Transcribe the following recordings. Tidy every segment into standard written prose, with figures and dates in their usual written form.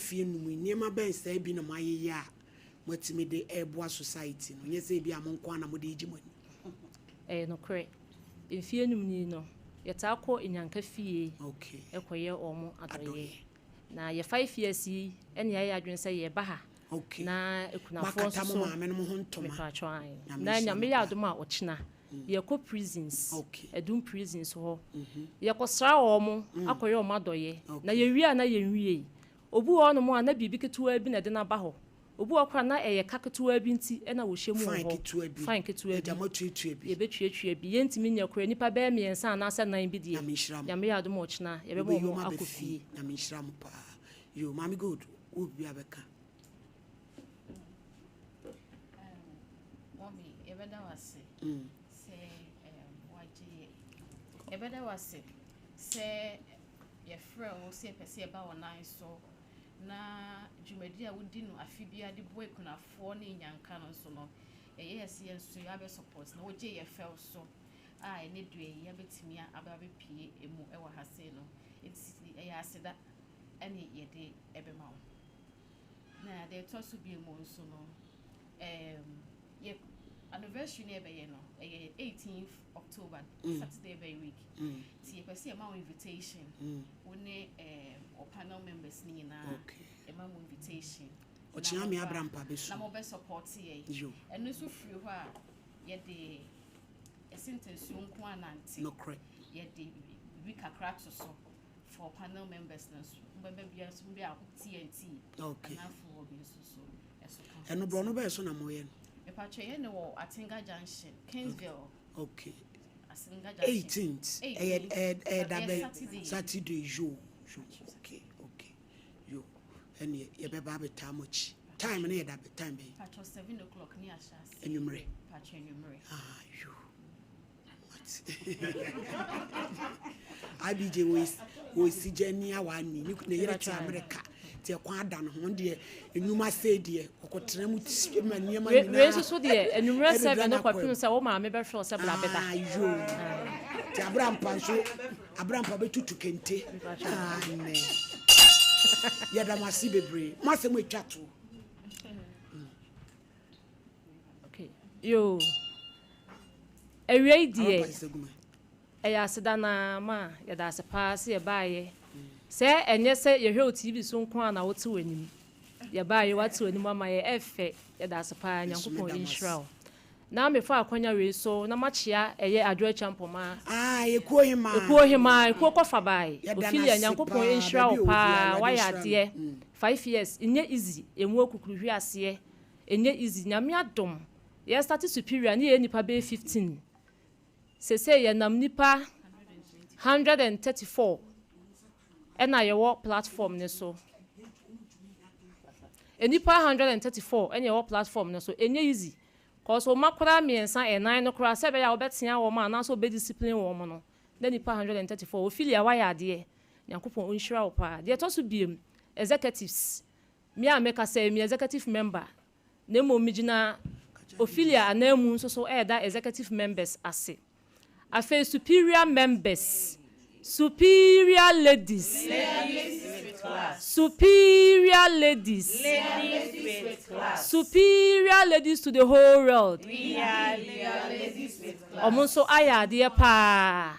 Mfeɛ 5 yi, nneɛma bɛn saa bi na moayeyɛ a moatumi de ɛreboa society no? Nyɛ sɛ ebi a mo nko ara na mode regye mo ani. Ɛyɛ nokorɛ. Mfeɛ 5 ni no, yɛtaa kɔ Nyanka fie ɛkɔyɛ wɔn adɔeɛ. Adɔeɛ. Na yɛ 5 years yi ɛne yɛayɛ adwene sɛ yɛba ha na akunafoɔ Moakata nso mo so maame no mo ho ntoma. Mepatwɔ ae. Nyame Na nhyira Nyame mo yɛ paa. adom a, ɔkyena yɛkɔ prisons, Adum Prisons hɔ. Yɛkɔsra wɔ mo akɔyɛ ɔmo adɔyɛ. Na yɛwie a, na yɛnwie. Obi wɔ hɔnom a na biribi ketewa bi na ɛde n'aba hɔ. Obi wɔ koraa na ɛyɛ ka ketewa bi nti ɛna wɔhyɛ mu wɔ Fine hɔ. ketewa bi. Fine ketewa Agya bi. moatuatua bi. Yɛbɛtuatua bi. Yɛntumi nyɛ koraa, nipa bɛyɛ mmiɛnsa anaasɛ nan bi deɛ. Nyame nhyira mo. Nyame yɛ adom a, ɔkyena yɛbɛma Wobɛyi ɔmo ɔmo aba akɔ fie. fie. Nyame nhyira mo paa. Yo, Maame Gold, wo bi abɛka. Mɔmi, yɛbɛda wo ase sɛ wagye yɛ. Yɛbɛda wo ase sɛ yɛfrɛ wo sɛ yɛpɛ sɛ yɛba wɔ nan so na dwumadi a wodi no afe biara de boa akunafoɔ ne nyanka no nso no, ɛyɛ yɛ sɛ yɛn nso yɛabɛ support na wogye yɛ fɛw so a ɛne dua yi yɛbɛtumi aba abɛpie emu ɛwɔ ha sei no. Nti ɛyɛ aseda ɛne yɛde ɛbɛma wo. Na deɛ ɛtɔ so bio mu nso no, yɛ anniversary ne yɛbɛyɛ no, ɛyɛ 18th October, Saturday bɛyɛ week. Nti yɛpɛ sɛ yɛma wo invitation, wo ne wo panel members ne nyinaa. Yɛma mo invitation Ɔkyena na me moba- abra mpa bɛsu. Na mobɛ support yɛ. Yo. Ɛno nso firi hɔ a, yɛde ɛsi ntasuo nko anante. Yɛde biribi kakra to so for panel members no nso. Mbɛbɛ bia nso bi a TNT anafoɔ bi nso so ɛso ka ho. Ɛno borɔ no bɛyɛ so na moyɛ no? Mepatwa, yɛ ne wɔ Atenga Junction, Kingsville. Atenga Junction. 18th. Ɛyɛ ɛyɛ da Ɛyɛ bɛn? Saturday. Saturday. Yo, okay, yo, ɛneɛ yɛbɛba abɛtaa mo akyi. Time no yɛ da bɛ time bɛn? Patro, 7 o'clock ne ahyɛ ase. Anwummerɛ? Patro, anwummerɛ. Ah, yo. Mate. IBJ wɔ si gya ni a wani ne ne yere te Amerika nti ɛkwan ada no ho deɛ, enwuma sɛ deɛ ɔkɔtena mu tie ma nneɛma nyinaa. Wei nso so deɛ, anwummerɛ ɛde 7 no dra n'akwan kɔpem mu. sɛ wo maame bɛhwɛ wo sɛ bla bɛda. Ah, yo. Nti abrampa nso, abrampa bɛtutu kente. Ah, nɛ. Yɛda mo ase bebree. Mo asɛm atwa to. Okay. Yo, awia yi deɛ Abrampa sɛ gu ma. ɛyɛ aseda naa ma yɛda ase paa sɛ yɛbaayɛ, sɛ ɛnyɛ sɛ yɛhwɛ wo TV so nko a na wote w'anim. Yɛbaayɛ, woate w'anim ama yɛ ɛfɛ. Yɛda ase paa. Nso Nyankopɔn meda mo nhyira ase. wo. Na mefa akwanya wei so na makyea ɛyɛ Adwo Akyampɔma. Ah, ekuo hema. Ekuo hema, ekuo kɔfa bae. Yɛda Ophelia, n'ase Nyankopɔn paa, nhyira baabi wo a ɔwɔ paa. biara, Awurade Wayɛ nhyira no. adeɛ. 5 years ɛnyɛ easy. Emu akukuruhwi aseɛ ɛnyɛ easy. Nyame adom, yɛ start Superior ne yɛ nipa bɛyɛ 15. Sese yɛnam nipa 134 ɛna yɛwɔ platform ne so. Nipa 134 ɛna yɛwɔ platform ne so. Ɛnyɛ easy, cause wɔn akora mmiɛnsa ɛnan no koraa sɛ ɛbɛyɛ a wɔbɛtea wɔn a anaasɛ wɔbɛ discipline wɔn no, na nipa 134. Ophelia, wayɛ adeɛ. Nyankopɔn ɔnhyira wo paa. Deɛ ɛtɔ so biem, executives, me a meka sɛ me executive member, na mmom megyina Ophelia ananmu nso so ɛɛda executive members ase. Afei superior members, superior ladies, superior ladies, superior ladies to the whole world, ɔmo nso ayɛ adeɛ paa,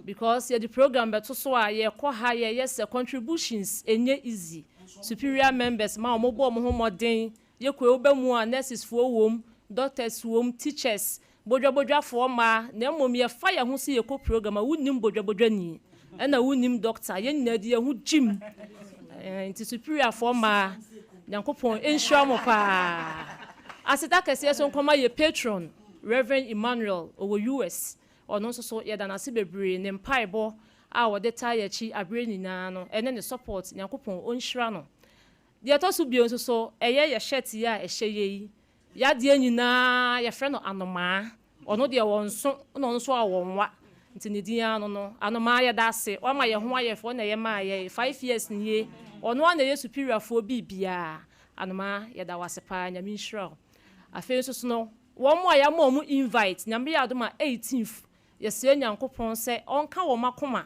because yɛde program bɛto so a, yɛkɔ ha, yɛyɛ sɛ contributions. Ɛnyɛ easy. Superior members ma ɔmo bɔ ɔmo ho mmɔden. Yɛkɔ ewobɛ mu a, nurses foɔ wom, doctors wom, teachers, bodwabodwafoɔ mmaa. Na mmom yɛfa yɛn ho sɛ yɛkɔ program a, wonnim bodwabodwani ɛna wonnim doctor, yɛn nyinaa de yɛn ho gyim. Nti superiorfoɔ mmaa, Nyankopɔn nhyira mo paa. Aseda kɛseɛ so nkɔma yɛ patron, Reverend Emmanuel, ɔwɔ US. Ɔno nso so yɛda n'ase bebree. Ne mpaebɔ a wɔde taa yɛ akyi abere nyinaa no ɛne ne support, Nyankopɔn ɔnhyira no. Deɛ ɛtɔ so bio nso so, ɛyɛ yɛ shirt yi a ɛhyɛ yɛ yi, yadeɛ nyinaa yɛfrɛ no Anomaa. Ɔno deɛ wɔn nso na ɔno nso a wɔn wa nti ne din ano no Anomaa. Yɛda ase, wama yɛn ho ayɛ fɛ. Ɔna ɛyɛ maa yɛ 5 years nie. Ɔno a na ɛyɛ superiorfoɔ biribiara. Anomaa, yɛda wase paa. Nyame nhyira wo. Afei nso so no, wɔn a yɛama wɔn invite, Nyame yɛ adom a, 18th, yɛsrɛ Nyankopɔn sɛ ɔnka wɔn akoma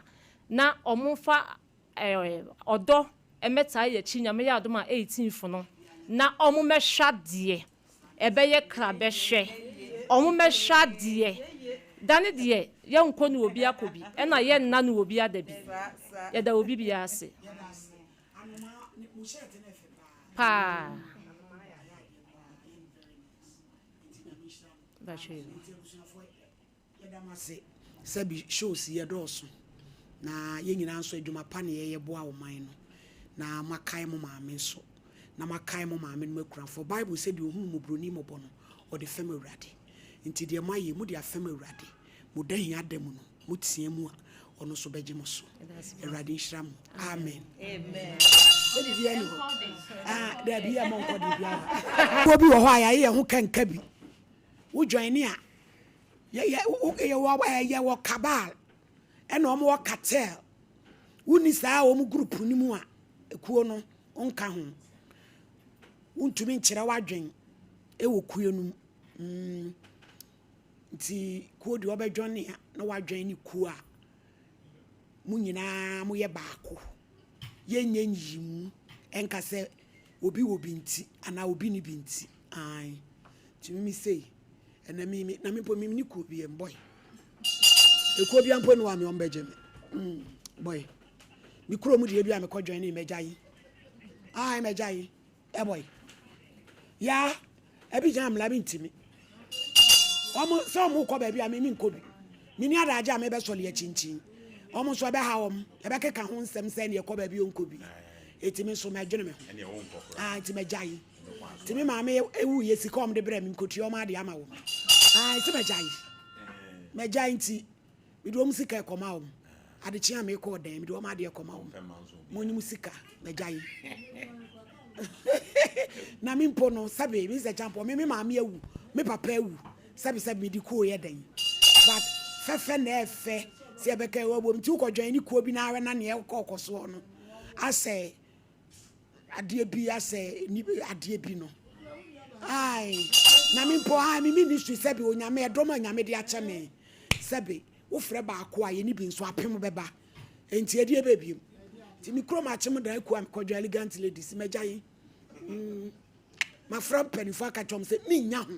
na wɔn fa ɔdɔ. mmɛtaa yɛn akyi Nyame yɛ adom a 18th no na ɔmo mmɛhwɛ adeɛ. Ɛbɛyɛ kra bɛhwɛ. Ɔmo mmɛhwɛ adeɛ. Da no deɛ yɛnkɔ ne obi akɔ bi ɛna yɛnna ne obi ada bi. Yɛda obi biara ase. Paa. Yɛda mo ase sɛ bi shows yi ɛdɔɔso na yɛn nyinaa nso adwuma pa na yɛyɛ boa ɔman no na moakae mo maame nso na moakae mo maame nom akunafoɔ. Bible sɛ deɛ ɔhunu mmɔborɔni mmɔbɔ no ɔde fɛm Awurade. Nti deɛ moayɛ yi mode afɛm Awurade. Mo da hia da mu no mo tea mu a ɔno nso bɛgye mo so. Awurade nhyira mo. Amen. Sɛ biribiara ni hɔ. Ah, daabi yɛ mo nkɔ de biara. Kuo bi wɔ hɔ a yɛayɛ yɛn ho kanka bi. Wo join a Yɛwɔ cabal ɛna wɔn wɔ cartel. Wonni saa wɔn group no mu a, ekuo no wonka ho. Wontumi nkyerɛ w'adwen wɔ kuo no mu. Mm. Nti kuo deɛ ɔbɛdwɔne a na wadwɛn ne kuo a mo nyinaa moyɛ baako. Yɛnyɛ nyiyimu ɛnka sɛ obi wɔ bi nti anaa obi ni bi nti. Ae. Nti mimi sei. Ɛnɛ me me na me mpo me ni kuo bi boy. Ekuo bi mpo no a me ɔmbɛgye me. Boy. Me kuro mu deɛ bi a mekɔ join ne mɛgya yi. Ah mɛgya yi. Eh boy. Ya ebi gyina mmla bi ntimi. Ɔmo sɛ ɔmo kɔ baabi a me me nkɔ bi. Me ni adagye a mebɛsɔle akyinkyin. Ɔmo nso ɛbɛha wɔn. Ɛbɛkeka ho nsɛm sɛ ne ɛkɔ baabi ɔnkɔ bi. Eti me nso mɛdwene me ho. Ah nti mɛgya yi. Nti me maame wuiɛ sika a wɔde brɛɛ me mekɔtua wɔn adeɛ ama wɔn. Ae sɛ magyae. Magyae nti mede wɔn sika ɛkɔma wɔn. Adekye a mekɔ ɔdan mede wɔn adeɛ kɔma wɔn. Monyi mo sika magyae. Na me mpo no sɛbe me sɛ kyampɔ me me maame awu me papa awu sɛbe sɛbe mede kuo yɛ dɛn. But fɛfɛ na ɛfɛ sɛ yɛbɛka ɛwɔ abom nti wokɔdwɛn ne kuo bi na awɛ na neɛ ɛkɔ soɔ no asɛ Adeɛ bi asɛ ni adeɛ bi no. Ae na me mpo ae me ministry sɛbe onyame ɛdɔm a nyame de akyɛ me sɛbe wofrɛ baako a yɛni bi nso apem bɛba enti ɛdeɛ bɛ biem nti me kurom akyem dan kuo a mekɔdwa elegant ladies magya yi mm, mafrɛ mpanimfoɔ aka kyerɛ wɔn sɛ mennya ho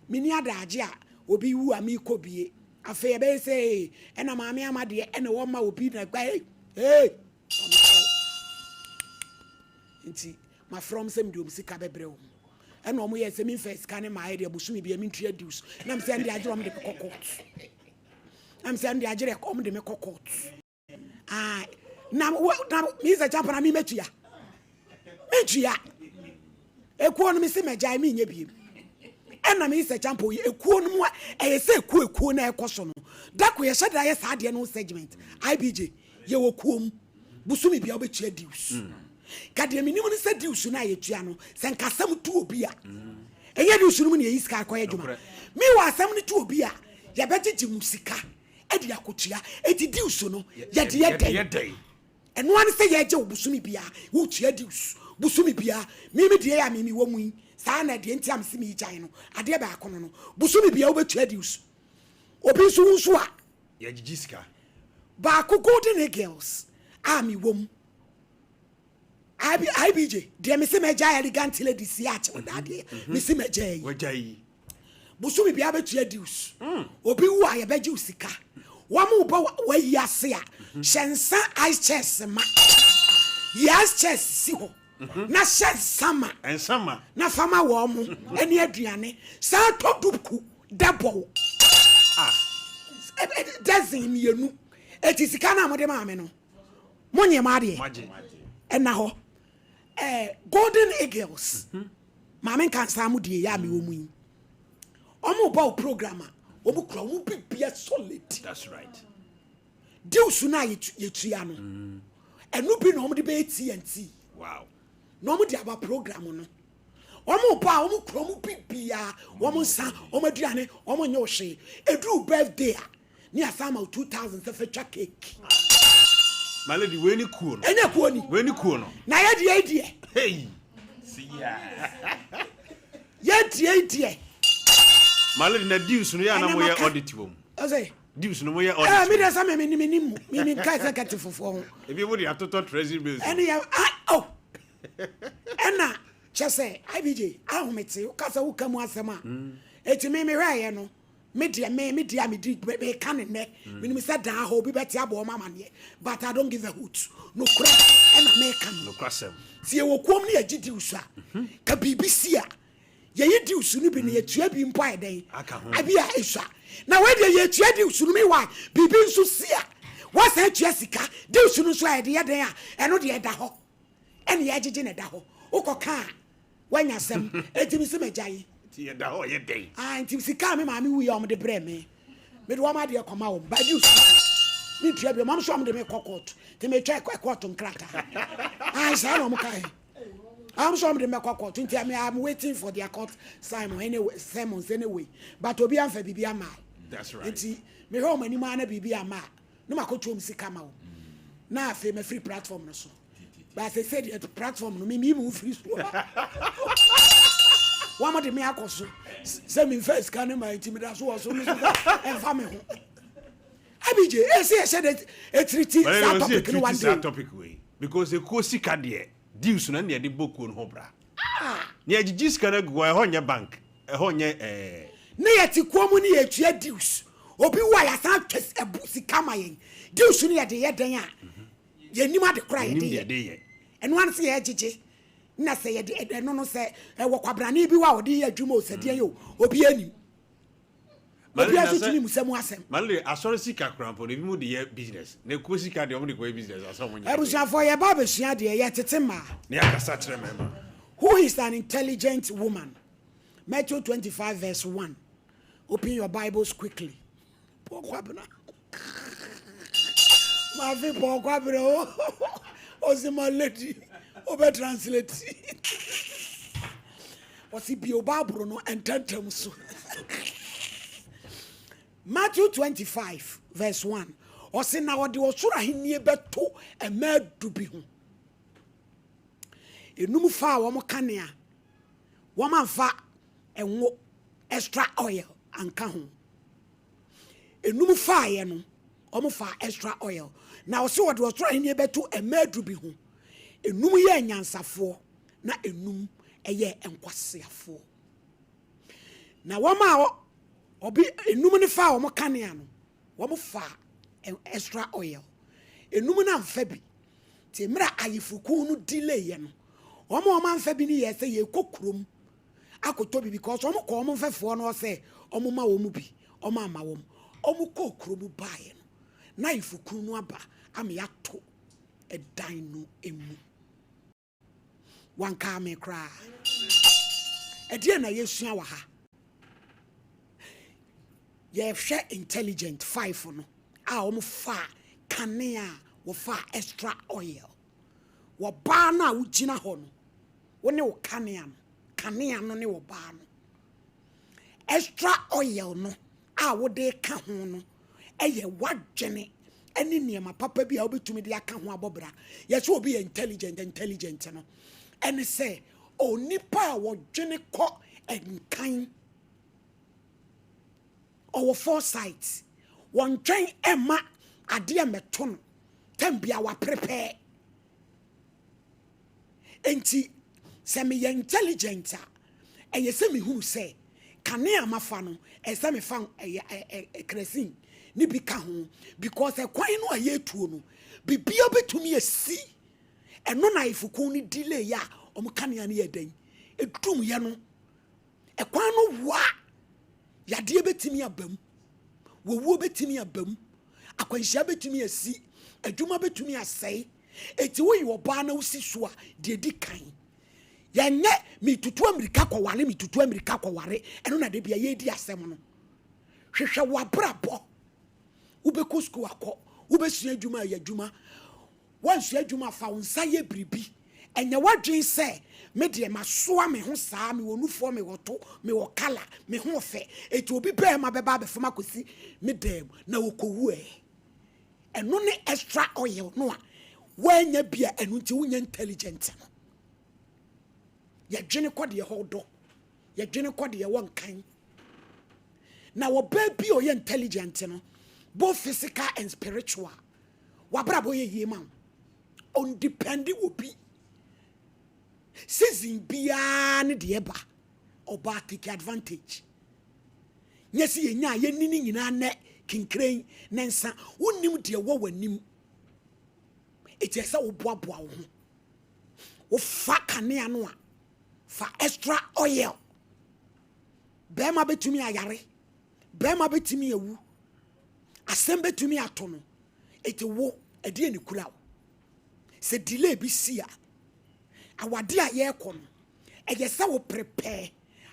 menni adaagye a obi wu a mekɔ bie afei ɛbɛyɛ sɛ ɛna maame ama deɛ ɛna wɔma obi na gba ee Nti mafrɛ wɔn sɛ mede wɔn sika bɛbrɛ wɔn. Ɛna wɔn yɛ sɛ memfa sika ne maaɛ deɛ bosome bia mentua dues. Na mesɛ ɛnde agyerɛ wɔn de me kɔ court. Na mesɛ ɛnde agyerɛ wɔn de me kɔ court. Ah, na na mesa champa na me metua. Mentua. Ekuo no mese magyae menyɛ biem. Ɛna mesa champa yi ekuo no mu ɛyɛ sɛ ekuo ekuo na ɛkɔ so no. Dako yɛhyɛ da yɛ saa adeɛ no segment IBJ. Yɛwɔ kuo mu, bosome biara wobɛtua dues. Ka deɛ menim ne sɛ dues no a yɛtua no, sɛ nka asɛm to obi a, ɛnyɛ dues no mu na yɛyi sika kɔyɛ adwuma. Meanwhile asɛm no to obi a, yɛbɛgyegye mu sika de akɔtua. Enti dues no, yɛde yɛ dɛn? Ɛno ara ne sɛ yɛgye wo bosome biara, wotua dues bosome biara. Me me deɛ a me mewɔ mu yi, saa na deɛ nti a mese meregyae no, adeɛ baako no no, bosome biara wobɛtua dues. Obi nso wo nso a, Yɛgyegye sika. Baako Golden Eagles a me wɔ mu. IB, IBJ, deɛ me se mɛgya elegant ladies yi akyɛw da adeɛ. Mhm. Me se mɛgya yi. Wagya yi. Bosome biara bɛtua dues. Mm. Obi wu a yɛbɛgye wo sika. Wɔn mo bɔ wayi ase a, mhm. hyɛ nsa ice chest ma. Yi ice chest si hɔ. Mhm. Na hyɛ nsa ma. Nsa ma. Na fa ma wɔn mo ɛne aduane. Saa tɔ duku. Dɛbɔw. Ah. Dozen mmienu. Eti sika no a mode maa me no, monyɛ mo adeɛ. Ɛna hɔ. Eh, Golden Eagles. Mm -hmm. Maame nkansa mo die yɛ a mewɔ mu yi. Wɔn bɔ wo program a, wɔn kura wɔn bibia solid. That's right. Deals no a yɛtua no, ɛno bi na wɔn de bɛyɛ TNT. Wow. Na wɔn de aba program no. Wɔn ba a wɔn kura wɔn biribiara, wɔn nsa, wɔn aduane, wɔn nyɛ wo hwee. Eduru birthday a, ne asan ama wo 2000 sɛ fa twa cake. My lady, wei ni kuo no. Ɛnyɛ kuo ni. Wei ni kuo no. Na yɛ deɛ deɛ. Hey. Siya. Yɛ deɛ deɛ. My lady, na dues no yɛ ana mo yɛ audit wɔ mu. Ɔsɛ. Dues no mo yɛ audit. Ɛɛ mi de sɛ mi mi mi ni mu mi mi nka executive foɔ ho. Ebi mo de atotɔ treasury bills. Ɛne yɛ ah oh ɛna kyɛ sɛ IBJ ahomete wokasa woka mu asɛm a eti mi mi hwɛ yɛ no me deɛ me me deɛ a me di me ka ne nnɛ menim sɛ daa hɔ obi bɛte abɔ ɔma amaneɛ, but I don't give a hoot. Nokorɛ ɛna meka no. Nokorasɛm. Sɛ yɛwɔ kuom ne yɛgye dues a, ka biribi si a, yɛyi dues no bi na yɛtua bi mpo ayɛ dɛn Aka ho. Abi a ɛsua na wei deɛ, yɛtua dues no mi wa biribi nso si a, wɔsan tua sika dues no nso a yɛde yɛ dɛn a, ɛno deɛ ɛda hɔ ɛne yɛgyegye na ɛda hɔ. Wokɔ ka a, woanya asɛm. Enti mesi magya yi. Nti yɛda hɔ yɛ dɛn? Ah, nti sika a me maame wuiɛ a wɔde brɛɛ me, mede wɔn adeɛ kɔma wɔn. Ba dues no mentua bio. Wɔn nso wɔde me kɔ court, nti metwa court nkrataa. Ah, saa na wɔn kae. Wɔn nso wɔn de me kɔ court, nti I'm waiting for their court simon anyway, summons anyway. But obi amfa biribi ama. That's right. Nti mehwɛ wɔn anim ara na biribi ama a, na makɔtua wɔn sika ma wɔn. Na afei mafiri platform no so. But sɛ deɛ platform no mimi mu firi so a, wɔn de me akɔ so sɛ memfa sika no ma, nti meda so wɔ so no so sɛ ɛmfa me ho. Abigye ɛsɛ yɛhyɛ de etiriti saa topic no one saa day. Topic wei, because ekuo sika deɛ, dues no ɛna yɛde bɔ kuo no ho bra. Ne yɛgyegye sika no agu hɔ, ɛhɔ nyɛ bank, ɛhɔ nyɛ Ne yɛte kuo mu ne yɛtua dues. Obi wo a, yɛasan atwa ɛbo sika ma yɛn. Dues no yɛde yɛ dɛn a, yɛnim ade kora yɛnim yɛde deɛ yɛ. yɛde yɛ. Ɛno ano sɛ yɛgyegye na sɛ yɛde ɛno no sɛ ɛwɔ kwabrane bi wɔ a ɔde yɛ adwuma o, sɛdeɛ yɛ o, obi anim obi nso tumi mu sɛ mu asɛm. Malere, asɔre sika kora mpo no, ebi mu de yɛ business, na ekuo sika deɛ, ɔmo de kɔ yɛ business asɛ ɔmo nyɛ. Abusuafoɔ, yɛba abɛsua deɛ yɛtete mmaa. Ne akasa kyerɛ mɛma. Who is an intelligent woman? Matthew 25 verse 1. Open your Bibles quickly. Paul Kwabena. Mafi Paul Kwabena o. Osi my lady. Obe translate. Osi bi o Bible no ententem so. Matthew 25 verse 1. Ɔse na ɔde ɔsoro ahenni bɛto mmaa 10 bi ho. Enum fa a wɔn kanea, wɔn amfa ɛnwo, extra oil anka ho. Enum faeɛ no, wɔn fa extra oil. Na ɔsɛ wɔde ɔsoro ahenni bɛto mmaa 10 bi ho. Enum yɛ nyansafoɔ na enum yɛ nkwaseafoɔ. Na wɔn a ɔbi enum no fa a wɔn kanea no, wɔn fa extra oil. Enum no amfa bi. Te mmerɛ ayefokun no delay yɛ no, wɔn a wɔn amfa bi no yɛ sɛ yɛkɔ kurom akɔtɔ bi, because wɔn kɔ wɔn mfɛfoɔ no sɛ wɔn ma wɔn bi, wɔn ama wɔn. Wɔn kɔ kurom baeɛ no, na ayefokun no aba ama yɛato ɛdan no emu. Wankaa me koraa. Ɛdeɛ na yɛsua wɔ ha? Yɛhwɛ intelligent five no a wɔn fa kanea a wɔfa extra oil. Wɔbaa no a wogyina hɔ no, wo ne wo kanea no, kanea no ne wɔbaa no, extra oil no a wode ka ho no ɛyɛ wadwene ɛne nneɛma papa bi a wobɛtumi de aka ho abɔ bra. Yɛsɛ obi yɛ intelligent. Intelligent no ɛne sɛ onipa a wɔdwene kɔ nkan, ɔwɔ foresight, wɔntwɛn ɛma adeɛ mmɛto no tam bia, waprepare. Nti sɛ meyɛ intelligent a, ɛyɛ sɛ mehunu sɛ kanea mafa no, ɛsɛ sɛ mefa ɛyɛ ɛ ɛ kerosene ne bi ka ho, because ɛkwan no a yɛtuo no, bibia bɛtumi asi. Ɛno na ayefokun no delay a ɔmo kanea no yɛ dɛn edum yɛ no. Ɛkwan no wa yadeɛ bɛtumi aba mu, wɔwuo bɛtumi aba mu, akwanhyia bɛtumi asi, adwuma bɛtumi asɛe. Eti woyɛ ɔbaa na wosi so a, deɛ di kan yɛnyɛ mitutu amirika kɔware, mitutu amirika kɔware. Ɛno na de bia yɛdi asɛm no. Hwehwɛ w'abrabɔ. Wobɛkɔ sukuu akɔ, wobɛsua adwuma ayɛ adwuma, woansua adwuma, fa wo nsa yɛ biribi. Ɛnyɛ w'adwen sɛ me deɛ masoa me ho saa, mewɔ nufoɔ, mewɔ to, mewɔ kala, me ho fɛ, eti obi bɛrima bɛba abɛfam akɔsi me dan mu na wɔkɔwu. Ɛ ɛno ne extra oil no a woanya bi a ɛno nti wonyɛ intelligent no. Yɛdwene kɔ deɛ hɔ dɔ, yɛdwene kɔ deɛ wɔ nkan. Na ɔbaa bi a ɔyɛ intelligent no. Both physical and spiritual. W'abrabɔ yɛ yie ma wo. Ɔndepɛnde wɔ bi. Season biara ne deɛ ɛba. Ɔbaa take advantage. Nyɛ sɛ yɛnya a yɛnni ne nyinaa nnɛ kinkren ne nsa. Wonnim deɛ ɛwɔ w'anim. Enti ɛsɛ sɛ woboaboa wo ho. Wofa kanea no a, fa extra oil. Bɛrima bɛtumi ayare. Bɛrima bɛtumi awu. Asɛm bɛtumi ato no. Enti wo, ɛdeɛn na ɛkura wo? Sɛ delay bi si a, awadeɛ a yɛrekɔ no, ɛyɛ sɛ wo prepare.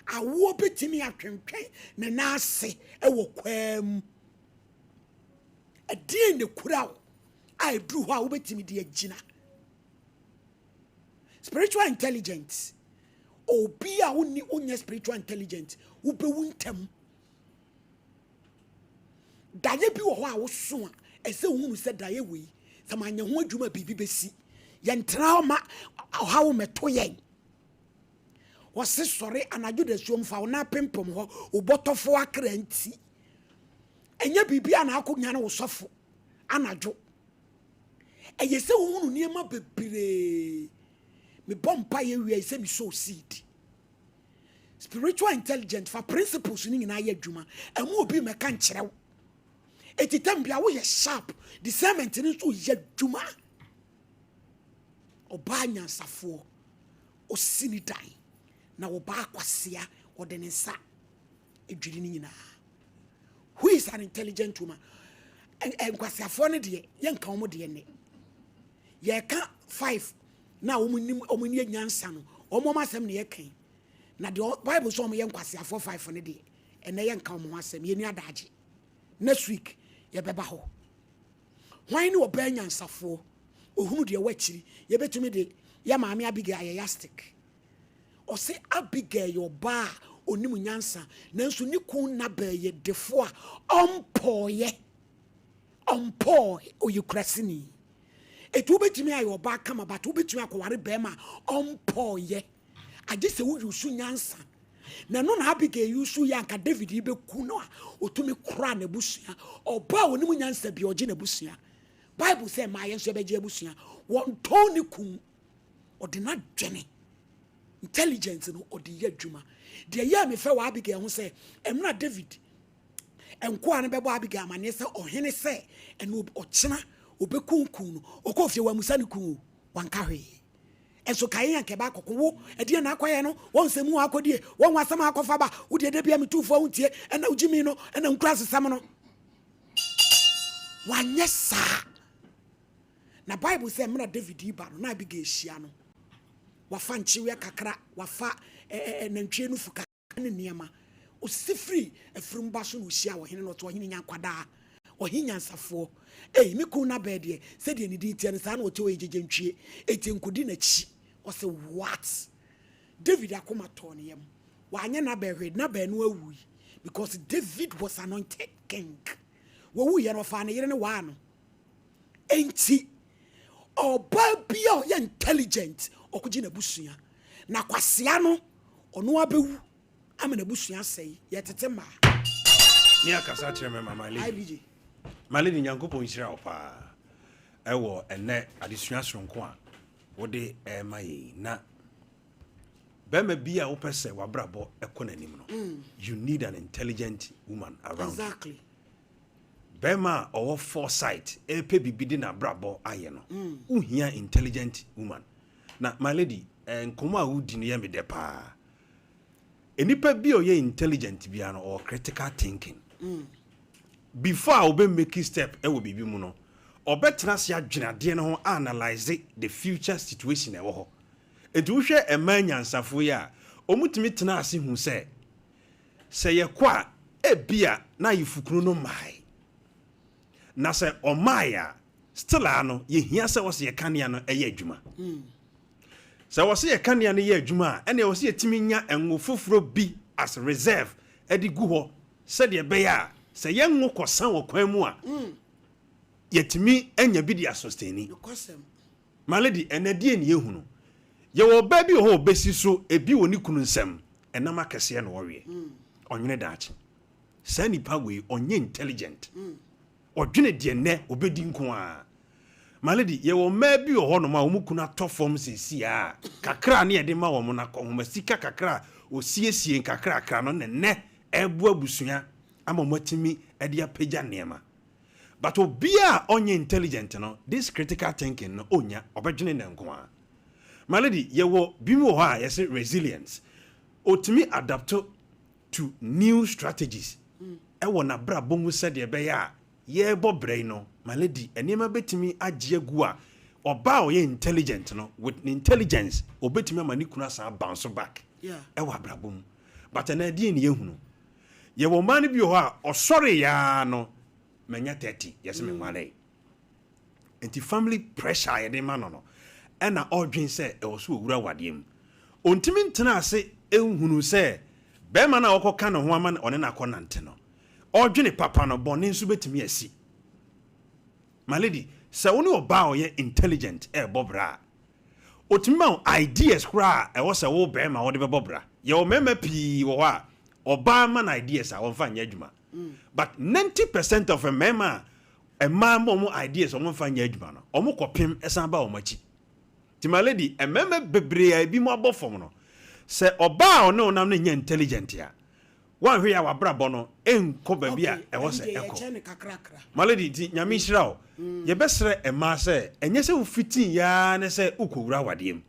Awoɔ bɛtumi atwentwɛn ne nan ase wɔ kwaa mu. Ɛdeɛn na ɛkura wo a ɛduru hɔ a wobɛtumi de agyina? Spiritual intelligence. Obi a wonni wonyɛ spiritual intelligent, wobɛwu ntɛm. Daeɛ bi wɔ hɔ a woso a, ɛsɛ wohunu sɛ daeɛ wei, sɛ manyɛ ho adwuma a biribi bɛsi. Yɛntena hɔ ma ɔhaw mmɛto yɛn. Wɔse sɔre anadwo dasuom fa wo nan pempem hɔ, wo bɔtɔfoɔ akra nti. Ɛnyɛ biribi a na akɔnyane wo sɔfo anadwo. Ɛyɛ sɛ wohunu nneɛma bebree. Mebɔ mpaeɛ wie a, ɛsɛ me sow seed. Spiritual intelligence fa principles no nyinaa yɛ adwuma. Ɛmu obi mmɛka nkyerɛ wo. Eti tam bia woyɛ sharp, discernment no nso yɛ adwuma. Ɔbaa nyansafoɔ, ɔsi ne dan, na ɔbaa kwasea, ɔde ne nsa dwiri ne nyinaa. Who is an intelligent woman? Nkwaseafoɔ no deɛ, yɛnka wɔn deɛ nnɛ. Yɛka five na wɔn nim wɔn ani nyansa no, wɔn wɔn asɛm na yɛka yi. Na deɛ Bible sɛ wɔn yɛ nkwaseafoɔ five no deɛ, ɛnɛ yɛnka wɔn ho asɛm, yɛni adagye. Next week yɛbɛba hɔ. Hwan ne ɔbaa nyansafoɔ? Ohunu deɛ ɛwɔ akyiri. Yɛbɛtumi de yɛ maame Abigail ayɛ yastic. Ɔse Abigail yɛ ɔbaa a ɔnim nyansa, nanso ne kun Nabal yɛ defoɔ a ɔmpɔeɛ. Ɔmpɔe, ɔyɛ kuraseni. Eti wobɛtumi ayɛ ɔbaa kama but wobɛtumi akɔware bɛrima a ɔmpɔeɛ. Agye sɛ wo use nyansa. Na ɛno na Abigail use yɛ anka David bɛku no a ɔtumi koraa n'abusua. Ɔbaa a ɔnim nyansa bi ɔgye n'abusua. Bible sɛ mmaa yɛn nso yɛbɛgye abusua. Wɔntɔn ne kun. Ɔde n'adwene, intelligence no ɔde yɛ adwuma. Deɛ ɛyɛɛ me fɛ wɔ Abigail ho sɛ mmerɛ a David nkoa no bɛbɔ Abigail amaneɛ sɛ ɔhene sɛ ɛno ɔkyena ɔbɛkunkum no, ɔkɔɔ fie wammusa ne kun o, wanka hwee. Nso kae anka ɛba akɔko wo, ɛdeɛn na akɔyɛ no, wɔn nsɛm mu akɔdie, wɔn asɛm a akɔfa ba, wo deɛ da bia metu fo a wontie, ɛna wogye mi no, ɛna nkura asesɛm no. Wanyɛ saa. Na Bible sɛ mmerɛ David reba no, na Abigail hyia no. Wafa nkyeweɛ kakra, wafa nantwie nufu kakra ne nneɛma. Ɔsi firi afurum ba so na ɔhyia ɔhene no, ɔte ɔhene nyankwadaa, ɔhene nyansafoɔ. Ei, me kun Nabal deɛ, sɛdeɛ ne din teɛ no, saa na ɔte, ɔyɛ gyegyentwie, enti nkɔdi n'akyi. Ɔse, what? David akoma tɔɔ ne yam. Wanyɛ Nabal hwee, Nabal no awui because David was anointed king. Wɔwuiɛ no, ɔfaa ne yere no waa no. Enti, ɔbaa bi a ɔyɛ intelligent, ɔkɔgye n'abusua. Na kwasea no, ɔno abɛwu ama n'abusua asɛe. Yɛtete mmaa. Ne akasa kyerɛ me ma my lady. IBJ. My lady, Nyankopɔn nhyira wo paa ɛwɔ ɛnɛ adesua soronko a wode ɛrema yɛn yi. Na bɛrima bi a wopɛ sɛ w'abrabɔ ɛkɔ n'anim no, you need an intelligent woman around you. Bɛrima a ɔwɔ foresight ɛrepɛ biribi de n'abrabɔ ayɛ no, wohia intelligent woman. Na my lady, nkɔmmɔ a wodi no yɛ me dɛ paa. Nnipa bi a ɔyɛ intelligent biara no, ɔwɔ critical thinking. Before a ɔbɛ make step ɛwɔ biribi mu no, ɔbɛtena ase adwene adeɛ no ho, analyse the future situation ɛwɔ hɔ. Nti wohwɛ mmaa nyansafoɔ yi a, wɔtumi tena ase hu sɛ sɛ yɛkɔ a, ebia na ayefokunu no mmae. Na sɛ ɔmmae a, still a no, yɛhia sɛ wɔsɛ yɛ kanea no ɛyɛ adwuma. Sɛ wɔsɛ yɛ kanea no yɛ adwuma a, ɛnna wɔsɛ yɛtumi nya ngo foforɔ bi as reserve ɛde gu hɔ sɛdeɛ ɛbɛyɛ a sɛ yɛn ngo kɔsa wɔ kwan mu a, yɛtumi anya bi de asustain. Nokwasɛm. My lady, ɛnɛ deɛ ne yɛhu no, yɛwɔ ɔbaa bi wɔ hɔ a ɔbɛsi so ebi wɔ ne kunu nsɛm, ɛnam akɛseɛ na ɔweɛ. Ɔnwene daakye. Saa nipa wei, ɔnyɛ intelligent. Ɔdwene deɛ nnɛ ɔbɛdi nko ara. My lady, yɛwɔ mmaa bi wɔ hɔnom a wɔn kunu atɔ fam seesei a, kakra a ne yɛde ma wɔn no, akɔnhoma sika kakra a wɔsiesie nkakrakra no na nnɛ ɛreboa abusua ama wɔatumi de apagya nneɛma. But obiara a ɔnyɛ intelligent no, this critical thinking no ɔnnya, ɔbɛdwene nnɛ nko ara. My lady, yɛwɔ binom wɔ hɔ a yɛse resilience, ɔtumi adapt to new strategies wɔ n'abrabɔ mu sɛdeɛ ɛbɛyɛ a yɛrebɔ bra yi no, my lady, nneɛma bɛtumi agye agu a, ɔbaa a ɔyɛ intelligent no, with ne intelligence, ɔbɛtumi ama ne kunu asan abounce back wɔ abrabɔ mu. But ɛnɛ ɛdeɛn ne yɛhunu? Yɛwɔ mmaa no bi wɔ hɔ a, ɔsɔreeɛ ara no, manya 30, yɛse menwaree. Nti family pressure a yɛde ma no no, ɛna ɔredwen sɛ ɛwɔ sɛ ɔwura awadeɛ mu. Ɔntumi ntena ase nhunu sɛ barima no a ɔkɔka ne ho ama ɔne no akɔnante no, ɔredwene papa no, bɔne nso bɛtumi asi. My lady, sɛ wo ne ɔbaa a ɔyɛ intelligent rebɔ bra a, ɔtumi ma wo ideas koraa a ɛwɔ sɛ wo barima wode bɛbɔ bra. Yɛwɔ mmarima pii wɔ hɔ a, ɔbaa ma no ideas a, wɔmfa nyɛ adwuma. But 90% of mmarima a mmaa ma wɔn ideas a wɔmfa nyɛ adwuma no, wɔkɔpem san ba wɔn akyi. Nti my lady, mmarima bebree a ebinom abɔ fam no, sɛ ɔbaa a ɔne wo nam no nyɛ intelligent a, woanhwɛ yie a w'abrabɔ no nkɔ baabi a ɛwɔ sɛ ɛkɔ. My lady, nti Nyame nhyira wo. Yɛbɛsrɛ mmaa sɛ, ɛnyɛ sɛ wofitii yɛ ara ne sɛ wokɔwura awadeɛ mu,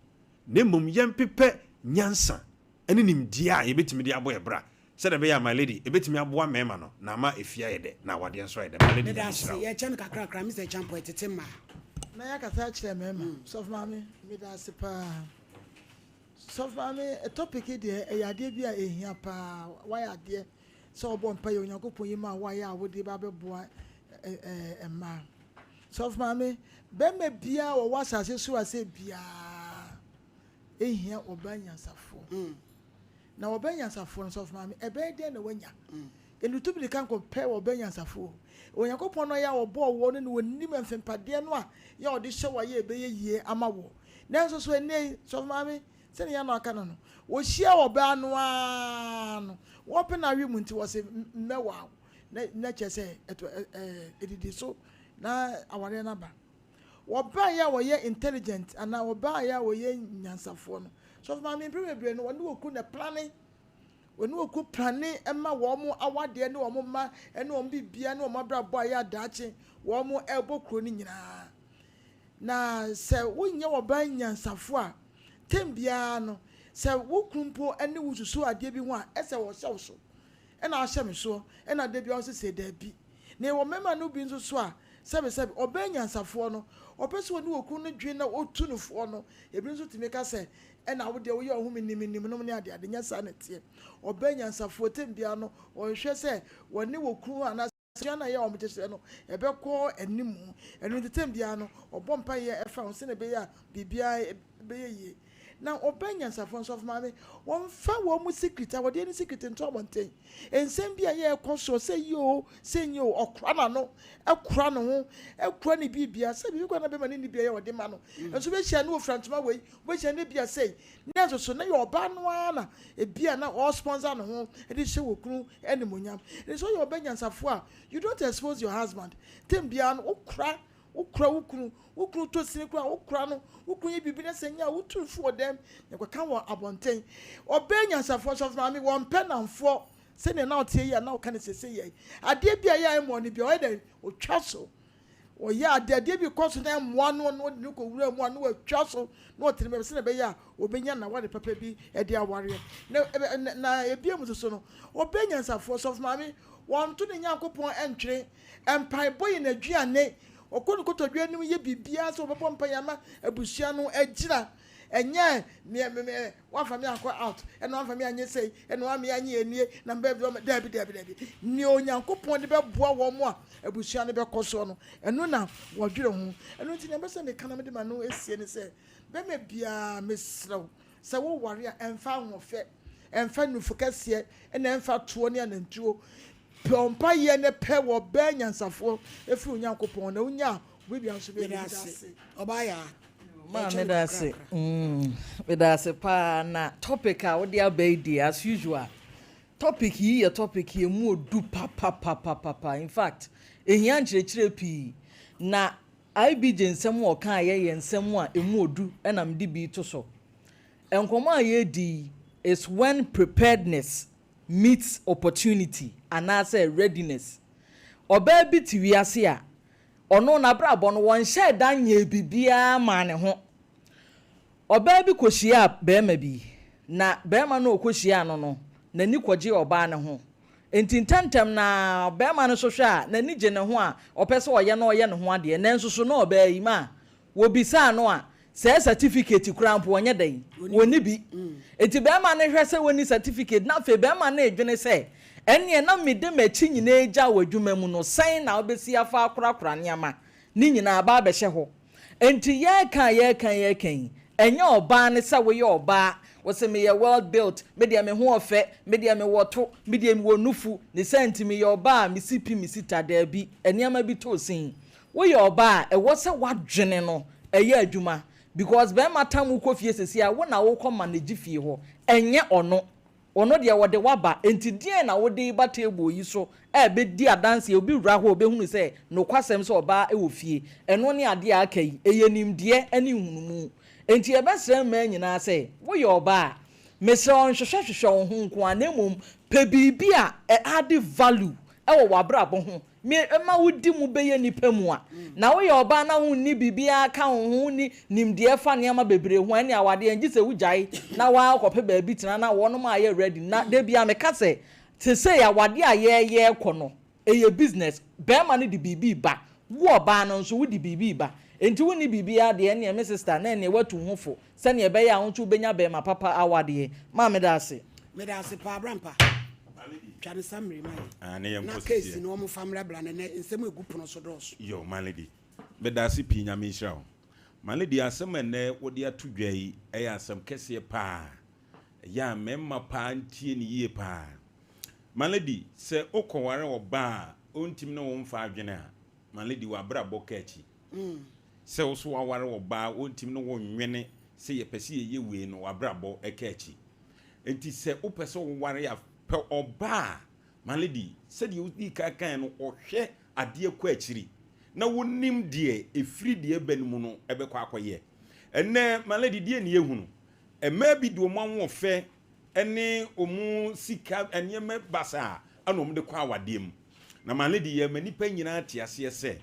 na mmom yɛmpepɛ nyansa ne nimdeɛ a yɛbɛtumi de abɔ yɛn bra Sɛdeɛ ɛbɛyɛ a my lady ɛbɛtumi aboa mmarima no na ama efie ayɛ dɛ na awadeɛ nso ayɛ dɛ my lady Meda Nyame ase, nhyira wo. yɛkyɛ no kakrakra, Mister Acheampong ɛtete mmaa. Na yɛakasa akyerɛ mmarima. Sɔfo maame meda ase paa. Sɔfo maame topic yi deɛ ɛyɛ adeɛ bi a ɛhia paa. Wayɛ adeɛ sɛ ɔbɔ mpaeɛ Onyankopɔn yi ma wayɛ a wode ba abɛboa mmaa. Sɔfo maame bɛrima biara wɔwɔ asase so ase biara ɛhia ɔbaa nyansafoɔ. Na wɔbɛn nyansafoɔ no, sɔfo maame, ɛbɛyɛ dɛn na wanya? Nnutu mirika nkɔpɛ wɔbɛn nyansafoɔ. Onyankopɔn no yɛ a ɔbɔɔ woɔ no na ɔnim mfempadeɛ no a yɛ a ɔde hyɛ wo a yɛ ɛbɛyɛ yie ama woɔ. Nanso so ɛnnɛ yi, sɔfo maame, sɛdeɛ yɛn ano aka no no, wɔhyia ɔbaa no ara no, wɔpɛ no awe mu nti wɔse mɛwaa wo, na na kyerɛ sɛ ɛto ɛ ɛdidi so na awareɛ no aba. Wɔbaeɛ a wɔyɛ intelligent anaa wɔbaeɛ a wɔyɛ nyansafoɔ no, sɔfo maame mpere bebree no wɔne wɔn kunu na plane, wɔne wɔn kunu plane ma wɔn awadeɛ ne wɔn mma ne wɔn biribiara ne wɔn abrabɔ a ɛyɛ adaakye wɔn ɛrebɔ kuro no nyinaa. Na sɛ wonyɛ ɔbaa nyansafoɔ a, tɛm biara no sɛ wo kunu mpo ne wo susu adeɛ bi ho a, ɛsɛ ɔhyɛ wo so. Ɛna ahyɛ me soɔ, ɛna da biara ɔse sɛ daabi. Na yɛwɔ mmarima no bi nso so a, sɛbesɛbe, ɔbaa nyansafoɔ no, ɔpɛ sɛ ɔne okunu no dwen na ɔtu no foɔ no, ebi nso tumi ka sɛ, ɛna wo deɛ woyɛ wo ho menim menim nom ne adeade, nyɛ saa na ɛteɛ. Ɔbaa nyansafoɔ, tɛm biara no, ɔhwehwɛ sɛ ɔne okunu anaa sua no a ɛyɛ a wɔkyekyerɛ no, ɛbɛkɔ anim. Ɛno nti tɛm biara no, ɔbɔ mpaeɛ ɛfa ho sɛdeɛ ɛbɛyɛ a biribiara bɛyɛ yie. Na ɔbaa nyansafoɔ nso, ɔsɔfo maame, wɔmfa wɔn secret, awadeɛ no secret nto abɔnten. Nsɛm bi a ɛyɛ ɛkɔ soɔ, sɛ yie o, sɛ nyɛ o, ɔkora n'ano, ɛkora ne ho, ɛkora ne biribiara. Sɛ biribi koraa na bɛma no nni biara yɛ ɔde ma no. Nso wobɛhyia no ɔfira ntoma wei, wobɛhyia no ebia sei. Nanso so na yɛ ɔbaa no ara na ebia na ɔresponsor ne ho de hyɛ wɔ kunu animuonyam. Nti sɛ ɔyɛ ɔbaa nyansafoɔ a, you don't expose your husband. Tem biara no, wokora Wokora wo kunu, wo kunu tɔ sini koraa a, wokora no, wo kunu yɛ biribi na sɛ nyɛ a, wotu no fo wɔ dɛm, na kɔka wɔ abɔnten. Ɔbaa nyansafoɔ, sɔfo maame, wɔmpɛ nnamfoɔ sɛdeɛ na ɔteɛ yi a na ɔka no seesei yɛ. Adeɛ bi a ɛyɛ a ɛmmoa no bi a, ɔyɛ dɛn? Ɔtwa so. Ɔyɛ adeɛ, adeɛ bi kɔ so na ɛmmoa no na ɔde no kɔwura mu a na watwa so na ɔtene baabi sɛdeɛ ɛbɛyɛ a ɔbɛnya n'aware papa bi de awareɛ. Na, na, na ebia mu nso so no, ɔbaa nyansafoɔ, sɔfo maame, wɔnto ne Nyankopɔn ntwene. Mpaebɔ yɛ n'aduane. Ɔkɔ ne kotodwe anim yɛ biribiara sɛ ɔbɛbɔ mpaeɛ ama abusua no agyina. Ɛnyɛ me me me wamfa me ankɔ out, ɛna wamfa me anyɛ sei, ɛna wamma me anyɛ anie, na mbɛ daabi daabi daabi. Nea Onyankopɔn de bɛboa wɔn a abusua no bɛkɔ soɔ no, ɛno na wɔdwene ho. Ɛno nti nea mepɛ sɛ meka na mede m'ano asie ne sɛ, bɛrima biara mesrɛ wo, Sɛ woware a, ɛmfa ahoɔfɛ, ɛmfa nufu kɛseɛ, ɛna ɛmfa toɔ ne anantuo. Pɛ mpaeɛ na pɛ wɔ bɛɛ nyansafoɔ ɛfiri Onyankopɔn na wonya a, wobɛbia nso bɛyɛ Meda Meda ase. ase. Ɔbaa yaa. Maa Yɛkyɛ no meda ase. kakrakra. Meda ase paa na topic a wode aba yi deɛ as usual topic yi yɛ topic emu odu papapapapa in fact. Ɛhia nkyerɛkyerɛ pii. Na IBJ nsɛm a ɔkaeɛ yɛ nsɛm a ɛmu ɔdu na mede bi reto so. Nkɔmmɔ a yɛredi yi is when preparedness meets opportunity anaasɛ readiness. Ɔbaa bi te wiase a, ɔno n'abrabɔ no wɔnhyɛɛ da nyɛɛ biribiara maa ne ho. Ɔbaa bi kɔhyiaa barima bi, na barima no a ɔkɔhyiaa no no, n'ani kɔgyee ɔbaa no ho. Enti ntɛmntɛm no ara, barima no nso hwɛ a, n'ani gye ne ho a ɔpɛ sɛ ɔyɛ na ɔyɛ ne ho adeɛ. Nanso so na ɔbaa yi ma wɔbisaa no a, sɛɛ satifiketi koraa mpo ɔnyɛ dɛn? Ɔnni bi. Enti barima no hwɛ sɛ ɔnni satifiketi, na afei barima no redwene sɛ, Ɛnneɛ na mede m'akyi nyinaa gya wɔ adwuma mu no, sɛn na wobɛsi afa akorakora nneɛma ne nyinaa aba abɛhyɛ hɔ? Enti yɛreka a yɛreka yɛreka yi, ɛnyɛ ɔbaa ne sɛ woyɛ ɔbaa, wose meyɛ well built, me deɛ me ho ɔfɛ, me deɛ mewɔ to, me deɛ mewɔ nufu, ne saa nti meyɛ ɔbaa a mesi pi mesi ta, daabi, nneɛma bi tɔ sin. Woyɛ ɔbaa a, ɛwɔ sɛ w'adwene no ɛyɛ adwuma because barima tam wo kɔ fie seesei a, wo na wokɔ manage fie hɔ, ɛnyɛ ɔno. Ɔno deɛ ɔde wo aba, enti deɛn na wode reba table yi so a ɛbɛdi adanseɛ, obi wura hɔ a ɔbɛhunu sɛ nokwasɛm sɛ ɔbaa wɔ fie, ɛno ne adeɛ a aka yi, ɛyɛ nimdeɛ ne nhunumu. Enti yɛbɛsrɛ mmaa nyinaa sɛ, woyɛ ɔbaa a, mesrɛ wo nhwehwɛhwehwɛ wo ho nko ara na mmom pɛ biribi a ɛ add value wɔ w'abrabɔ ho Me ma wodi mu bɛyɛ nnipa mu a, na woyɛ ɔbaa na wonni biribiara ka wo ho, wonni nimdeɛ fa nneɛma bebree ho a, ɛnneɛ awadeɛ gye sɛ wogyae na woara kɔpɛ baabi tena na wɔnom ayɛ ready. Na da biara meka sɛ, seesei awadeɛ a yɛreyɛ rekɔ no, ɛyɛ business. Barima no de biribi reba, wo ɔbaa no nso wode biribi reba. Enti wonni biribiara deɛ, ɛnneɛ me sister, na ɛnneɛ woatu wo ho fo Sɛnea ɛbɛyɛ a wo nso wobɛnya bɛɛma papa awadeɛ. Ma meda ase. Meda ase paa Brampa. Twa ne summary ma yɛn. Na case no wɔn fa mmra bra no ɛnɛ nsɛm a egu pono so dɔɔso. Yo, my lady. Meda ase pii, Nyame nhyira wo. My lady, asɛm a ɛnnɛ wode ato dwa yi yɛ asɛm kɛseɛ paa. Ɛyɛ a mmarima paa ntie no yie paa. My lady, sɛ wokɔware ɔbaa a ɔntumi ne wo mfa adwene a, my lady, w'abrabɔ ka akyi. Sɛ wo so waware ɔbaa a ɔntumi ne wo nnwene sɛ yɛpɛ sɛ yɛyɛ wei no, w'abrabɔ ka akyi. Enti sɛ wopɛ sɛ woware a, pɛ ɔbaa a, my lady, sɛdeɛ wodii kan kaeɛ no, ɔhwɛ adeɛ kɔ akyiri na wonim deɛ ɛfiri deɛ ɛba no mu no bɛkɔ akɔyɛ. Ɛnnɛ, my lady, deɛ ne yɛhunu? Mmaa bi de wɔn ahoɔfɛ ne wɔn sika nneɛma basaa na wɔde kɔ awadeɛ mu. Na my lady, yɛma nnipa nyinaa te aseɛ sɛ,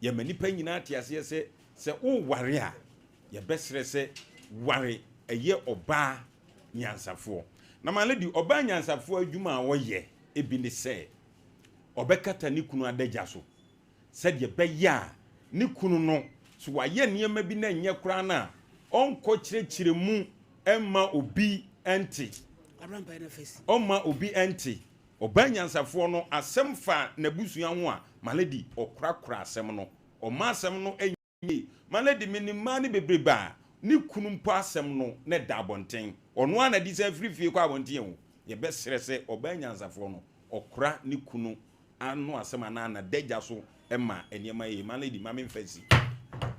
Yɛma nnipa nyinaa te aseɛ sɛ, sɛ woreware a, yɛbɛsrɛ sɛ ware ɛyɛ ɔbaa nyansafoɔ. Na my lady, ɔbaa nyansafoɔ adwuma a ɔyɛ bi ne sɛ, ɔbɛkata ne kunu adagya so sɛdeɛ ɛbɛyɛ a ne kunu no, sɛ wayɛ nneɛma bi na ɛnyɛ koraa no a, ɔnkɔ kyerɛkyerɛ mu mma obi nte. Ɔmma obi nte. Ɔbaa nyansafoɔ no, asɛm fa n'abusua ho a, my lady, ɔkorakora asɛm no. Ɔma asɛm no nyɛ yie. My lady, menim mmaa no bebrebe a, ne kunu mpo asɛm no na ɛda abɔnten. Ɔno ara na ɛde san firi fie kɔ abɔnten o. Yɛbɛsrɛ sɛ ɔbaa nyansafoɔ no, ɔkora ne kunu ano asɛm anaa n'adagya so ma nneɛma yɛ yie. My lady, ma memfa nsi.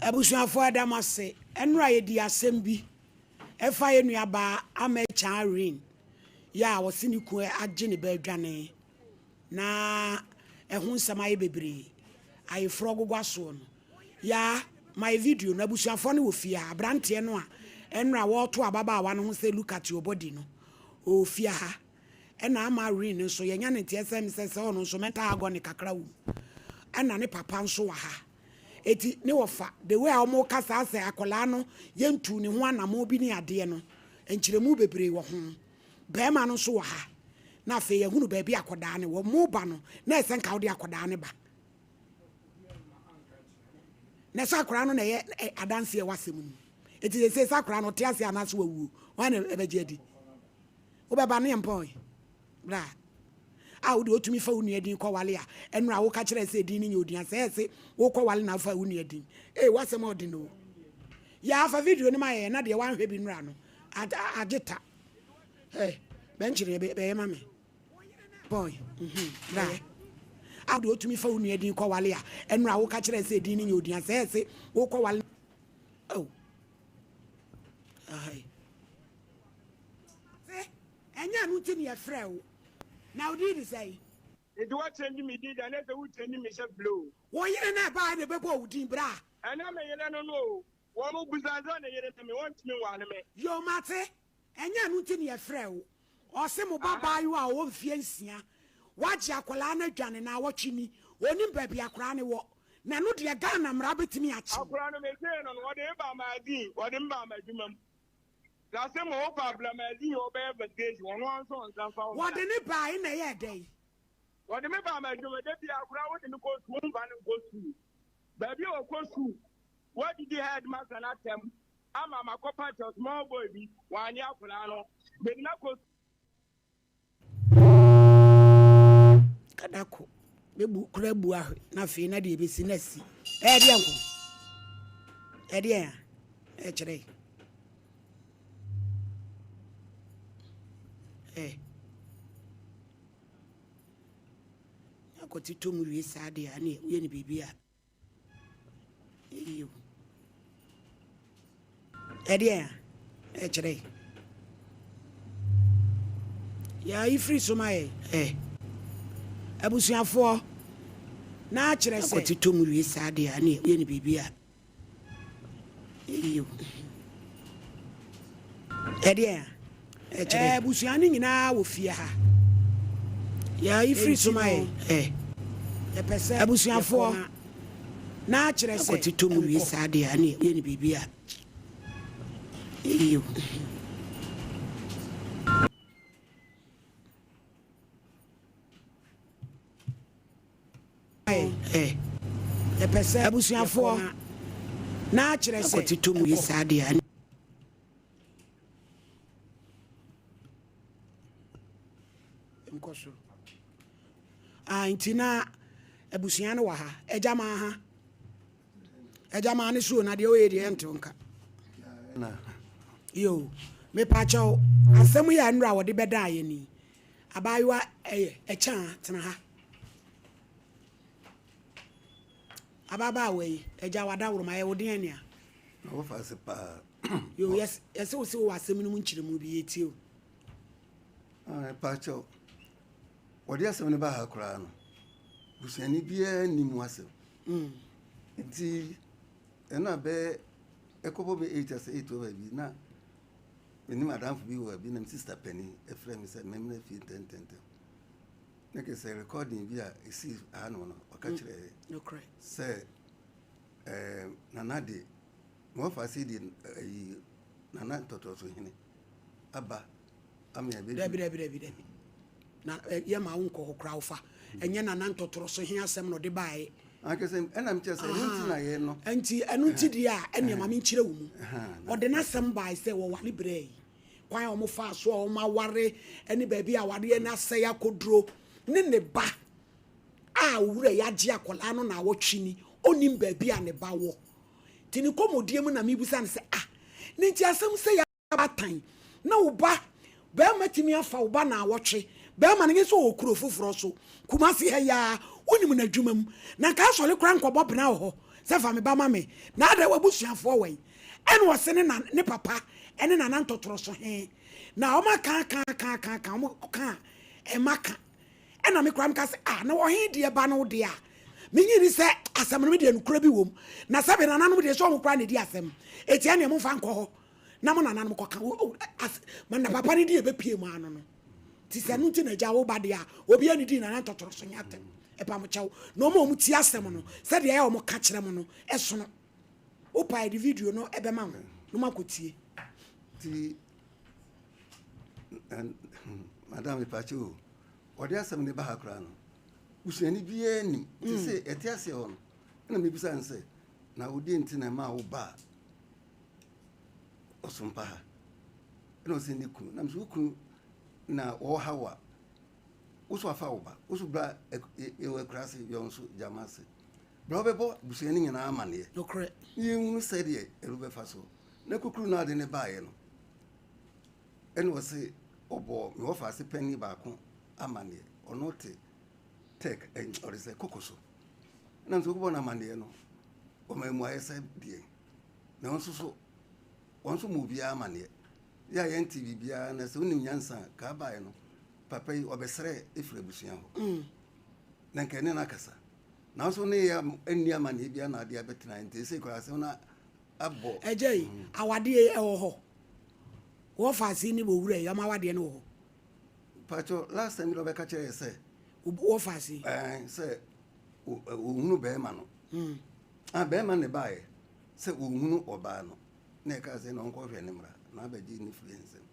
Abusuafoɔ yɛda mo ase. Ɛnora yɛdii asɛm bi ɛfa yɛn nua baa Ama Akyan Irene yɛ a ɔse ne kun agye ne ba adwane na ɛho nsɛm ayɛ bebree. Ayeforɔ gogwa soɔ no, yaa my video no abusuafoɔ no wɔ fie ha. Abranteɛ no a ɛnora wɔreto ababaawa no ho sɛ look at your body no, ɔwɔ fie ha. Ɛna ama Irene nso yɛnya ne nteɛ sɛ sɛ sɛ ɔno nso mental agony kakra wɔ mu. Ɛna ne papa nso wɔ ha. Eti ne wɔfa the way a wɔka saa sɛ akwadaa no yɛntuu ne ho anamɔn bi ne adeɛ no, nkyerɛmu bebree wɔ ho. Barima no nso wɔ ha, na afei yɛahunu baabi a akwadaa no wɔ. Mo ba no, na ɛsɛ nka wode akwadaa no ba. Na sɛ akwadaa no na ɛyɛ adanseɛ wɔ asɛm no mu. Eti sɛ sɛ akwadaa no ɔte ase anaasɛ wawuo, wɔn na ɛbɛgye adi. Wobɛba ne yɛmpɔn. Bra. A wode otumi fa wo nua din kɔwale a, ɛno a woka kyerɛ sɛ edin no nyɛ odin a, sɛ ɛse wokɔwale na wofa wo nua din. Ee, w'asɛm a ɔden o. Yaa fa video no ma yɛn na deɛ wanhwɛ bi nnora no, agye ta. Hey, bɛnkyere bɛyɛ ma me. Boy, mhm, bra. A wode otumi fa wo nua din kɔwale a, ɛno a woka kyerɛ sɛ edin no nyɛ odin a, sɛ ɛse wokɔwale. Oh. Ahai. Se, ɛnyɛ ɛno nti na yɛfrɛɛ wo. Na wo din de sɛn? Nti wo change me din deɛ na sɛ wo change me hyɛ flow. Wo yere na ɛbaeɛ na ɛbɛbɔɔ wo din bra. Ɛnyɛ me yere no no o. Wɔn bisa sɛ ne yere ne me, wɔntumi nware me. Yoo mate, ɛnyɛ ɛno nti na yɛfrɛɛ wo. Ɔse mo ba baayewa a ɔwɔ mfeɛ nsia, wagye akwadaa no adwane naawɔtwe ni, ɔnnim baabi akwadaa no wɔ. Na ɛno deɛ Ghana mmara bɛtumi akye wo. Akwadaa no megyee no no, wɔde me baa magazine, wɔde me baa m'adwuma mu. Na se mo wofa bra magazine hɔ bɛyɛ investigation, ɔno ara nso ɔnsan mfa wo mmra. Wɔde no baae na ɛyɛɛ dɛn? Wɔde me baa m'adwuma mu, da biara akwadaa wode no kɔ sukuu, womfa no nkɔ sukuu. Baabi a ɔkɔ sukuu, Woadidi headmaster no atɛm ama makɔpa kyɛw small boy bi wannye akwadaa no mede no akɔ Kadako bɛbu kora bu ahwe na afei na deɛ ɛbɛsi na asi. Ɛyɛ deɛ nko? Ɛdeɛ a ɛkyerɛ ɛ akɔte tom wie saa deɛ a ne woyɛ no biribi a Eyi o. Ɛdeɛn a ɛkyerɛ yi? Yɛayi firi so ma yɛn. Ɛ. Abusuafoɔ, na akyerɛ sɛ. Akɔte tɔ mu wie saa deɛ a, ɛneɛ woyɛ no biribi a, eyi o. Ɛdeɛn a. Ɛkyerɛ. Abusua no nyinaa wɔ fie ha. Yɛayi firi so ma yɛn. Ɛ. Yɛpɛ sɛ abusuafoɔ na na akyerɛ sɛ. Akɔte tɔ mu wie saa deɛ a, ɛneɛ woyɛ no biribi a, ɛyɛ o. Ɛ. Yɛpɛ sɛ abusuafoɔ na akyerɛ sɛ. Akɔte tɔ mu wie saa deɛ a. Nkɔ soro. Ah, nti na abusua no wɔ ha. Agya maa ha. Agya maa ne suo na deɛ ɔyɛ deɛ ɛntew nka. Yo, mepa kyɛw, asɛm yi a nnura wɔde bɛdaa yɛ ni. Abaayewa ɛyɛ ɛkyɛn tena ha. Ababaawa yi, agya wadaworoma, ɛyɛ wo deɛn nea? Na wɔfa ase paa. Yo, yɛse yɛse wo se wowɔ asɛm no mu nkyerɛmu bi, yɛtie o. Ah, paakyɛw, wɔde asɛm no baa ha koraa no, busuani biara nni mu asɛm. Mm. Nti, ɛno a bɛyɛ ɛkɔbɔ me 8 asɛ 8 wɔ baabi na menim adamfo bi wɔ baabi na me sista panin ɛfrɛ me sɛ memmra fie ntɛntɛntɛm. Ne kɛ sɛ recording bi a ɛsii hanom no, ɔka mm. kyerɛɛ sɛ eh, Nana de, ma wɔfa ase de ayi Nana ntɔtɔso hene aba ama yɛabɛdu. Dabi, dabi, dabi, dabi. Na eh, yɛ ma wo nkɔ hɔ koraa wofa. Ɛnyɛ Nana ntɔtɔso he asɛm na ɔde baeɛ. Ankasa ɛna mekyerɛ sɛ ɛno nti na yɛ no. Nti ɛno nti deɛ a ɛnneɛ ma menkyerɛ wo mu. Ɔde n'asɛm bae sɛ wɔware berɛ yi. Kwan a wɔfaa so a wɔaware ne baabi a awareɛ no asɛe akɔduro ne ne ba a owura yi agye akwadaa no naawɔtwe ni, ɔnnim baabi a ne ba wɔ. Nti ne nkɔmmɔdie mu na mebisa no sɛ, ah, ne nti asɛm sɛ atan na wo ba barima tumi afa wo ba naawɔtwe, barima no nyɛ sɛ ɔwɔ kuro foforɔ so, Kumasi ha yi ara, wonim n'adwuma mu, na nka asɔre koraa nkɔbɔ bena wɔ hɔ sɛ fa me ba ma me, na adɛn w'abusuafoɔ wɔ yi? Ɛna ɔse ne na ne papa ne nana ntɔtorɔ so he, na wɔn aka aka aka aka aka, wɔn ka a ɛma ka. Ɛna me koraa meka sɛ, ah, na ɔhe deɛ ba no wo deɛ a, menye ni sɛ asɛm no me deɛ nokorɛ bi wom, na sɛbe nananom deɛ sɛ wɔn koraa na ɛdi asɛm, enti ɛneɛ momfa nkɔ hɔ na mo nananom kɔka, o, as, ma na papa no deɛ ɛbɛpie mu ano no. Nti sɛ ɛno nti na agya wo ba deɛ a, obiara ne dii nana ntɔtorɔ so nyɛ atɛm, ɛpa mo kyɛw. Na wɔn a wɔtie asɛm no, sɛdeɛ ɛyɛ a wɔka kyerɛ mo no, ɛsono. Wopa yɛde video no bɛma wo na moakɔtie. Nti madam mepaakyɛ o, ɔde asɛm no ba ha koraa no, busuani biara nim. Nti mm. sɛ ɛte aseɛ hɔ no, ɛna mebisa no sɛ, na wodeɛ nti na ɛmaa wo ba a ɔsompa ha? Ɛna ɔsɛ ne kunu. Na mesɛ wo kunu na wɔwɔ ha wo a, wo so afa wo ba, wo so bra yɛwɔ akura ase, yɛwɔ nso gyama ase. Berɛ a wobɛbɔ abusua no nyinaa amaneɛ Nokorɛ. na yɛnhunu sɛdeɛ ɛno bɛfa so. Na kukuru no a ɔde no baeɛ no, ɛna ɔse ɔbɔɔ me wɔfaase panin baako amaneɛ. Ɔno te Tɛk, ɛ, ɔde sɛ koko so. Ɛna nso wobɔ no amaneɛ no, ɔma mmuaeɛ sɛ deɛn. Na ɔno nso so, wɔn nso ma obiara amaneɛ. Yɛ a yɛnte biribiara, na sɛ wonim nyansa a, kaa baeɛ no, papa yi ɔbɛsrɛ ɛfiri abusua hɔ. Na nka ɛne no akasa. Nanso ne yɛ anni amanneɛ biara na adeɛ abɛtena nti ɛsei koraa asɛm no abɔ. Agya yi, awadeɛ yi ɛwɔ hɔ? Wɔfa ase ne owura yi, wɔn awadeɛ no wɔ hɔ? Pakyɛ, last time bi na ɔbɛka kyerɛ yɛ sɛ. Wɔfa ase. Ɛɛ sɛ ohunu bɛrima no. Ah, bɛrima ne baeɛ sɛ ohunu ɔbaa no. Na ɛka sɛ na ɔnkɔhwɛ ne mmra na abɛgye ne firi nsam.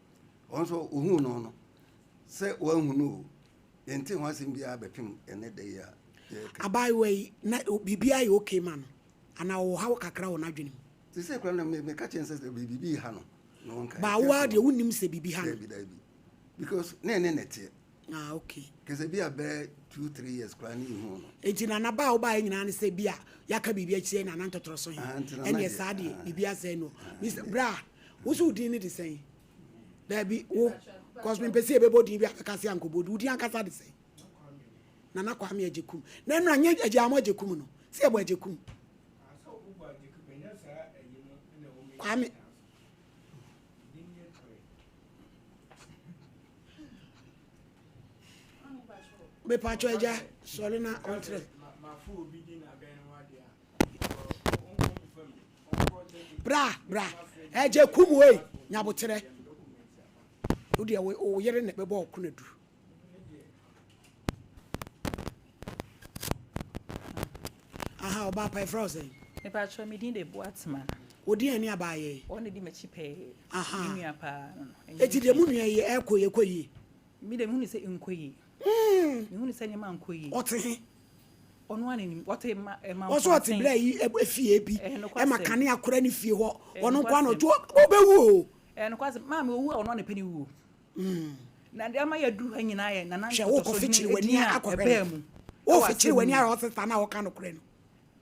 Ɔno nso ohuu no no sɛ wanhu no o. Yɛnte ho asɛm biara bɛpem ɛnɛ da yi a yɛreka. Abaayewa yi, na biribiara yɛ okay ma no anaa ɔwɔ haw kakra wɔ n'adwene mu? Seesei koraa no, meka kyerɛ no sɛ biribi reha no na ɔnkae. But wo ara deɛ wonnim sɛ biribi ha no? Dabi, dabi. Because na ɛne na ɛteɛ. Ah, okay. Kɛsɛ bi a bɛyɛ 2, 3 years koraa ne yɛhuu no. Enti Nana ba a wobaeɛ nyinaa ne sɛ bi a yɛaka biribi akyerɛ Nana ntɔtorɔ so he? Ah, nti Nana Ɛnneɛ deɛ, saa deɛ, ah. biribi asɛe no. Mister, bra, wo so wo din ne de sɛn? Daabi, wo, cause mempɛ sɛ yɛbɛbɔ din bi a bɛka sɛ ankɔbɔ din. Wo din ankasa de sɛn? Nana Kwame Agyekum. Na ɛno anyɛ Agyeamo Agyekum no, sɛ yɛbɔ Agyekum. Kwame. Mepatwɔ agya, sɔre na ɔntrɛ. Bra, bra. Agya kum wei, nyaboterɛ. Wo deɛ wo yere na ɛbɛbɔ wo konadu. Aha, ɔbaa pa ɛfrɛ wo sɛn? Mepakyɛw, me din de Boatema. Wo din ani abaayɛ yi? Ɔno na di m'akyi pɛɛ. Aha. Me nua paa no no. Eti deɛ mo nua yi ɛkɔ yi, ɛkɔ yie? Me deɛ mehu no sɛ nkɔ yie. Mehu no sɛ nneɛma nkɔ yie. Ɔte he? Ɔno ara na nim. Ɔte ma ɛma Ɔsɛ ɔte berɛ yi efie bi Ɛyɛ nokwasɛm. ɛma kanea kora ne fie hɔ. Ɛyɛ Ɔno nko ara na nokwasɛm. ɔte. Ɔbɛwu o. Ɛyɛ nokwasɛm. Maame owu a ɔno ara na ɛpɛ ne wuo. Na deɛ ama yɛaduru ha nyinaa yɛ Nana Hwɛ, Nkotɔsɔ wokɔfikyiri hene w'ani edin a akɔhwɛ ɛbaa no. mu ɛwɔ Wofikyiri asɛm w'ani yi ahwɛ mu. wo sista no a ɔka nokorɛ no.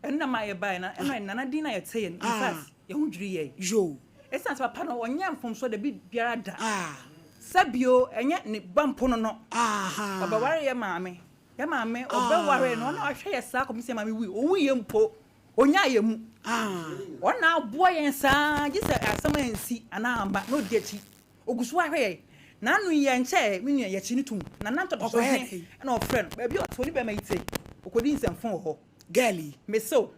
Ɛno na ɛma yɛbaeɛ na ɛno na Nana din a yɛteeɛ no, in Ah. fact, yɛn ho dwirii yɛn. Yoo. Ɛsiane sɛ papa no ɔnyɛɛ mfomsoɔ da bi biara da. Ah. Sɛ bio, ɛnyɛ ne ba mpo no no. Aha. Ɔbɛwaree yɛn maame. Yɛn maame, ɔbɛwaree no, ɔno na wahwɛ yɛn saa kɔpem sɛ yɛn maame wui. Ɔwuiɛ mpo, ɔnyaa yɛn mu. Ah. Ɔno na aboa yɛn saa, gye sɛ asɛm ansi anaa amba na ɔdi akyi. Ɔgu so ara hwɛ yɛn. N'ano yi ɛnkyɛɛ, me nua, yɛkyee no toom. Nana ntɔtɔso Ɔkɔyɛɛ he dɛn? na ɔfrɛɛ no. Baabi a ɔte, ɔne bɛrima yi te. Ɔkɔdii nsɛmfo wɔ hɔ. Girl yi. Mese wo,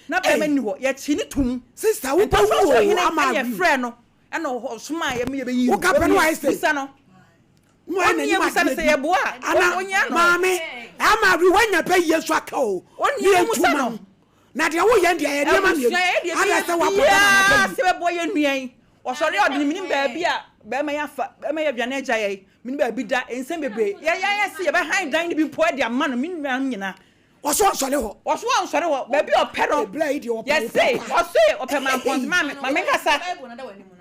na bɛrima Ei! nni hɔ. Yɛkyee no toom. Sister, wobɛwu Ntɔtɔso o, hene ama na awi. yɛfrɛɛ no, ɛna ɔsomaa yɛn ma yɛbɛyii no. Woka pɛ na wayɛ sei. Bisa no. Na wayɛ Ɔnni n'anim abusa no adeɛ sɛ bi. yɛboa a, Ana, ɔnyɛ ano. maame, ama awi, woanya bɛ yie nso aka o. Ɔnni Ne yɛntu abusa ma no. wo. Na deɛ woyɛ no deɛ, ɛyɛ nneɛma Abusua, mmienu. yɛyɛ deɛ Ada ɛbɛyɛ sɛ woabɔ dam anaa biara bɛ sɛ yɛbɛboa yɛn nua yi. Ɔsɔre a ɔde ne menim baabi a bɛrima yi afa, bɛrima yi aduane agya yɛn, menim baabi da, nsɛm bebree. Yɛ yɛn ayɛ sɛ yɛbɛhan dan no bi mpo de ama no, me nuanom nyinaa. Ɔso ɔnsɔre hɔ. Ɔso ɔnsɔre hɔ, baabi a ɔpɛ no. Ebla yi deɛ ɔpɛ wo Yɛse, papa. ɔse ɔpɛ mampɔnte, maame, ma menkasa.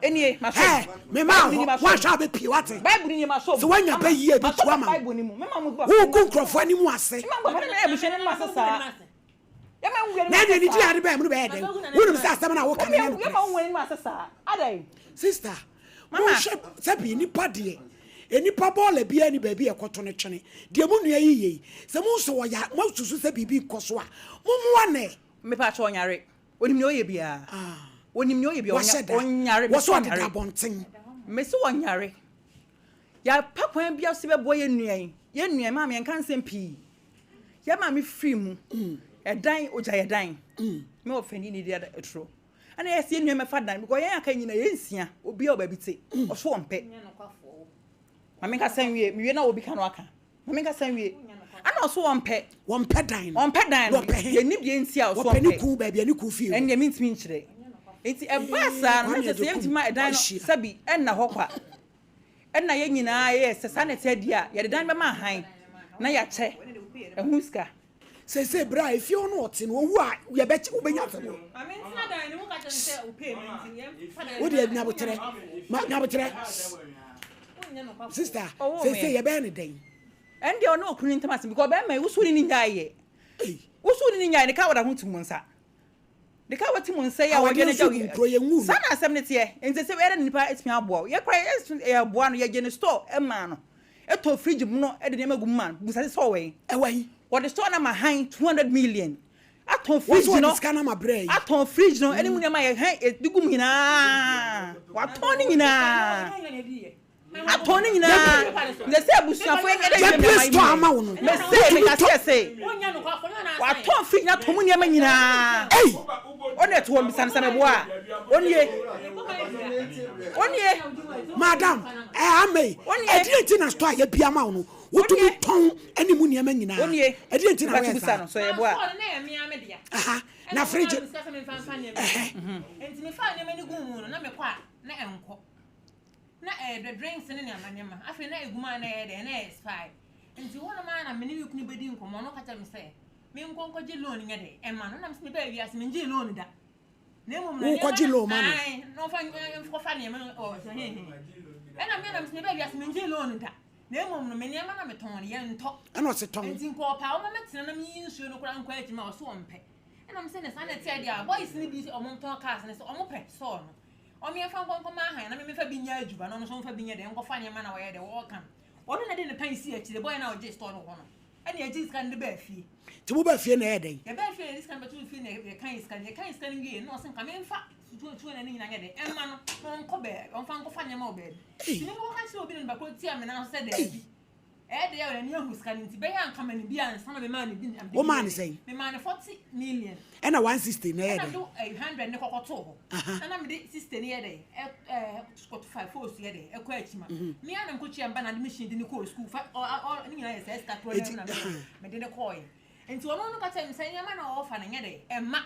Enie, masɔ Hɛ, mu. me ma Bible ni hɔ, masɔ woanhwɛ mu. a bɛpie, wate? Bible ni masɔ Sɛ mu. woanya Mama, bɛ yie bi masɔ to ama wo. Bible ni mu. Mema mo ba. Wogu nkurɔfoɔ anim ase. Mema mo ba, na meyɛ abusua no anim ase saa. Na ɛne anigye ade bɛn mu no bɛyɛ dɛn? Wonim sɛ asɛm no a woka no nyɛ nokorɛ. Sister, monhwɛ sɛbi nnipa deɛ, nnipa bɔɔla biara ni baabi a ɛkɔto no twene. Deɛ mo nua yi yɛ yi, sɛ mohu sɛ ɔya, moasusu sɛ biribi rekɔ so a, mommoa no ɛ. Mepakyɛ ɔnyare. Onim nea ɔyɛ biara. Onim nea ɔyɛ biara. Wahyɛ da. Ɔnyare. Wɔ so ɔdeda abɔnten. Mese ɔnyare. Yɛapɛ kwan biara so bɛboa yɛn nua yi. Yɛn nua yi, maame yɛnka nsɛm pii. Yɛn maame firi mu. Ɛdan, ogya yɛ dan. Me wɔ fɛni ne di aturo. Ɛna yɛsɛ yɛn nua mɛfa dan because yɛn aka nyina yɛn nsia. Obiara wɔ baabi te. Ɔso ɔmpɛ. Maame nkasa nwie. Mewie na obi ka no aka. Maame nkasa nwie. Ɛna ɔso ɔmpɛ. Wɔmpɛ dan no. Ɔmpɛ dan no. Wɔpɛ he? Yɛnni deɛ nti a ɔso Wɔpɛ ne ɔmpɛ. kun baabi a ne kun fie wɔ. Ɛndeɛ mentumi nkyerɛ. Nti ɛbaa saa no, na kyerɛ sɛ yɛntumi ma ɛdan no sɛbi ɛnna hɔ kwa. Ɛna yɛn nyinaa yɛyɛ sɛ saa na ɛteɛ deɛ a, yɛde dan no bɛma ahan na yɛakyɛ ɛho sika. Seesei berɛ a efie hɔ no ɔte no, ɔwu a yɛbɛkyɛ, wobɛnya asɛm o. Wo deɛ nyaboterɛ, ma nyaboterɛ. Sister, seesei yɛbɛyɛ no dɛn? Ɛndeɛ ɔne okunu ntam asɛm because ɔbɛrima yi woso ne ne nyaeɛ. Woso ne ne nyaeɛ ne ka wɔda ho te mu nsa. De ka wɔte mu nsa yi a Awadeɛ wɔdwane nso gya gu nkuro, yɛnwu no. Saa na asɛm no teɛ. Nti sɛ ɛyɛ dɛ na nipa atumi aboa wo. Yɛ koraa yɛ yɛboa no, yɛgye no store maa no. Ɛtɔ fridge mu no de nneɛma gu mu maa no. Busa sɛ store wɔ he? Ɛwɔ he? Wɔde store no ama han 200 million. Atɔn Wɔn nso fridge wɔde no. sika no ama brɛ yi. Atɔn fridge no ɛne mu nneɛma a yɛ han de gu mu nyinaa. Watɔn ne nyinaa. Atɔn ne nyinaa. Nti sɛ abusuafo yɛnyɛ dɛ Yɛbue store ama wo no. Mese meka sɛ se watɔn fridge na atɔn mu nneɛma nyinaa. Ei! Ɔne ɛto hɔ mbisa no sɛ meboa a. Onie. Onie. Madam, ɛɛ ama yi. Onie. Ɛdeɛ nti na store a yɛbue ama wo no, wotumi tɔn ɛne mu nneɛma nyinaa. Onie. Ɛdeɛ nti na Mpakyɛ woyɛ bisa saa? no sɛ yɛboa a. Aha, na fridge. Ɛhɛ. Nti mefaa nneɛma no guu mu no na mekɔ a na ɛnkɔ. Na ɛyɛ dɛ drinks ne nneɛma nneɛma. Afei na egu mu a na ɛyɛ dɛ na ɛyɛ expire. Nti hɔnom ara na me ne me kunu bedi nkɔmmɔ. Ɔno ka kyerɛ me sɛ menkɔ nkɔgye loan nyɛ dɛ ɛma no. Na mese mebaa wiase mengyee loan da. Na mmom no Wokɔgye nneɛma loan ma no? Ae, na ɔmfa nkɔfa nneɛma wɔ sɛ he he. Ɛna me na mese mebaa wiase mengyee loan da. Na mmom no me nneɛma na metɔn no yɛntɔ. Ɛna ɔse tɔn. Nti nka ɔpɛ a ɔma mɛtena na meyi nsuo no koraa nkɔ akyi ma ɔse ɔmpɛ. Ɛna mese ne saa na ɛteɛ deɛ a boys no bi ɔmo tɔn cars no sɛ ɔmo pɛ sɔɔ no. Ɔmo yɛmfa nkɔ nkɔma ahan na me memfa bi nyɛ adwuma na ɔno nso ɔmfa bi nyɛ dɛn nkɔfa nneɛma na wɔyɛ dɛ wɔɔka no. Ɔno na ɛde ne pan sii akyire, boy no a ɔgyee store no wɔ hɔ no ɛna yɛgyee sika no de baa fie. Nti mobaa fie na ɛyɛɛ dɛn? Yɛbaa fie na yɛde sika no bɛtoo fie na yɛkan sika no, yɛkan sika no wieeɛ no na ɔse nka memfa 200 no nyinaa nyɛ dɛn ɛmma no na ɔnkɔ baabi, ɔmfa nkɔfa nneɛma wɔ baabi. Nti me mekɔka kyerɛɛ obi na nipa korɔ tiaa me nan so sɛ daabi. Ɛyɛ dɛ a n'ani ahu sika no nti bɛyɛ a nka ma no bi ansa na memaa no bi na mede bi Womaa no yɛɛ sɛn? Memaa no 40 million. Ɛna 160 no ɛyɛ Ɛna dɛn? mede eh, 100 no kɔkɔtoo hɔ. Aha. Na na mede 60 no yɛ dɛn? Ɛ ɛ kɔto fa foosu yɛ dɛn? Ɛkɔ akyi ma. Mhm. Me ara na mekɔtua me ba na de machine de no kɔɔ sukuu. Fa ɔ ɔ ne nyinaa yɛ saa sika korɔ no Eti ara mu na meyɛ aha. dɛn? Mede no kɔɔeɛ. Nti ɔno no ka kyerɛɛ me sɛ nneɛma na ɔɔfa no nyɛ dɛn? Ɛmma.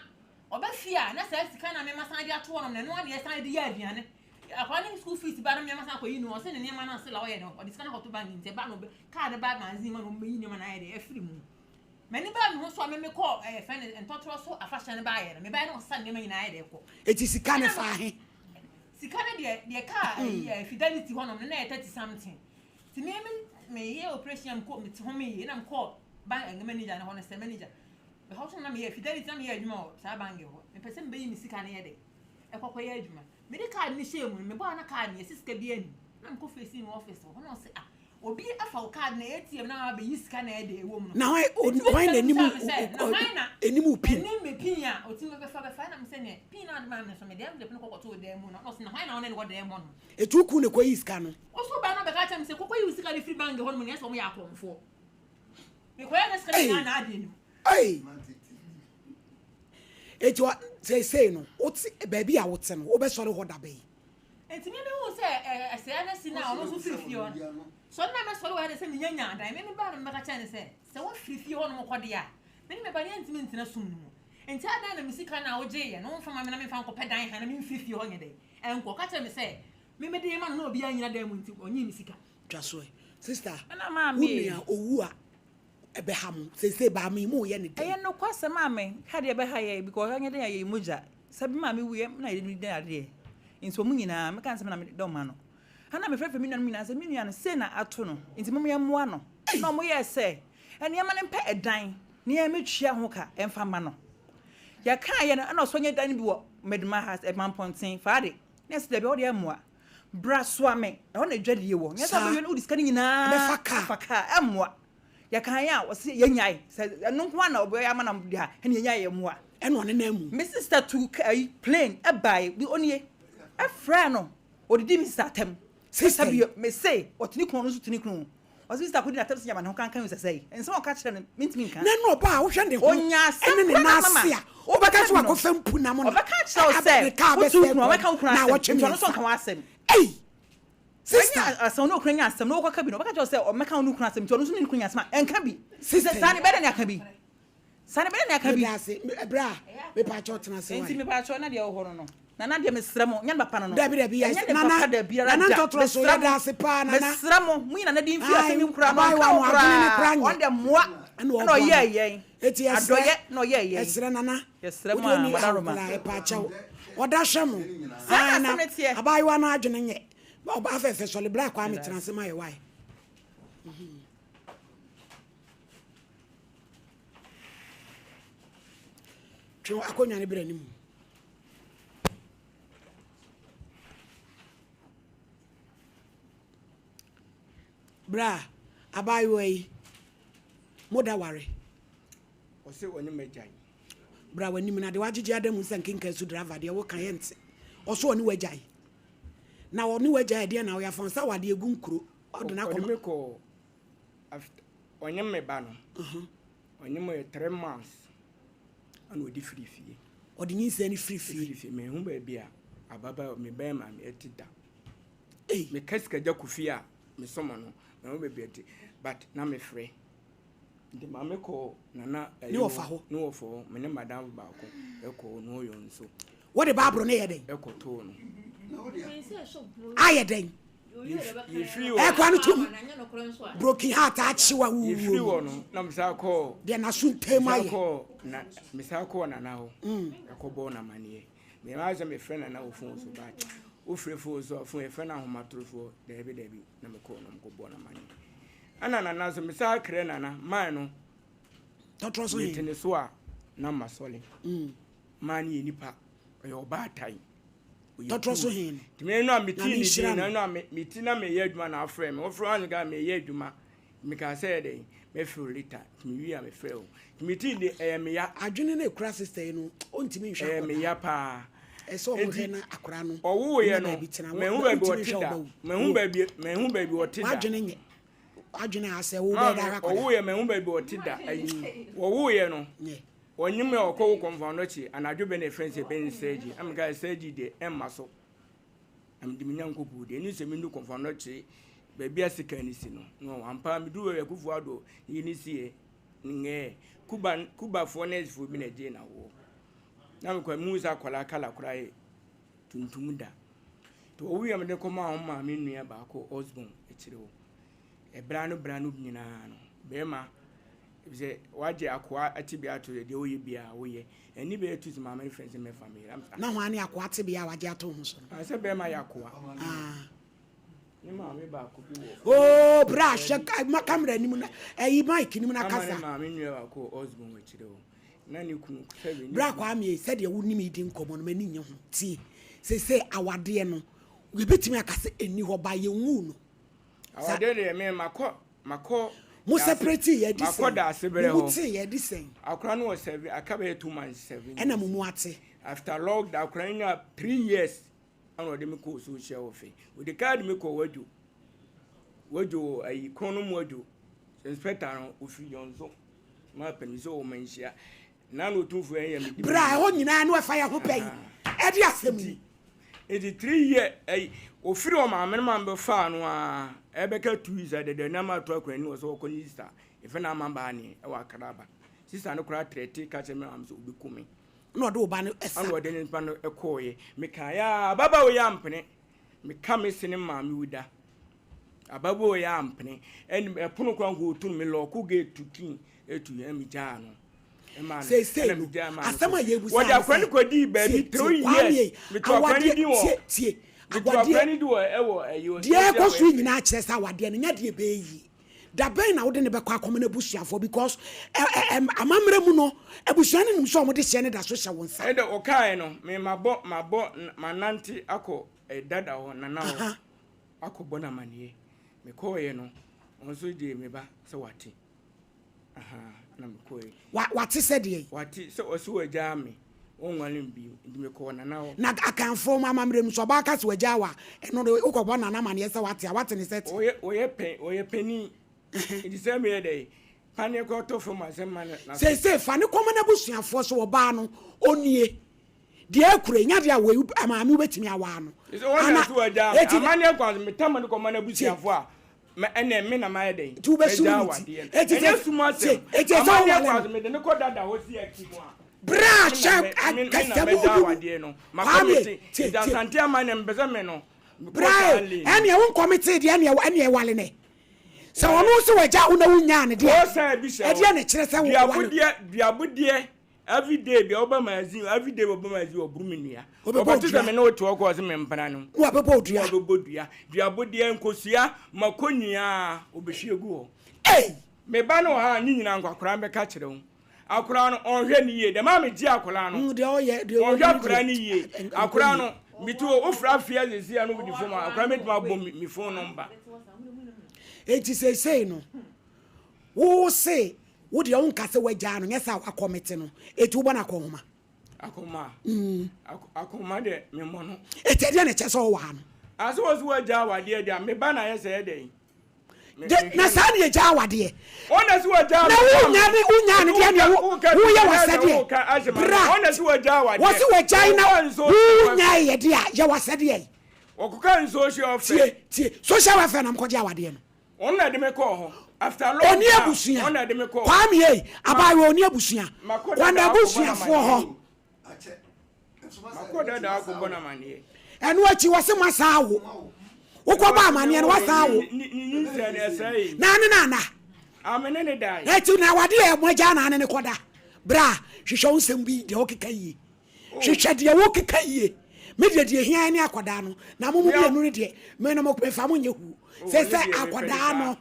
Ɔba fie a na saa sika no a me masan de ato hɔnom no ɛno ara na yɛsan de yɛ aduane. Akwadaa no school fees ba no nneɛma san akɔyi no ɔsɛ ne nneɛma no ase la ɔyɛ no ɔde sika no akɔto bank nti ɛba no kaa no ba magazine ma no ɔmbɛyi nneɛma no ayɛ dɛ afiri mu m'ani baa me ho so a me mekɔ ɛyɛ fɛn no ntɔtorɔ so afahyɛ no baayɛ no mebaeɛ no ɔsesa nneɛma nyinaa ayɛ dɛ kɔ Eti sika no fa he? Sika no deɛ deɛ kaa ɛyi fidelity hɔnom no na ɛyɛ 30 something nti me me meyɛ operation a mekɔ mete ho meyɛ na mekɔ bank manager no hɔ no sɛ manager ɛhɔ so na meyɛ fidelity na meyɛ adwuma wɔ saa bank hɔ mepɛ sɛ mebɛyi me sika no yɛ dɛ ɛkɔkɔyɛ adwuma. Mede card no hyɛɛ mu no, mebɔɔ na card no yɛse sika biara nni mu. Na mekɔ facing me office hɔ, na ɔse ah, obi afa wo card na ATM na wabɛyi sika na ɛde ɛwɔ mu no. Na hwan hwan na anim anim wo pin? Anim me pin a otumi bɛfa bɛfa ɛna mesɛ neɛ pin na ɔde maa me no so mede envelope no kɔkɔtoo dan mu no na ɔse na hwan na ɔne no wɔ dan mu hɔ nom. Eti wo kun na ɛkɔyii sika no? Ɔso baa na ɔbɛka kyerɛ me sɛ kɔkɔyi wo sika no firi bank hɔ nom na ɛsɛ wɔn yɛ akɔmfoɔ. Mekɔyɛ ne sika no nyinaa na adeɛ no mu. Ei! Eti ɔ seesei no wote baabi a wote no wobɛsɔre hɔ da bɛn? Enti me mehuu sɛ ɛ ɛsɛe no asi no a ɔno nso firi fie hɔ no, sɔre na mɛsɔre wɔ ha de sɛ menya nya adan. Me mebaa no mebɛka kyerɛɛ no sɛ, sɛ woafiri fie hɔnom kɔ deɛ a, me ne me ba no yɛntumi ntena sum no mu. Enti adɛn na me sika no a wogyeeɛ no womfa mma me na memfa nkɔpɛ dan ha na memfiri fie hɔ nyɛ dɛn nkɔ? Ɔka kyerɛɛ me sɛ me mede rema no na obiara nnyina dan mu nti ɔnyee me sika. Twa so ɛ. Sister, Ɛna wo maame. nua owu a ɛbɛha mo seesei baa me mu yɛ ne dɛn. Ɛyɛ nokwasɛm maame ha deɛ ɛbɛha yɛ because anyɛ dɛn a yɛyɛ mogya sɛ me maame wuiɛ me na yɛde no di adeɛ nti wɔn nyinaa meka ne sɛ me na mede wɔn ano ɛna mefrɛfrɛ me nuanom nyinaa sɛ me nua no sei na ato no nti mom yɛmmoa no na wɔn yɛɛ sɛ nneɛma no mpɛ ɛdan na yɛn mɛtua ho ka ɛmfa ma no yɛkaa yɛ no ɛna ɔsɔ nyɛ dan no bi wɔ Meduma ha Mampɔnten faade na ɛsɛ dɛbi ɔde ɛmmoa bra soa me ɛhɔ na adwadie wɔ nyɛ sɛ wobɛwie no wode sika no nyinaa Bɛfa kaa. afa kaa ɛmmoa yɛkaeɛ a wɔse yɛnyae sɛ ɛno nko ara na ɔbɛyɛ ama na deɛ a ɛne yɛnyae yɛ mmoa ɛna ɔne nan mu me sister tu ayi plane ɛbae bi ɔnie ɛfrɛ no ɔdidi me sister atɛm Sister yi? me se ɔte ne kunu ɔno nso te ne kunu ɔse sister akɔdi n'atɛm sɛ nyama ne ho kankan sɛ sɛe nsɛm a ɔka kyerɛ no mentumi nka na ɛna ɔbaa a wohwɛ ne ho Onya asɛm ɛne ne koraa nan na mama ase a wobɛka sɛ wobɛka no. wakɔfa mpu nam na ɔbɛka kyerɛ wo ɛ- sɛ ne kaa wotu bɛsɛe kunu ɔbɛka wo kunu na asɛm wɔtwe nti ɔno nso mmiɛnsa nka w'asɛm ei sister Ɔnyɛ asɛm ne okunu anya asɛm na wokɔka bi no ɔbɛka kyerɛ wo sɛ ɔmmɛka wo ne okunu asɛm nti ɔno nso ne ne kunu nya asɛm a ɛnka bi Sister sɛ saa ne bɛdɛ ne aka bi saa ne bɛdɛ ne aka bi meda ase bra mepaakyɛw tena ase nti wae mepaakyɛw na deɛ ɛwɔ hɔ no no nana deɛ mesrɛ mo nyɛ ne papa no no dabi dabi ɛnyɛ yes ne nana papa da biara nana da ntɔtorɔ so mesrɛ yɛda mo ase paa nana mesrɛ mo mo nyina nadi mfi asɛm Ai yi koraa no abaayewa ɔnka no wo adwene ne koraa kora nyɛ ɔno deɛ mmoa ɛna ɛna ɔboa mo ɔyɛɛ yɛn eti ɛsrɛ adɔyɛ na ɔyɛɛ yɛn ɛsrɛ nana yɛsrɛ mo wode a ɔni madam awo Roma koraa ɛpaakyɛw ɔda hwɛ mo saa na ai na asɛm no teɛ abaayewa no adwene nyɛ ɔbaa fɛfɛ sɔle bra kwame meda tena ase ase ma yɛ wae twe akonnwa no brɛ ne mu bra abaayewa yi moda ware Ɔse ɔne m'agyae. Bra w'anim na deɛ wagyegye ada mu sɛ nkenka su driver deɛ woka yɛnte. Ɔso ɔne w'agyae. Na ɔne w'agya yɛ deɛ na ɔyɛ afɔn sɛ awadeɛ gu nkuro. Ɔde no Ɔde akɔma. me kɔɔ after ɔnye me ba no. Ɔnye me yɛ 3 months ɛna ɔde firi fie. Ɔde nyinsɛn no firi fie. Firi fie. Mehu baabi a ababaawa me bɛyɛ maame ɛte da. Meka sikagya kɔ fie a mesoma no mehu baabi a ɛte but na mefrɛ. Nti maame kɔɔ nana ɛyi Ne wɔfa hɔ. Ne wɔfa hɔ. Me ne madam baako ɛkɔɔ no ɔyɔ nso. Wode baaburo ne yɛ dɛn? Ɛkɔtoo no. Ayɛ dɛn? Yɛfiri hɔ. Ɛkwa no tom. Broken heart akyewa wuwuo. Yɛfiri hɔ no na mesa kɔɔ. Deɛ n'aso ntɛm mesa ayɛ. kɔɔ na mesa kɔɔ nana hɔ. Ɛkɔbɔɔ n'amaneɛ. Mema sɛ mefrɛ nana wɔ phone so but wofrɛ phone so a phone yɛfrɛ no ahomatorofoɔ daabi daabi na mekɔɔ no mekɔbɔɔ n'amaneɛ. Ɛna nana so mesa krɛ nana man no. Tɔtrɔ so Mete he. ne so a na masɔle. Man no yɛ nipa ɔyɛ ɔbaatan. Ɔyɛ Tɔtrɔ so cool. he no. Nti me no a meti Nyame ne din nhyira no no. ɛno a meti na meyɛ adwuma na afrɛ me wɔfrɛ wɔn ka meyɛ adwuma meka sɛ dɛn mɛfrɛ later nti mewie a mefrɛ wo nti meti de ɛyɛ meya. Adwene no ekura sister yi no ɔntumi nhwɛ ɛyɛ akwadaa. meya paa. Ɛsɛ ɔmo Nti hwɛ na akwadaa no. ɔwowoyɛ nya no baabi tena. mehu baabi Wontumi ɔte nhwɛ da ɔba wo. mehu baabi mehu baabi ɔte da. W'adwene nyɛ adwene a sɛ wo bɛyɛ da ahwɛ akwadaa. Ɔwowoyɛ mehu baabi ɔte da ayi wɔwowoyɛ no ɔnyim a ɔkɔ wo kɔnfa no akyi anadwo bɛ na efrɛ sɛ bɛn sɛgyi ɛmu ka sɛgyi deɛ ɛmma so ɛmu de mi nya nkɔpu deɛ ɛni sɛ mi nu kɔnfa no akyi baabi a sika ni si no no ampa mi duru baabi akufo ado yi ni si yɛ ngɛɛ kuba kubafoɔ nɛɛsefoɔ bi na ɛgye na wɔ na mi kɔ mu sɛ akwadaa kala koraa yɛ tuntum da nti owu yɛ mi de kɔma ahom maame nua baako osborn akyire hɔ ɛbra no bra no nyinaa no bɛrima sɛ wagye akoa ati bi ato deɛ woyɛ biara woyɛ ɛni bɛyɛ tu sɛ maame no fɛn sɛ mɛfa me yere. Na hwan ne akoa te bea a wagye ato ho so no? Sɛ bɛrima yɛ akoa. Ne maame baako bi wɔ. Oo bra hwɛ ma camera anim na ɛyi mic nim na Ama kasa. ne maame nua baako osborn akyire hɔ na ne kunu sɛbi ne Bra kunu. Kwame sɛdeɛ wonim yi di nkɔmmɔ no m'ani nye ho. Tie sese awadeɛ no yɛbɛtumi aka sɛ ɛnni hɔ ba yɛnwu no. Awadeɛ deɛ me makɔ. Mo separate yɛ di Makɔ sɛn? daase berɛ Mo mu hɔ. te yɛ di sɛn? Akora no wɔ seven aka bɛyɛ 2 months seven. Ɛna mo mu ate. After lockdown akora no nya 3 years ɛna ɔde me kɔɔ social welfare ɔde kaa de me kɔ wadwo wadwo ayi kɔn no mu wadwo inspector no ofiri yɔnso maa panyin sɛ ɔma nhyia na na otumfo yɛn yɛ me di. Bra ɛhɔ nyinaa no ɛfa yɛ ho pɛ yi ɛde asɛm yi. Nti 3 year ɛyi ofiri ɔmaame no maa bɛfaa no a ɛbɛka 2 years adada nam ato akora ni wɔ sɛ ɔkɔ ne sister efe na ama baa ne ɛwɔ akraba sister no koraa trɛte ka kyerɛ me maame sɛ obi ku me. Na ɔde wo ba no ɛsa. Ɛna ɔde ne ba no ɛkɔɔyɛ meka ya ababaawa yi ampene meka me se ne maame wu da ababaawa yi ampene ɛne ɛpono koraa nko otu no me lock gate tutu etu yɛn mi gyaa no. Seesei no asɛm a yɛbusa wɔde akora no kɔdii baabi 3 years metu akora no di wɔ tie metu akora no di wɔ ɛwɔ ɛyi deɛ ɛkɔ so yi nyinaa kyerɛ sɛ awadeɛ no nya deɛ bɛyɛ yie da bɛn na wode ne bɛkɔ akɔma no abusuafoɔ because amammerɛ mu no abusua no nim sɛ ɔmode hyɛ ne da so hyɛ wo nsa. Ɛdɛ ɔkae no me mabɔ manante akɔ dada hɔ nana hɔ akɔbɔ no amanneɛ mekɔɔyɛ no ɔno nso gye me ba sɛ wate na mekɔɛ. Wate sɛ deɛ? Wate sɛ ɔsɛ wagyaa me ɔnwale m bio nti mekɔɔ nana hɔ. Na akanfoɔ mu amammerɛ mu sɛ ɔbaa ka sɛ wagyaa wa ɛno de wokɔbɔ nana amanneɛ sɛ wate a wate ne sɛ te. Ɔyɛ panin nti sɛ meyɛ dɛ paneɛ kɔ tɔ fam asɛm ma no. Seesei fa ne kɔma no abusuafoɔ so ɔbaa no ɔnie deɛ akura nya deɛ a wei maame wobɛtumi awaa no. Ɔna so wagyaa me amanneɛ kwan so metama no kɔma no abusuafoɔ a ɛnɛ me na mayɛ dɛn nti wobɛsum ne ti eti ɛnyɛ sum asɛm eti ɛsɛ amanneɛ wowale kwan no so mede ne kɔ dada hɔ si akyi mu a bra hyɛ akasɛm awadeɛ no Kwame makɔmete tie nti tie asante amanneɛ mepɛ sɛ me no bra ɛneɛ wo nkɔmete deɛ ɛneɛ ɛwale ne sɛ ɔno sɛ wagya wo na wonyaa ne deɛ ɔsan bi hyɛ ɛdeɛ ne kyerɛ sɛ wo wale duabodeɛ duabodeɛ everyday bi ɔba magazine everyday ɔba magazine ɔburu mi nua Ɔbɛbɔ ɔbɛte dua. sɛ me ne wote hɔ kɔ ɔsɛ me mpena no Na wabɛbɔ dua. wabɛbɔ dua duabodeɛ nkosua mako nyinaa ɔbɛhwie gu hɔ ei me ba no wɔ ha ne nyinaa nkwakoraa bɛka kyerɛ wo akwaraa no ɔnhwɛ ne yie dɛm a megye akwaraa no deɛ ɔyɛ deɛ ɔnhwɛ ɔwɔ akwaraa no yie akwaraa no mete hɔ wofra afei asɛsi a no wodi fam a akwaraa mɛtumi abɔ me phone number. Eti seesei no wo se wo deɛ wonka sɛ woagyaa no nyɛ sɛ wakɔmete no eti wobɔ no akɔnhoma. Akɔnhoma. Akɔnhoma deɛ memmɔ no. Eti ɛdeɛ na ɛkyɛ sɛ ɔwɔ ha no. Ase wɔ so wagya awadeɛ deɛ a, me ba na ayɛ sɛ ɛdɛn? Na saa ne yɛgya awadeɛ. Ɔna si wagya Na wonya ne wonya ne deɛ deɛ woyɛ w'asɛdeɛ. Bra. Ɔna si wagya awadeɛ. Wɔsi wagyae na wonya yɛ deɛ a yɛ w'asɛdeɛ. Wɔkɔka n social welfare. Tie tie social welfare na mokɔgye awadeɛ no. Ɔno na ɛde me kɔɔ hɔ. After long Ɔni time, abusua. ɔno na ɛde me kɔɔ hɔ. Kwame ei, abaayewa ɔni abusua. Makɔ Kɔ dada akɔbɔ no n'abusuafoɔ hɔ. amaneɛ. Makɔ dada akɔbɔ no amaneɛ. Ɛno akyi wɔse moasan awo. Wokɔbɔ amaneɛ no woasan awo. Ne nyinsɛn no ɛsɛe. Na ne nana. Ame ne ne dae. Ɛti na awadeɛ a moagyaa na ne ne kɔda. Bra, hwehwɛ wo nsɛm bi deɛ wokeka yie. Hwehwɛ deɛ wokeka yie. Me deɛ deɛ hia ne akwadaa no. Na mo mo mmienu no deɛ, me no mefa mo nyɛ huu. Sɛ sɛ akwadaa no,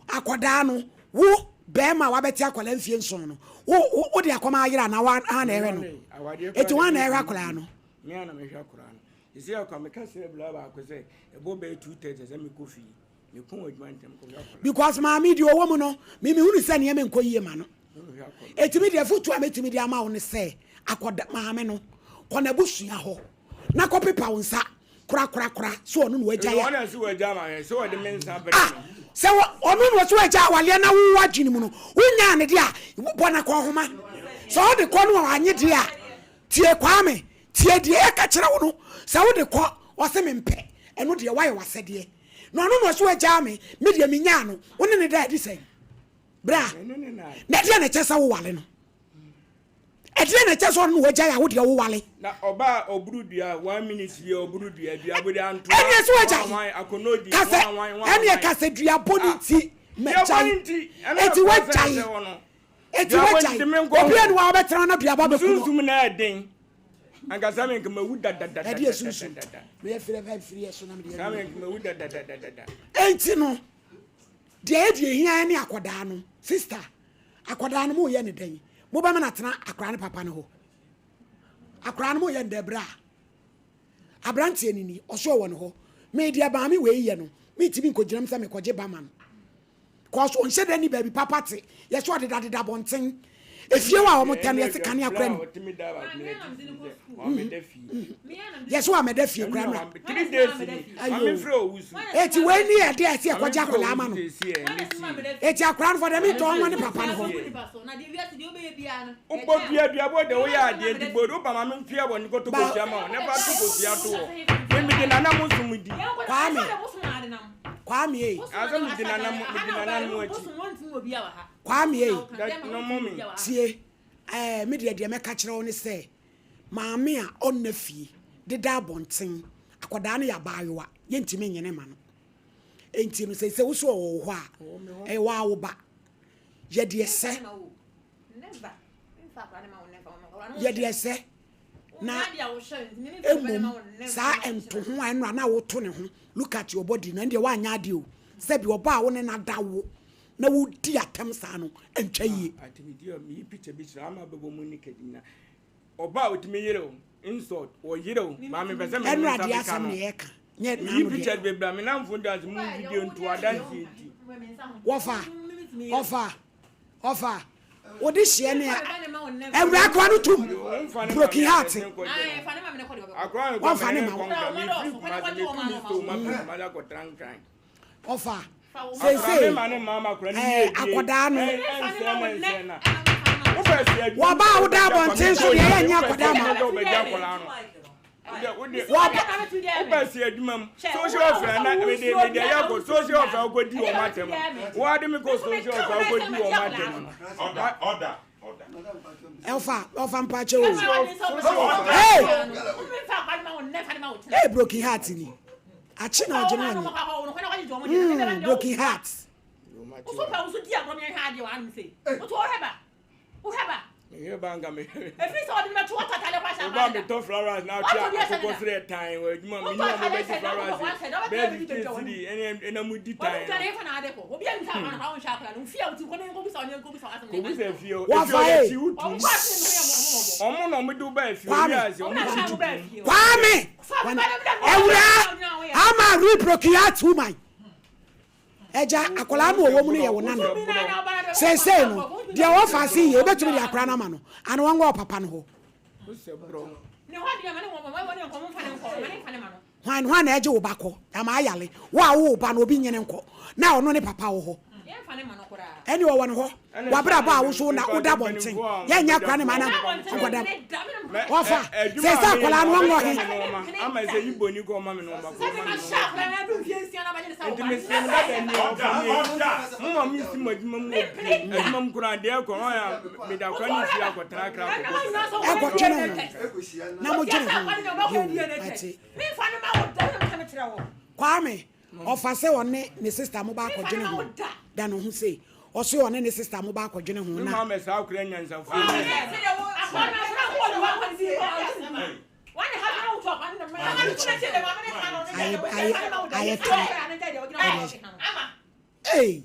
akwadaa no, wo bɛrima a wabɛte akwadaa mfie nson no, wo wo wode akɔma ayere anaa wa na ɛhwɛ no? Eti wɔn na ɛhwɛ akwadaa no? Me a na mehwɛ akwadaa no. Sisi akwa meka sɛ bla baako sɛ ɛbɔ bɛyɛ 2:30 sɛ mekɔ fie. Because maame deɛ ɔwɔ mu no, me mehunu sɛ nneɛma nkɔ yie ma no. Eti me deɛ fotuo a mɛtumi de ama wo ne sɛ akɔda maame no kɔ n'abusua hɔ na kɔpepa wo nsa korakorakora sɛ ɔno na wagya ya. Ah, sɛ ɔno na ɔsɛ wagya awaleɛ na wowɔ adwene mu no wonyaa ne deɛ a bɔ no akɔnhoma. Sɛ ɔde kɔ no a anye deɛ a tie Kwame tie deɛ ɛka kyerɛ wo no sɛ wode kɔ ɔse mempɛ ɛno deɛ woayɛ w'asɛdeɛ. Na ɔno na ɔse wagyaa me, me deɛ menyaa no, wo ne no da adi sɛn? Bra, na ɛdeɛ na ɛkyɛ sɛ wowale no? Ɛdeɛ na ɛkyɛ sɛ ɔno na wagyae a wo deɛ wowale? Na ɔbaa ɔburu dua one minute yɛ ɔburu dua dua bɔ de antoa. Ɛneɛ sɛ wagyae, kasɛ ɛneɛ kasɛ dua bɔ ne nti magyae, eti wagyae. Eti wagyae. Obi anu a ɔbɛtena na duaba bɛku no. Sunsum na ɛden. Ankasa me nka mawu dadadada. Ɛde esunsum. Meyɛ firi ɛfɛ firi ɛso na mede. Saa me nka mawu dadadada. Enti no, deɛ ɛyɛ deɛ ehia ne akwadaa no, sister, akwadaa no mo yɛ ne dɛn? Mo bɛma no atena akwadaa ne papa no hɔ. Akwadaa no mo yɛ ne dɛn bra? Aberanteɛ no ni, ɔso ɔwɔ ne hɔ. Me deɛ maame wei yɛ no, mentumi nkɔgyina mu sɛ mekɔgye ba ma no. Cause ɔnhyɛ da ni baabi papa te. Yɛsɛ ɔdeda deda abɔnten. Efie hɔ a wɔn tɛ no yɛsɛ kanea kora nim. Yɛsɛ wɔamɛda fie kora no. Ayo. Eti wei ni yɛ de ɛsɛ ɛkɔgye akwadaa ama no. Eti akwadaa no fɔ dɛm ntɔ ɔnwa ne papa no hɔ. Wobɔ dua dua bɔ de woyɛ adeɛ nti bɔ woba ma memfie wɔ ne kɔtɔ kosua ma wo ne fa to kosua to hɔ. Mede nana mo som di. Kwame. Kwame ei. Asɛ me di nana mo me di nana mo akyi. Kwame ei. That no mommy. Tie ɛɛ me deɛ deɛ mɛka kyerɛ wo ne sɛ maame a ɔnna fie deda abɔnten akwadaa no yɛ abaayewa yɛntumi nyene ma no enti no sɛ sɛ wo so ɔwɔ wo hɔ a ɛyɛ waa wo ba yɛ deɛ sɛ yɛ deɛ sɛ na mmom saa ntoho a ɛno a na woto ne ho look at your body na ɛndeɛ woanyɛ adeɛ o sɛbi ɔbaa a wo ne no ada wo na wodi atɛm saa no ɛntwa yie. Ah, atemidi a meyi picture bi kyerɛ ama bɛbɔ mu naked nyina ɔbaa a ɔtumi yere o insult ɔyere o maame pɛ sɛ me ɛno nsa adeɛ bɛka asɛm no na yɛka nyɛ meyi n'ano pictures deɛ bebree a me namfo dance mu video nto adanseɛ nti wɔfa ɔfa Ɔfa wode hyeɛ ne awura akoa no tum broken heart wɔmfa ne ma wo ɔfa seesei akɔdaa no wɔba a woda abɔnten so deɛ yɛnyɛ akɔdaa ma wopɛ si adwuma mu social welfare na mede mede ɛyɛ akɔ social welfare wokɔdi wɔn atɛm wɔade me kɔ social welfare wokɔdi wɔn atɛm no ɔda ɔda ɔda ɛfa ɔfa mpakyɛ o hey hey broken heart ni akyi na ɔgye no ɔnye broken heart. Wohwɛ ba. Mehwɛ ba nka mehwɛ. Efiri sɛ ɔde no bɛto ɔtɔ atade kɔ ahyɛ Ɔba metɔ flowers na atwa akokɔ serɛ tan wɔ adwuma mu ne ɔmo bɛgye flowers bɛyɛ 15 cedi ɛne ɛna mu di tan. Kɔbusa fie o efi ɔyɛ akyi wotum. Ɔmo na ɔmo de wo ba efie owi ase ɔmo kyi wotum. Kwame awura ama reprokiat woman. Agya, akwadaa no ɔwɔ mu no yɛ wo nana. Seesei no, deɛ ɔfa ase yie, wobɛtumi de akwadaa no ama no, ana wankɔ ɔpapa no hɔ? Hwan hwan na ɛgye wo ba kɔ? Ama ayale. Wo a wo ba no obi nyene nkɔ. Na ɔno ne papa wɔ hɔ. Ɛne ɔwɔ ne hɔ. Wabrabɔ a wo so na woda bɔnten. Yɛnyɛ akora ne ma na nkɔda. Ɔfa sɛ sɛ akwadaa no ɔngɔ he. Ama sɛ yi boni kɔ ɔma me no ɔma kɔ ɔma me no. Nti mesrɛ mo dada ni ɔfa ni. Mo ma me si mo adwuma mu wɔ pie. Adwuma mu koraa deɛ kɔ ɔya meda akora ne fie akɔtena akra akɔbɔ. Ɛkɔtwene ho na modwene ho. Yoo mate. Kwame ɔfa sɛ ɔne ne sister mo ba akɔdwene ho da ne ho sei ɔse ɔne ne sister mo ba akɔdwene ho na. Me maame saa akora nyansafoɔ yi. Ayɛ tene. Ei.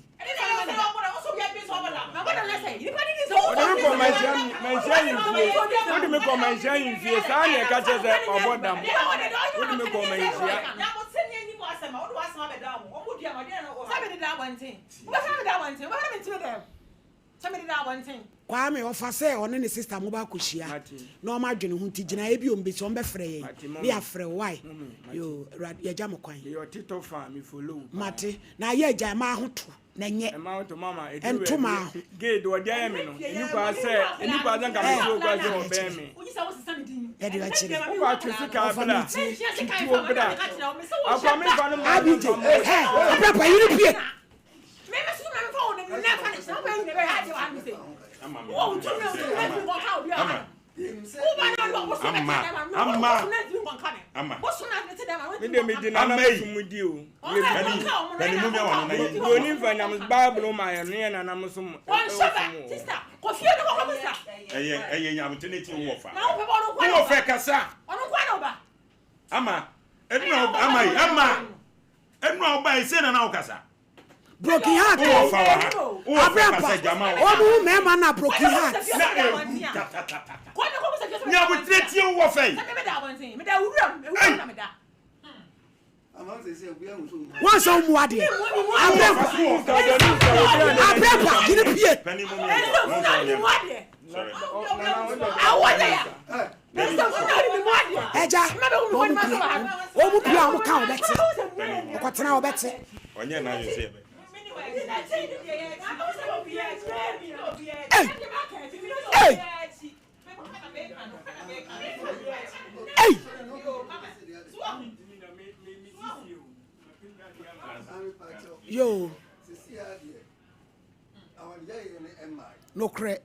Ɔde me kɔ manhyia manhyia ahemfie. Wode me kɔ manhyia ahemfie. Saa na ɛka kyerɛ sɛ ɔbɔ dam. Wode me kɔ manhyia. Kwame ɔfa sɛ ɔne ne sister mo ba akɔhyia na ɔmo adwene ho nti gyinaeɛ bi ɔmo bɛsi ɔmo bɛfrɛ yɛn ne yɛafrɛ wo why yoo awurade yɛgya mo kwan mate na ayɛ agya ɛma ho to na ɛnyɛ ɛnto maa ho. Gay de ɔde ayɛ me no ɛni kwa sɛ ɛni kwa sɛ nka me ti okwa sɛ ɔbɛn me. Yɛde akyerɛ. Wokɔ atwe sika bra tutuo bra akwa me fa no ma. Abigye hɛ abrapa yiri pie. Me de me di nana so mu di o. Broni nfa nyam Bible ma yɛ no yɛ nana mo so mu. Ɛyɛ ɛyɛ nyamete ne ti wɔ fa. Wɔ fɛ kasa. Ama ɛnu ama yi ama ɛnu a ɔba yi sɛ nana ɔkasa. Broken heart o. Abrampa wɔn mu mmarima na broken heart. Na ehu tatatata. Nyabotere tie wɔ fɛ yi. Wɔn sɛ wɔn mu adeɛ. Abrampa Abrampa yiri pie. Ɛgya wɔn mu pie wɔn mu pie a wɔn ka wɔbɛte ɔkɔtena wɔbɛte. Ɔnyɛ n'ayɛ sɛ yɛbɛ. Ei! Ei! Ei! Yoo. Nokorɛ.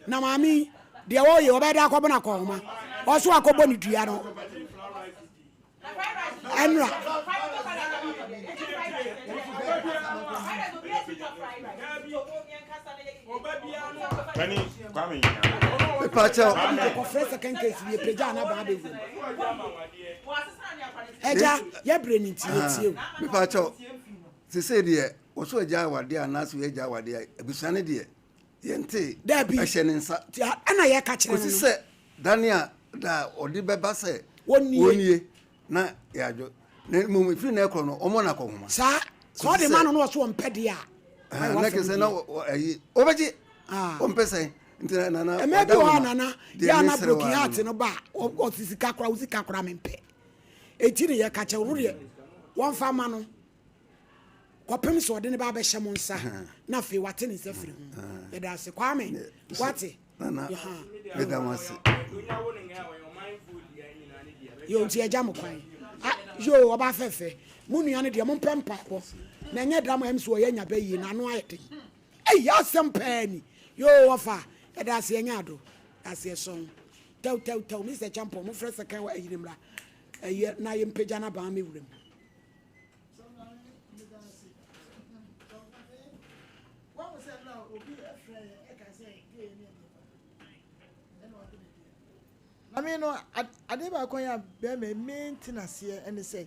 Na maame yi, deɛ wɔyɛ wɔbɛyɛ de akɔbɔ no akɔnhoma. Ɔso akɔbɔ ne dua no. Ɛnora. Kɔfrɛ second case bi epagya anaba abɛwura mu. Ɛgya yɛbrɛ ne nti yɛtie o. Mepakyɛw, sesei deɛ wɔso agya awadeɛ anaasɛ wɔyɛ agya awadeɛ a abusua no deɛ yɛnte ɛhyɛ ne nsa. Ɛna yɛka kyerɛ no kɔsi sɛ dane a da ɔde bɛba sɛ wɔnie na yɛadwo na mmom ɛfiri na ɛkorɔ no ɔmmɔ no akɔhoma. Saa sɛ ɔde ma no na ɔso ɔmpɛ deɛ a na kɛ sɛ na ayi ɔbɛgye ɔmpɛ sɛn nti nana ɛmɛ bi wɔ hɔ nana yɛ ana broken heart no ba ɔsi sika kora wo sika kora mempɛ eti ne yɛ kakyɛ wo deɛ wɔmfa ma no kɔpem sɛ ɔde ne ba abɛhyɛ mo nsa na afei wate ne nsa firi ho yɛda ase Kwame wate nana meda mo ase yo nti agya mo kwan yo ɔba fɛfɛ mo nua no deɛ mompɛ mpaebɔ na ɛnyɛ da mo ɛm so ɔyɛ nya bɛyie na ano ayɛ den Ei asɛm paa ni yoo wɔfa yɛda ase yɛnyɛ ado ase ɛsɔn tɛw tɛw tɛw Mister Champon mo frɛ sɛkɛn wɔ ayiri mmra ɛyɛ na yɛ mpagya na ban me wuram. Maame no, adeɛ baako a bɛrima mente n'aseɛ ne sɛ,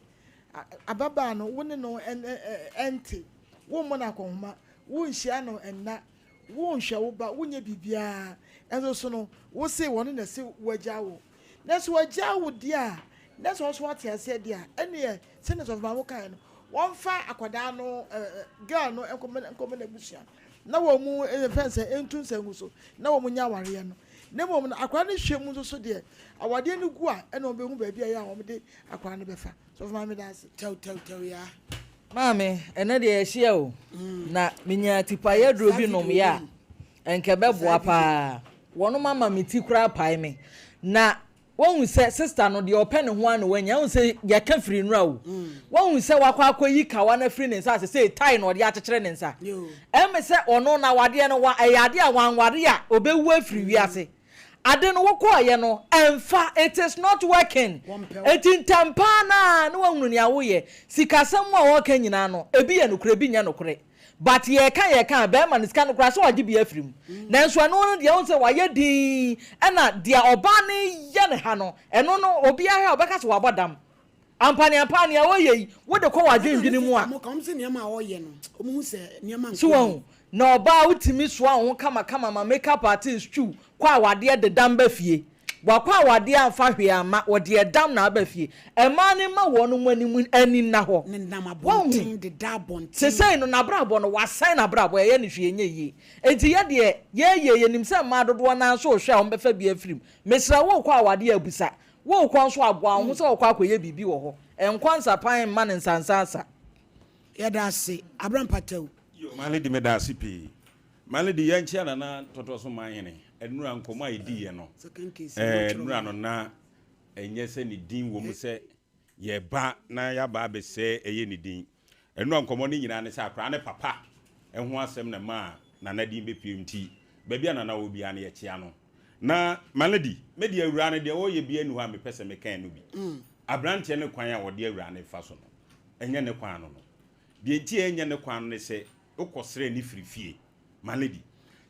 ababaa no, wo ne no nte, wommɔ no akɔnhoma, wonhyia no nna, wonhwɛ wo ba, wonyɛ biribiara, nso so no, wose wɔne na ɛse wagyaa wo. Nanso wagyaa wo deɛ a, na sɛ ɔso ate aseɛ deɛ a, ɛneɛ sɛdeɛ Sɔfo Maame kaeɛ no, wɔmfa akwadaa no, girl no nkɔma n'abusua, na wɔn mu, yɛfrɛ no sɛ, ntu nsa ngu so, na wɔn nyɛ awareɛ no. Na mmom no, akwadaa no hwɛ mu nso so deɛ, awadeɛ no gu a, ɛna wɔbɛhu baabi a ɛyɛ a wɔde akwadaa no bɛfa. Sɔfo Maame meda ase. Tɛw tɛw tɛw yaa. Maame, ɛnɛ deɛ yɛahyia o, na menyaa tipaeɛ aduro bi nomyɛ a, ɛnka ɛbɛboa paa. Wɔnom ama me ti koraa pae me. Na Woahu sɛ sister no deɛ ɔpɛ ne ho ara na wanya. Woahu sɛ yɛka firi nnora o. Woahu sɛ wakɔ akɔyi kawa no afiri ne nsa a sesei tie na ɔde akyekyere ne nsa. Ɛme sɛ ɔno no awadeɛ no wa ɛyɛ adeɛ a wanware a ɔbɛwu afiri wiase. Ade no wokɔɔyɛ no ɛmfa it is not working. Enti ntɛm paa no ara na woahunu nea woyɛ. Sikasɛm a ɔreka nyinaa no ebi yɛ nokorɛ ebi nyɛ nokorɛ. But yɛka yɛka a bɛɛma no sika no koraa sɛ wagye bi afiri mu nanso ɛno no deɛ wohu sɛ wayɛ dinn ɛna deɛ ɔbaa no yɛ no ha no ɛno no obiara hwɛ a ɔbɛka sɛ wabɔ dam ampaneampa nea ɔyɛ yi wode kɔ w'adwendwene mu a so wahu na ɔbaa wotumi soa wo ho kamakama ma makeup artist twiw kɔ awadeɛ de dam ba fie Wakɔ awadeɛ amfa hwee amma, wɔde ɛdam na aba fie. Mmaa no mma wɔn anim ani nna hɔ. Nenam Wahu? abɔnten, deda abɔnten. Sesei no, n'abrabɔ no, wasɛe n'abrabɔ, ɛyɛ no hwee nyɛ yie. Enti yɛ deɛ yɛyɛ, yɛnim sɛ mmaa dodoɔ no ara nso rehwɛ a wɔbɛfa bi afiri mu. Mesrɛ wo, worekɔ awadeɛ a, bisa. Worekɔ nso a, boa wo ho sɛ worekɔ akɔyɛ biribi wɔ hɔ. Nkɔ nsapan mma no nsansa asa. Yɛda ase, Abra Mpatawu. Yo, my lady meda ase pii. My lady yɛnkyea Nana Tɔtɔ so Manhene nnura nkɔmmɔ a yɛdiiɛ no eh, nnura no na ɛnyɛ sɛ ne din wɔ mu sɛ yɛba na yɛaba abɛsɛe ɛyɛ ne din. Nnura nkɔmmɔ no nyinaa ne sɛ akwadaa ne papa ho asɛm na ɛmaa Nana din bɛpue nti baabi a Nana wɔ biara no yɛkyea no. Na my lady, me deɛ awuraa no deɛ ɔreyɛ biara nni hɔ a mepɛ sɛ meka ɛno bi. Aberanteɛ no kwan a ɔde awuraa no fa so no, ɛnyɛ ne kwan no no. Deɛ nti a ɛnyɛ ne kwan no ne sɛ wokɔsrɛ no firi fie, my lady.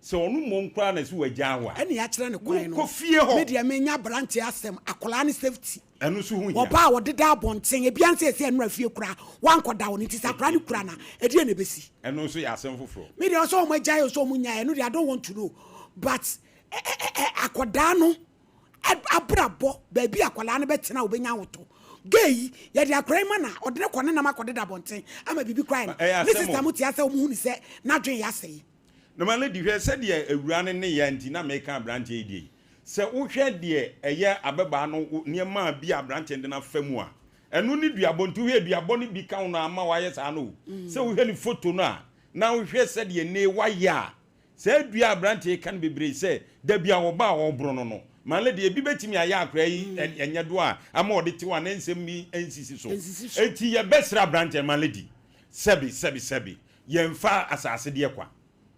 Sɛ ɔno mmom koraa na sɛ wagyaa wo a, Ɛna yɛakyerɛ no kwan no. wokɔ fie hɔ. Me deɛ menya aberanteɛ asɛm, akwadaa no safety. Ɛno nso ho hia. Ɔbaa a ɔdeda abɔnten, ebia nso ɛsɛ nnora fie koraa, wankɔda hɔ no nti sɛ akwadaa no kura no a, ɛdeɛn na ɛbɛsi? Ɛno nso yɛ asɛm foforɔ. Me deɛ ɔsɛ wɔn agyae o sɛ wɔn nyae ɛno deɛ I don't want to know but ɛ ɛ ɛ akwadaa no abrabɔ baabi a akwadaa no bɛtena a ɔbɛnya ahotɔ. Gay yi, yɛde akwadaa yi ma no a, ɔde no kɔ ne nam akɔdeda abɔnten ama biribi koraa ayɛ Ɛyɛ no. Ne asɛm sista o. mo te asɛ wɔn hu no sɛ n'adwene yɛ asɛe. Na my lady hwɛ sɛdeɛ awuraa no nneyɛɛ nti na meka abranteɛ yi deɛ yi. Sɛ wohwɛ deɛ ɛyɛ ababaa no nneɛma bi a abranteɛ no de no afa mu a, ɛno ne duabɔ nti wohwɛ duabɔ no bi ka ho na ama wayɛ saa no o. Sɛ wohwɛ ne photo no a na wohwɛ sɛdeɛ nnee wayɛ a, Saa dua a aberanteɛ yi ka no bebree sɛ da bi a ɔba a ɔreboro no no, Manle deɛ ebi bɛtumi ayɛ akwadaa yi ɛnyɛ doɔ a ama ɔde tew a ne nsɛm yi nsisi so. Enti yɛbɛsrɛ aberanteɛ no, Manle di, sɛbe, sɛbe, sɛbe, yɛmfa asase deɛ kwa.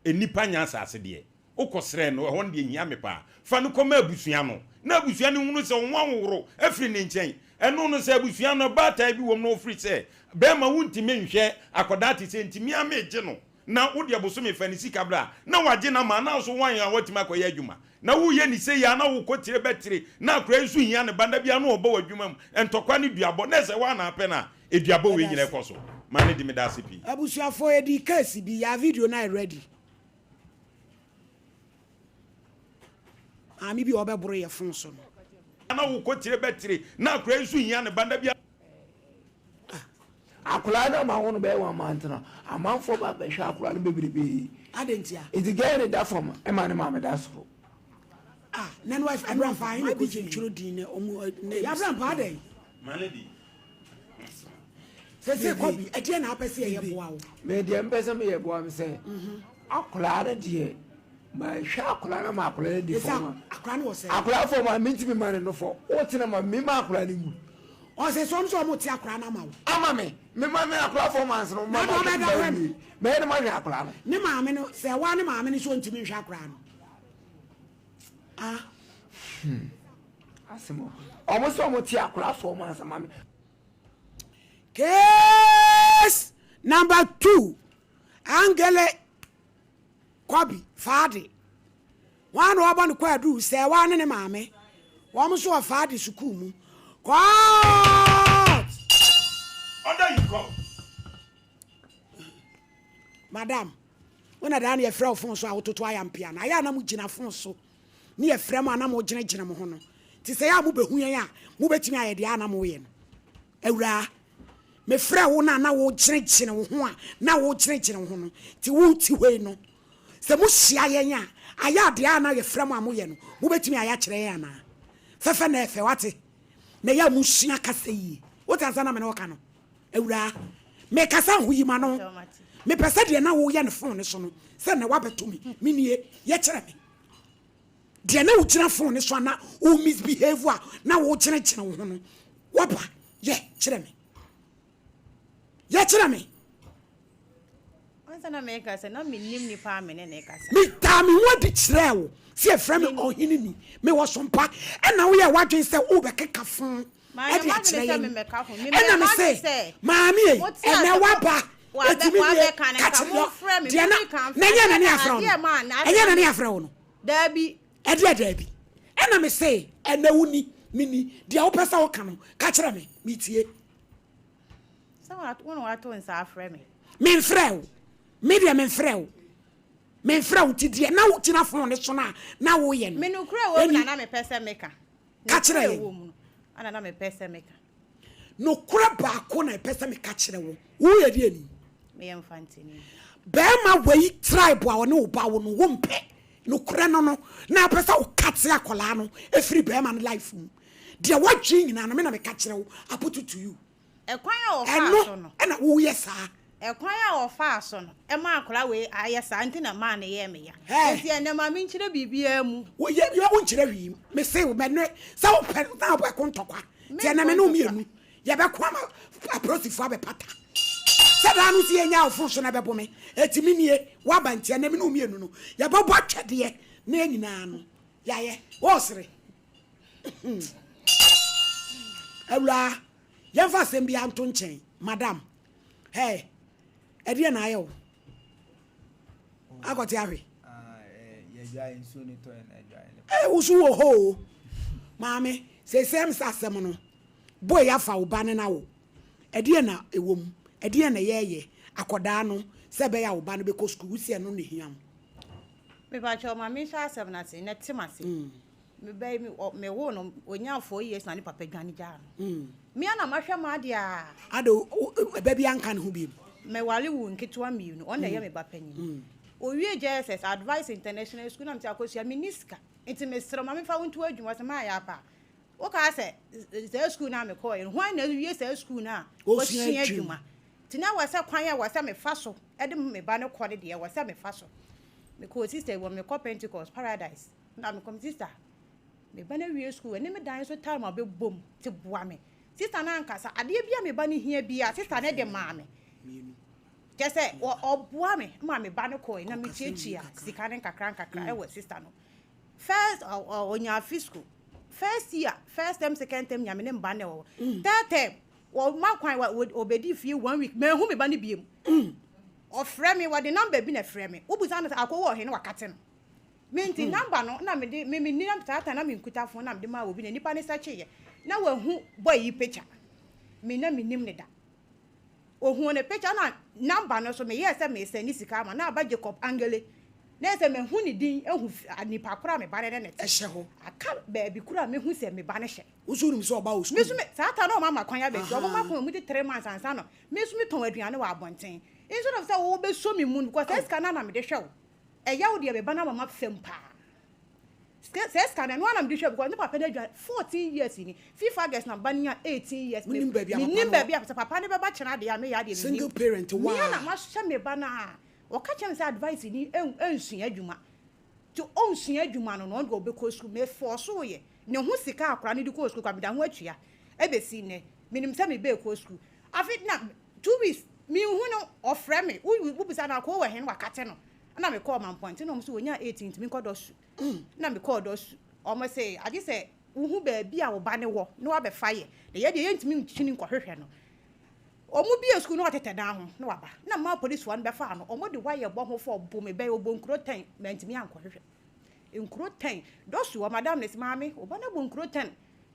Nnipa nyɛ asase deɛ. Wokɔsrɛ no, ɛhɔ no deɛ ɛhia me paa. Fa no kɔma abusua no, na abusua no nhunu sɛ wo ho ahohoro afiri ne nkyɛn. Ɛno no, sɛ abusua no baatan bi wɔ mu na ɔfiri sɛ, Bɛrima wontumi nhwɛ akwadaa te sɛ nti me ara megye no, Na wo deɛ bosome fa ne sika bra na wagye no ama anaa so wan a watumi akɔyɛ adwuma na woyɛ ne sei a na wokɔ tire bɛ tire na akora yi nso hia ne ba da biara na ɔbɔ wɔ adwuma mu ntɔkwa ne duabɔ na ɛsɛ woa na apɛ no a eduabɔ wei nyina ɛkɔ so ma ne di meda ase pii. Abusuafoɔ yɛdii case bi yaa video no ayɛ ready maame bi a ɔbɛboro yɛ phone so no. Na wokɔ tire bɛ tire na akora yi nso hia ne ba da biara. Akwadaa no ama wo no bɛyɛ one month no, amanfoɔ ba bɛhwɛ akwadaa no bebrebe. Adɛn ntia? Nti girl no da fam ɛma ne maame da soro. Ah, na ne wife Abraham paa ne kogye ntwerɛ din ne ɔmo ne Abraham paa dɛn? My lady. Sese kɔbi, ɛdeɛ na apɛ sɛ yɛyɛ boa wo? Me deɛ mpɛ sɛ meyɛ boa me sɛ, akwadaa no deɛ Mahwɛ akwadaa no ma akwadaa no di fam a. Akwadaa no wɔ sɛ. Akwadaa fam a mintimi ma ne nofɔ. O tena ma mi ma akwadaa no nwu. Ɔsɛ sɛ ɔmo sɛ ɔmo te akwadaa no ama wo. Ama me. Me ma me akwadaa fam ansa na ɔmo ma ma hwɛ no. Mɛyɛ ne ma hwɛ akwadaa no. Ne maame no sɛ ɛwaa ne maame no so ɔntumi nhwɛ akwadaa no. Ah. Hmm. Asɛm o. Ɔmo sɛ ɔmo te akwadaa fam ansa ma me. Case number 2. Angele. Kwabi, Faade. Hwan na ɔbɔ no kwaadu? Sɛɛwaa ne ne maame. Wɔn nso wɔ Faade sukuu mu. Court! Order in court. Madam, wo na daa na yɛfrɛ wo fon so a wototo ayampea no. Ayɛ a na mogyina fon so ne yɛfrɛ mo a na mogyinagyina mo ho no. Nti sɛ yɛ a mobɛhu yɛn a, mobɛtumi ayɛ deɛ a na moyɛ no. Awuraa, mefrɛɛ wo no a na wogyinagyina wo ho a na wogyinagyina wo ho no, nti wote hɔ yi no, Sɛ mohyia yɛn a, ayɛ adeɛ a na yɛfrɛ mo a moyɛ no, mobɛtumi ayɛ akyerɛ yɛn anaa? Fɛfɛ na ɛfɛ, wate? Na ɛyɛ a mosua kasa yie. Wote asɛm na me ne wo ka no? Awuraa, mekasa ho yi m'ano. Mepɛ sɛ deɛ na woyɛ no fon no so no, sɛ nnɛ woabɛto me, menie, yɛ kyerɛ me. Deɛ na wogyina fon no so a na wo misbehave a na wogyinagyina wo ho no, woaba, yɛ kyerɛ me. Yɛ kyerɛ me. Ansa na meka sɛ na mennim nipa a me ne ne kasa. Medaa me ho adi kyerɛɛ wo sɛ yɛfrɛ me ɔhene ni, mewɔ so mpa, ɛna woyɛɛ w'adwene sɛ worebɛkeka fo de akyerɛ yɛn. Ɛna mese, Maame ei, ɛnɛ woaba, enti me nie, ka kyerɛ deɛ na, na ɛnyɛ na ne afrɛ wo no, ɛnyɛ na ne afrɛ wo no. Daabi. Ɛdeɛ daabi. Ɛna mese, ɛnɛ wo ni, me ni, deɛ wopɛ sɛ woka no, ka kyerɛ me, metie. Sɛ wo na wato nsa afrɛ me. Memfrɛ wo. Me deɛ memfrɛ wo. Memfrɛ wo nti deɛ na wogyina fon no so no a na woyɛ no. Me nokorɛ wɔ mu na na mepɛ sɛ meka. Ka kyerɛ yɛn. Nokorɛ wɔ mu no na na mepɛ sɛ meka. Nokorɛ baako na ɛpɛ sɛ meka kyerɛ wo. Woyɛ deɛ ni? Meyɛ Mfantini. Bɛrima wei tribe a ɔne wo ba wo no wompɛ. Nokorɛ no no na wopɛ sɛ wo kate akwadaa no firi bɛrima no life mu. Deɛ woadwene nyinaa no me na meka kyerɛ wo, I put it to you. Ɛkwan a ɔfaa so no. Ɛno na woyɛ saa. Ɛkwan a ɔfaa so no ɛma akwadaa wei ayɛ saa nti na maa no yɛɛ me ya. Nti ɛnɛ ma menkyerɛ biribiara mu. Woyɛ yɛ wonkyerɛ hwee mu. Mese wo mɛnɛ sɛ wopɛ na wobɛko ntɔkwa. Nti ɛnɛ me ne wo mmienu yɛbɛko ama apolisifoɔ abɛpata. Sɛ daa no si yɛnya wo fon so na ɛbɛbo me. Eti me nie woaba nti ɛnɛ me ne wo mmienu no yɛbɛbɔ atwɛdeɛ na yɛn nyinaa no yɛayɛ. Wosere. Awuraa, yɛmfa asɛm biara nto nkyɛn. Madam, hey, ɛdeɛ na ayɛ wo? Akɔte ahwe. Ee, wo so wɔ hɔ o. Maame, seesei m sɛ asɛm no, boy afa wo ba no na wo. Ɛdeɛ na ɛwɔ mu? Ɛdeɛ na yɛyɛ akɔdaa no sɛ ɛbɛyɛ a wo ba no bɛkɔ sukuu? Wosi ɛno na ɛhia wo. Mepakyɛw ma menhyɛ asɛm no ase na te m'ase. Me ba yi, me ɔ mewoo no, ɔnyaa 4 years na ne papa dwane gyaa no. Me ara na mahwɛ m'adeɛ a. Ada o, o, ɛba biara nka ne ho bio. Meware woo nketewa mmienu, ɔno na ɛyɛ me ba panyin. Owie JSS, Advice International School, na mete Akosua, menni sika, nti mesrɛ wo ma memfa wo nto adwuma. Ɔse maayɛ apa. Wokaa sɛ saa sukuu no a mekɔeɛ no, hwan na awie saa sukuu no a wasua adwuma? Nti na ɛwɔ sɛ kwan a ɛwɔ sɛ mefa so de me ba no kɔ no deɛ, ɛwɔ sɛ mefa so. Mekɔɔ sister bi hɔ, mekɔ Pentecost, Paradise. Na mekɔ me sister, me ba no awie sukuu, ɛne me dan nso time a ɔbɛbom nti boa me. Sister no ankasa, adeɛ bi a me ba no hia biara, sister no de maa me. Kyerɛ sɛ, ɔboa me ma me ba no kɔe na metuatua sika no nkakra nkakra ɛwɔ sister no. First, ɔnya afi sukuu. First year, first term, second term, nyame ne mba na ɛwɔ hɔ. Third term, wɔma kwan, ɔbɛdi fie one week, manhu me ba no biom. Ɔfrɛ me, wɔde number bi na ɛfrɛ me. Wobusa no sɛ, akɔ wɔ he na wakate no. Me nti number no na mede me me nni saa time na me nkuta phone na mede maa obi na nipa no sɛkyeeɛ na wahu boy yi picture me na menim ne da ohun ne picture na number no so meyɛɛ sɛ me sɛne sika ama na aba Jacob Angele na yɛ sɛ mahu ne din ahu nipa koro a me ba no ne ne te ɛhyɛ hɔ aka baabi koro a mehu sɛ me ba no hyɛ wo nso wonim sɛ ɔba wɔ sukuu me nso me saa time na ɔma ma kwan abɛsi ɔmo ma kwan ɔmo di 3 months ansa no me nso metɔn aduane wɔ abɔnten instead of sɛ wɔbɛsɔ me mu no because saa sika no na mede hwɛ wo ɛyɛ wo deɛ me ba no ama ma fam paa sɛ sika no ɛno ara na mede hwɛ because ne papa no adwa 14 years ni FIFA girls na ba no nya 18 years menim baabi a papa menim baabi a sɛ papa no bɛba kyena deɛ a meyɛ adeɛ menim single parent waa mea na mahyɛ me ba no a ɔka kyerɛ me sɛ advice ni ɛnsua adwuma nti ɔnsua adwuma no na ɔno deɛ ɔbɛkɔ sukuu mefɔɔ so yɛ ne ho sika akora no de kɔɔ sukuu kwa meda ho atua ɛbɛsi nnɛ menim sɛ mebɛɛ kɔ sukuu afe na 2 weeks mehu no ɔfrɛ me wobisa no akɔ wɔ he no wakate no na mekɔɔ mampɔnten na ɔmo sɛ wɔnya 18 ntumi nkɔ dɔsu na mekɔɔ dɔsu ɔmo sɛ agye sɛ wohu baabi a wo ba ne wɔ na wabɛfa yɛ na yɛ deɛ yɛntumi nkyini nkɔhwehwɛ no ɔmo bie sukuu na ɔtetɛ dan ho na waba na mmaa polisifoɔ no bɛfaa no ɔmo de wayɛ bɔ ho fɔ ɔbo me bɛyɛ ɔbɔ nkuro 10 mɛntumi ankɔhwehwɛ nkuro 10 dɔsu wɔ madam ne sɛ maame ɔba no abɔ nkuro 10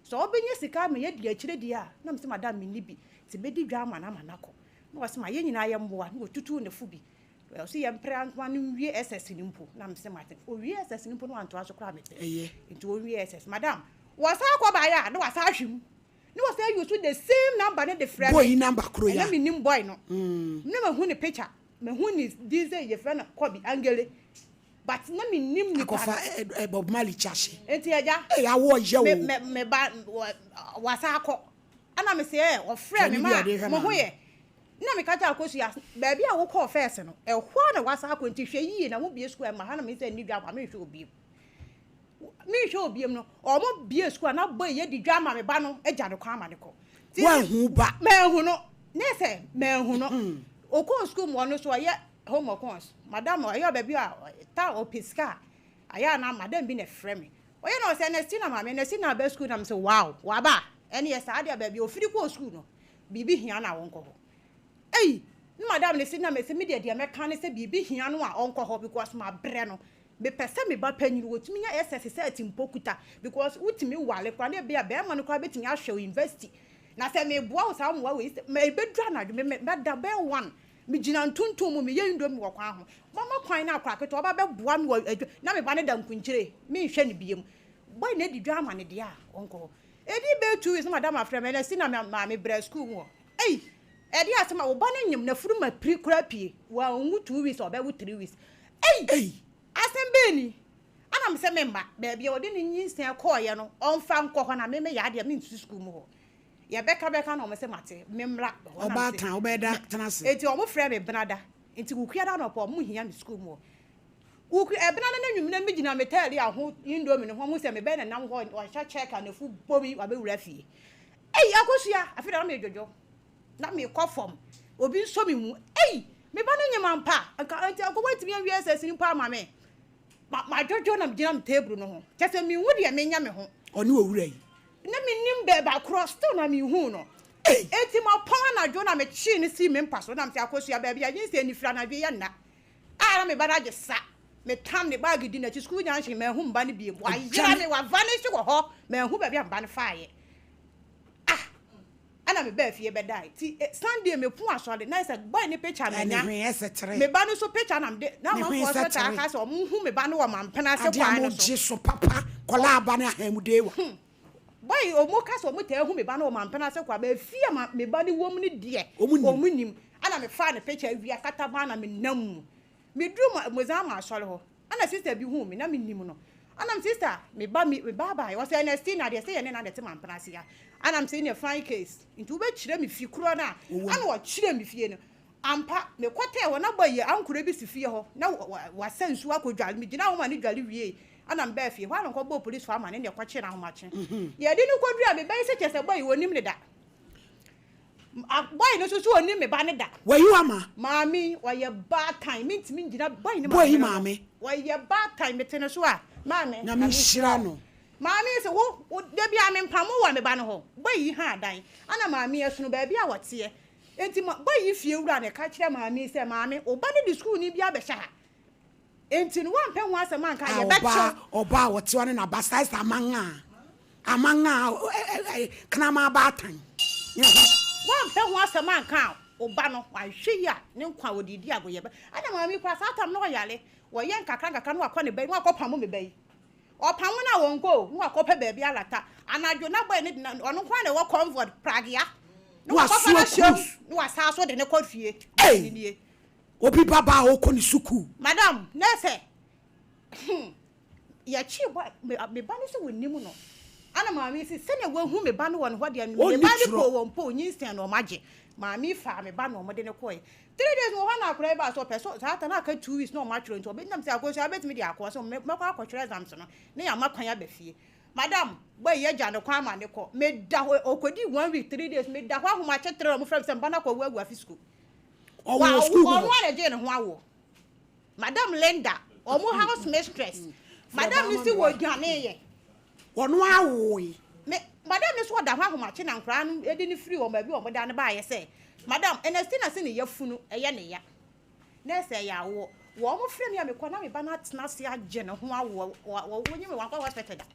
sɛ ɔbɛnya sika ama yɛdi akyire deɛ a na mesɛ madam menni bi nti mɛdi dwa ama no ama no akɔ na wɔsɛ ma yɛn nyinaa yɛ mmoa na wɔtutu ne fo bi ɔsɛ yɛn mpere ankoa no nwie SS no mpo na mesɛ mate owie SS no mpo na wantoa so koraa mepɛ nti ɔnwie SS madam wɔsan kɔ baeɛ a na wɔsan ahwe mu na wɔsan use the same number ne de frɛ boy number koro ya ɛna menim boy no na mahu ne picture mahu ne din sɛ yɛfrɛ no Kɔbi Angele. But na mennim nipa no. Akɔfa ɛ Bob Marley kyahye. Nti agya. Ei awoɔ yɛ o. Me me me ba wasa akɔ. Ɛna me se ɛ ɔfrɛ me ma mo ho yɛ. Na meka kyerɛ Akosua baabi a wokɔɔ first no ɛhɔ ara na wasa akɔ nti hwɛ yie na mo bie sukuu ɛma ha na me sɛ nni dwa ma menhwɛ obiem. Menhwɛ obiem no ɔmo bie sukuu a na boy yɛ di dwa ama me ba no agya no kwan ama no kɔ. Wanhu ba. Manhu no. Ne sɛ manhu no. Ɔkɔɔ sukuu mu ɔno so ɔyɛ Home ɔkɔns madam ɔyɛ ɔbɛ bi a ta ɔpɛ sika a ayɛ a na madam bi na ɛfrɛ me ɔyɛ na ɔsɛ Ernestina maame Ernestina aba sukuu na me sɛ wow waba ɛne yɛ saa deɛ baabi ofiri kɔɔ sukuu no biribi hia na ɔnkɔ hɔ ei ne madam ne se na me sɛ me deɛ deɛ mɛka ne sɛ biribi hia no a ɔnkɔ hɔ because ma brɛ no mepɛ sɛ me ba panyin wɔtumi nya SS sɛ atimpo kuta because wotumi wale koraa na ebia bɛrima no koraa bɛtumi ahwɛ wo university na sɛ meboa wo saa mmoa wei sɛ ma ɛbɛduru anadwo me mɛda bɛyɛ one Megyina ntontom mu, meyɛ indomie wɔ kwan ho. Mama kwan na akwadaa ketewa ɔba bɛboa me wɔ adwa na me ba no da nkunkyire, menhwɛ no biom. Boy no adi dwa ama no deɛ a, ɔnkɔ hɔ. Ɛdii bɛyɛ 2 weeks na madam afrɛ me, Ernestina maame bra sukuu mu hɔ. Ei! Ɛdeɛ asɛm a, wo ba no nyem, n'afuru ma piri koraa pue. Wanwu 2 weeks a, ɔbɛwo 3 weeks. Ei! Asɛm bɛn ni? Ɛna mesɛ memma, baabi a ɔde ne nyinsɛn kɔeɛ no, ɔmfa nkɔ hɔ na me meyɛ adeɛ, mensi sukuu mu hɔ. Yɛbɛka bɛka na wɔn sɛ mate, me mmra hɔ na mese. Ɔbaatan, wobɛyɛ da tena ase. Enti wɔn frɛ me Benada. Nti Wukuada anɔpa wɔn hia me sukuu mu hɔ. Wuku, Ɛbenada no anwummerɛ me gyina me taali a ho indomie no ho, wɔn sɛ me bɛn na nam hɔ, ɔhyɛ check a n'afu bɔ mi, wabɛwura fie. Ei, Akosua, afei deɛ na medwodwo. Na mekɔ fam, obi nsɔ me mu. Ei, me ba no nyem ampa, nka, nti anka wɔntumi anwie SS no mpo ama me. Ma, madwodwo na megyina me table no ho. Kyerɛ sɛ menhu deɛ menyɛ me ho. Ɔne owura yi. Na mennim bɛɛba korɔ, still na menhuu no. Enti mapɔn anadwo na mekyee no sii me mpa so na mese Akosua, baabi a nyinsɛn nni firi anadwo yi yɛ nna. A na me ba no agye sa. Metam ne bag di n'akyi sukuu junction, manhu me ba no biom. Wayera me, wavanish wɔ hɔ, manhu baabi a me ba no faeɛ. Ah! Ɛna me baa fie bɛdae. Ti Sunday me pon asɔre na sɛ boy ne picture me nya. Me ba no so picture na mede na amanfoɔ so taa ka sɛ ɔmo hu me ba no wɔ mampena ase kwan no so. Adeɛ a mo gye so papa kɔlaa aba ne ahanmude wa. Hmm. Boy ɔmo ka sɛ ɔmo taa hu me ba no wɔ mampena ase kwan ba fie a ma me ba no wɔ mu no deɛ ɔmo nim. Ɛna me faa ne picture awia kataban na me nam mu. Me duru Mozama asɔre hɔ. Ɛna sister bi huu me na me nim no. Ɛna me sister me ba me ba baeɛ ɔsɛ Ernestina deɛ sɛ yɛne no na ɛte mampena ase ha. Ɛna me sɛ ɛneɛ fine case nti wobɛkyerɛ me fi korɔ no a ɛna ɔkyerɛ me fie no. Ampa me kɔtɛɛ hɔ na boy yi ankorɛ bi si fie hɔ na wasa nsuo akɔ dware me gyina hɔ ma no dware wiei ɛna me baa fie hɔ a na ɔkɔbɔɔ police foɔ amane na ɛkɔkyee no ahomakye. Yɛde no kɔduru a me ba yi sɛ kyerɛ sɛ boy yi ɔnim no da. Boy no nso so ɔnim me ba no da. Wayi wo ama. Maame yi ɔyɛ baatan mentumi ngyina boy no Boy yi maame. Ɔyɛ baatan mete no so a maame. Nyame nhyira no. Maame yi se wo wo da biara me mpamo wɔ me ba no hɔ. Boy yi ha adan ɛna maame yi ɛsono baabi a ɔteɛ nti boy yi fie wura no ka kyerɛ maame yi sɛ maame wo ba no de sukuuni bi abɛhyɛ ha. Enti no woampɛ ho asɛm anka a, yɛbɛkyew. Ɔbaa a ɔte hɔ ne n'abasa ayɛ sɛ amangaa, amangaa kraman baatan ne ho. Woampɛ ho asɛm anka a, wo ba no, wanhwɛ yie a, ne nkwa a ɔde redi ago yɛbɛ. Ɛna maame yi koraa, saa tam no ɔyare, wɔyɛ nkakra nkakra na wakɔ ne ba yi, na wakɔpamo me ba yi. Ɔpamo no a ɔnkɔ o, na wakɔpɛ baabi alata. Anadwo na boy no de na, ɔno nko ara na ɛwɔ convoy, pragea, na wakɔfa no ahyɛ mu, na wasan so de no kɔ fie. Ei! Obi ba ba a ɔkɔ ne sukuu. Madam, na sɛ hmm, yɛkyee bɔ me me ba no sɛ wɔnim no. Ana maame yi se sɛnea wahu me ba no wɔ ne hɔ deɛ me ba no poo wɔn poo nyinsɛn na wɔn agye. Maame yi faa me ba na wɔn de no kɔe. 3 days wɔ hɔ na akwadaa yi baa sɛ ɔpɛ so saa ta na aka 2 weeks na wɔn atwerɛ nti ɔbɛgyina sɛ akosua abɛtumi de akɔ sɛ mɛkɔ akɔtwerɛ exams no na yɛama kwan aba fie. Madam, boy yi agya no kwan ama ne kɔ. Meda hɔ ɔkɔdii 1 week 3 days meda hɔ ahomakye tere wɔn frɛ me sɛ mba no akɔwu agu afi sukuu. Ɔwɔ sukuu mu hɔ. Ɔno ara na gyee ne ho awoɔ. Madam Linda, wɔn house mistress. Madam no si wɔ dwaneeɛ. Ɔno awoe. Me, madam no so ɔda ho ahomakye na nkwadaa no de no firi wɔn baabi a wɔda no baeɛ sɛ, Madam, Ernestina se ne yafunu yɛ ne ya. Na ɛsɛ ɛyɛ awoɔ. Wɔn frɛ me a mekɔ na me ba no atena ase agye ne ho awoɔ. Wɔnyi me wankɔ hospital da.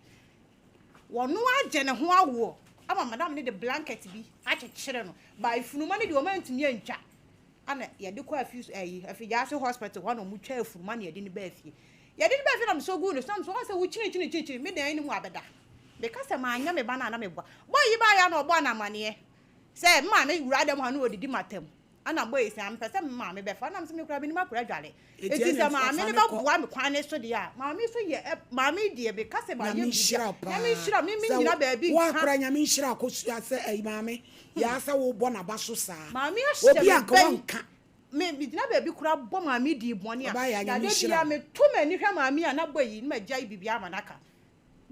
Wɔno agye ne ho awoɔ ama madam no de blanket bi akyekyere no. But funuma no deɛ wɔn antumi antwa. Ana yɛde kɔ afi ayi Afigyaase hospital hɔ na wɔn twa funuma na yɛde no baa fie. Yɛde no baa fie na mesɔ guu ne so na mesɔ wɔn sɛ wo kyini kyini kyini kyini me dan no mu abɛda. Meka sɛ manyɛ me ba no a na meboa. Boy yi baeɛ a na ɔbɔɔ no amaneɛ sɛ me maame wura dɛm hɔ a na ɔdidi m'atam. Ɛna boy yi se, ah mepɛ sɛ me maame bɛfa. Ɛna mese me koraa menim akora adware. Enti Enti ɛne sɛ maame fa no no kɔ. bɛboa me kwan no so deɛ a, maame nso yɛ ɛ maame deɛ meka sɛ mayɛ Nyame biribi nhyira a, wo paa. Nyame nhyira wo. Me Sɛ mennyina baabi wo nka. akora Nyame nhyira wo kosua sɛ ɛyi maame yaa sɛ wo bɔ naba so saa. Maame ahyɛ Obi me anka bɛn. wanka. Me megyina baabi koraa bɔ maame dii bɔne a, Ɔbaa yaa na Nyame da nhyira biara wo. meto m'ani hwɛ maame a na boy yi na magyae biribiara ama no aka.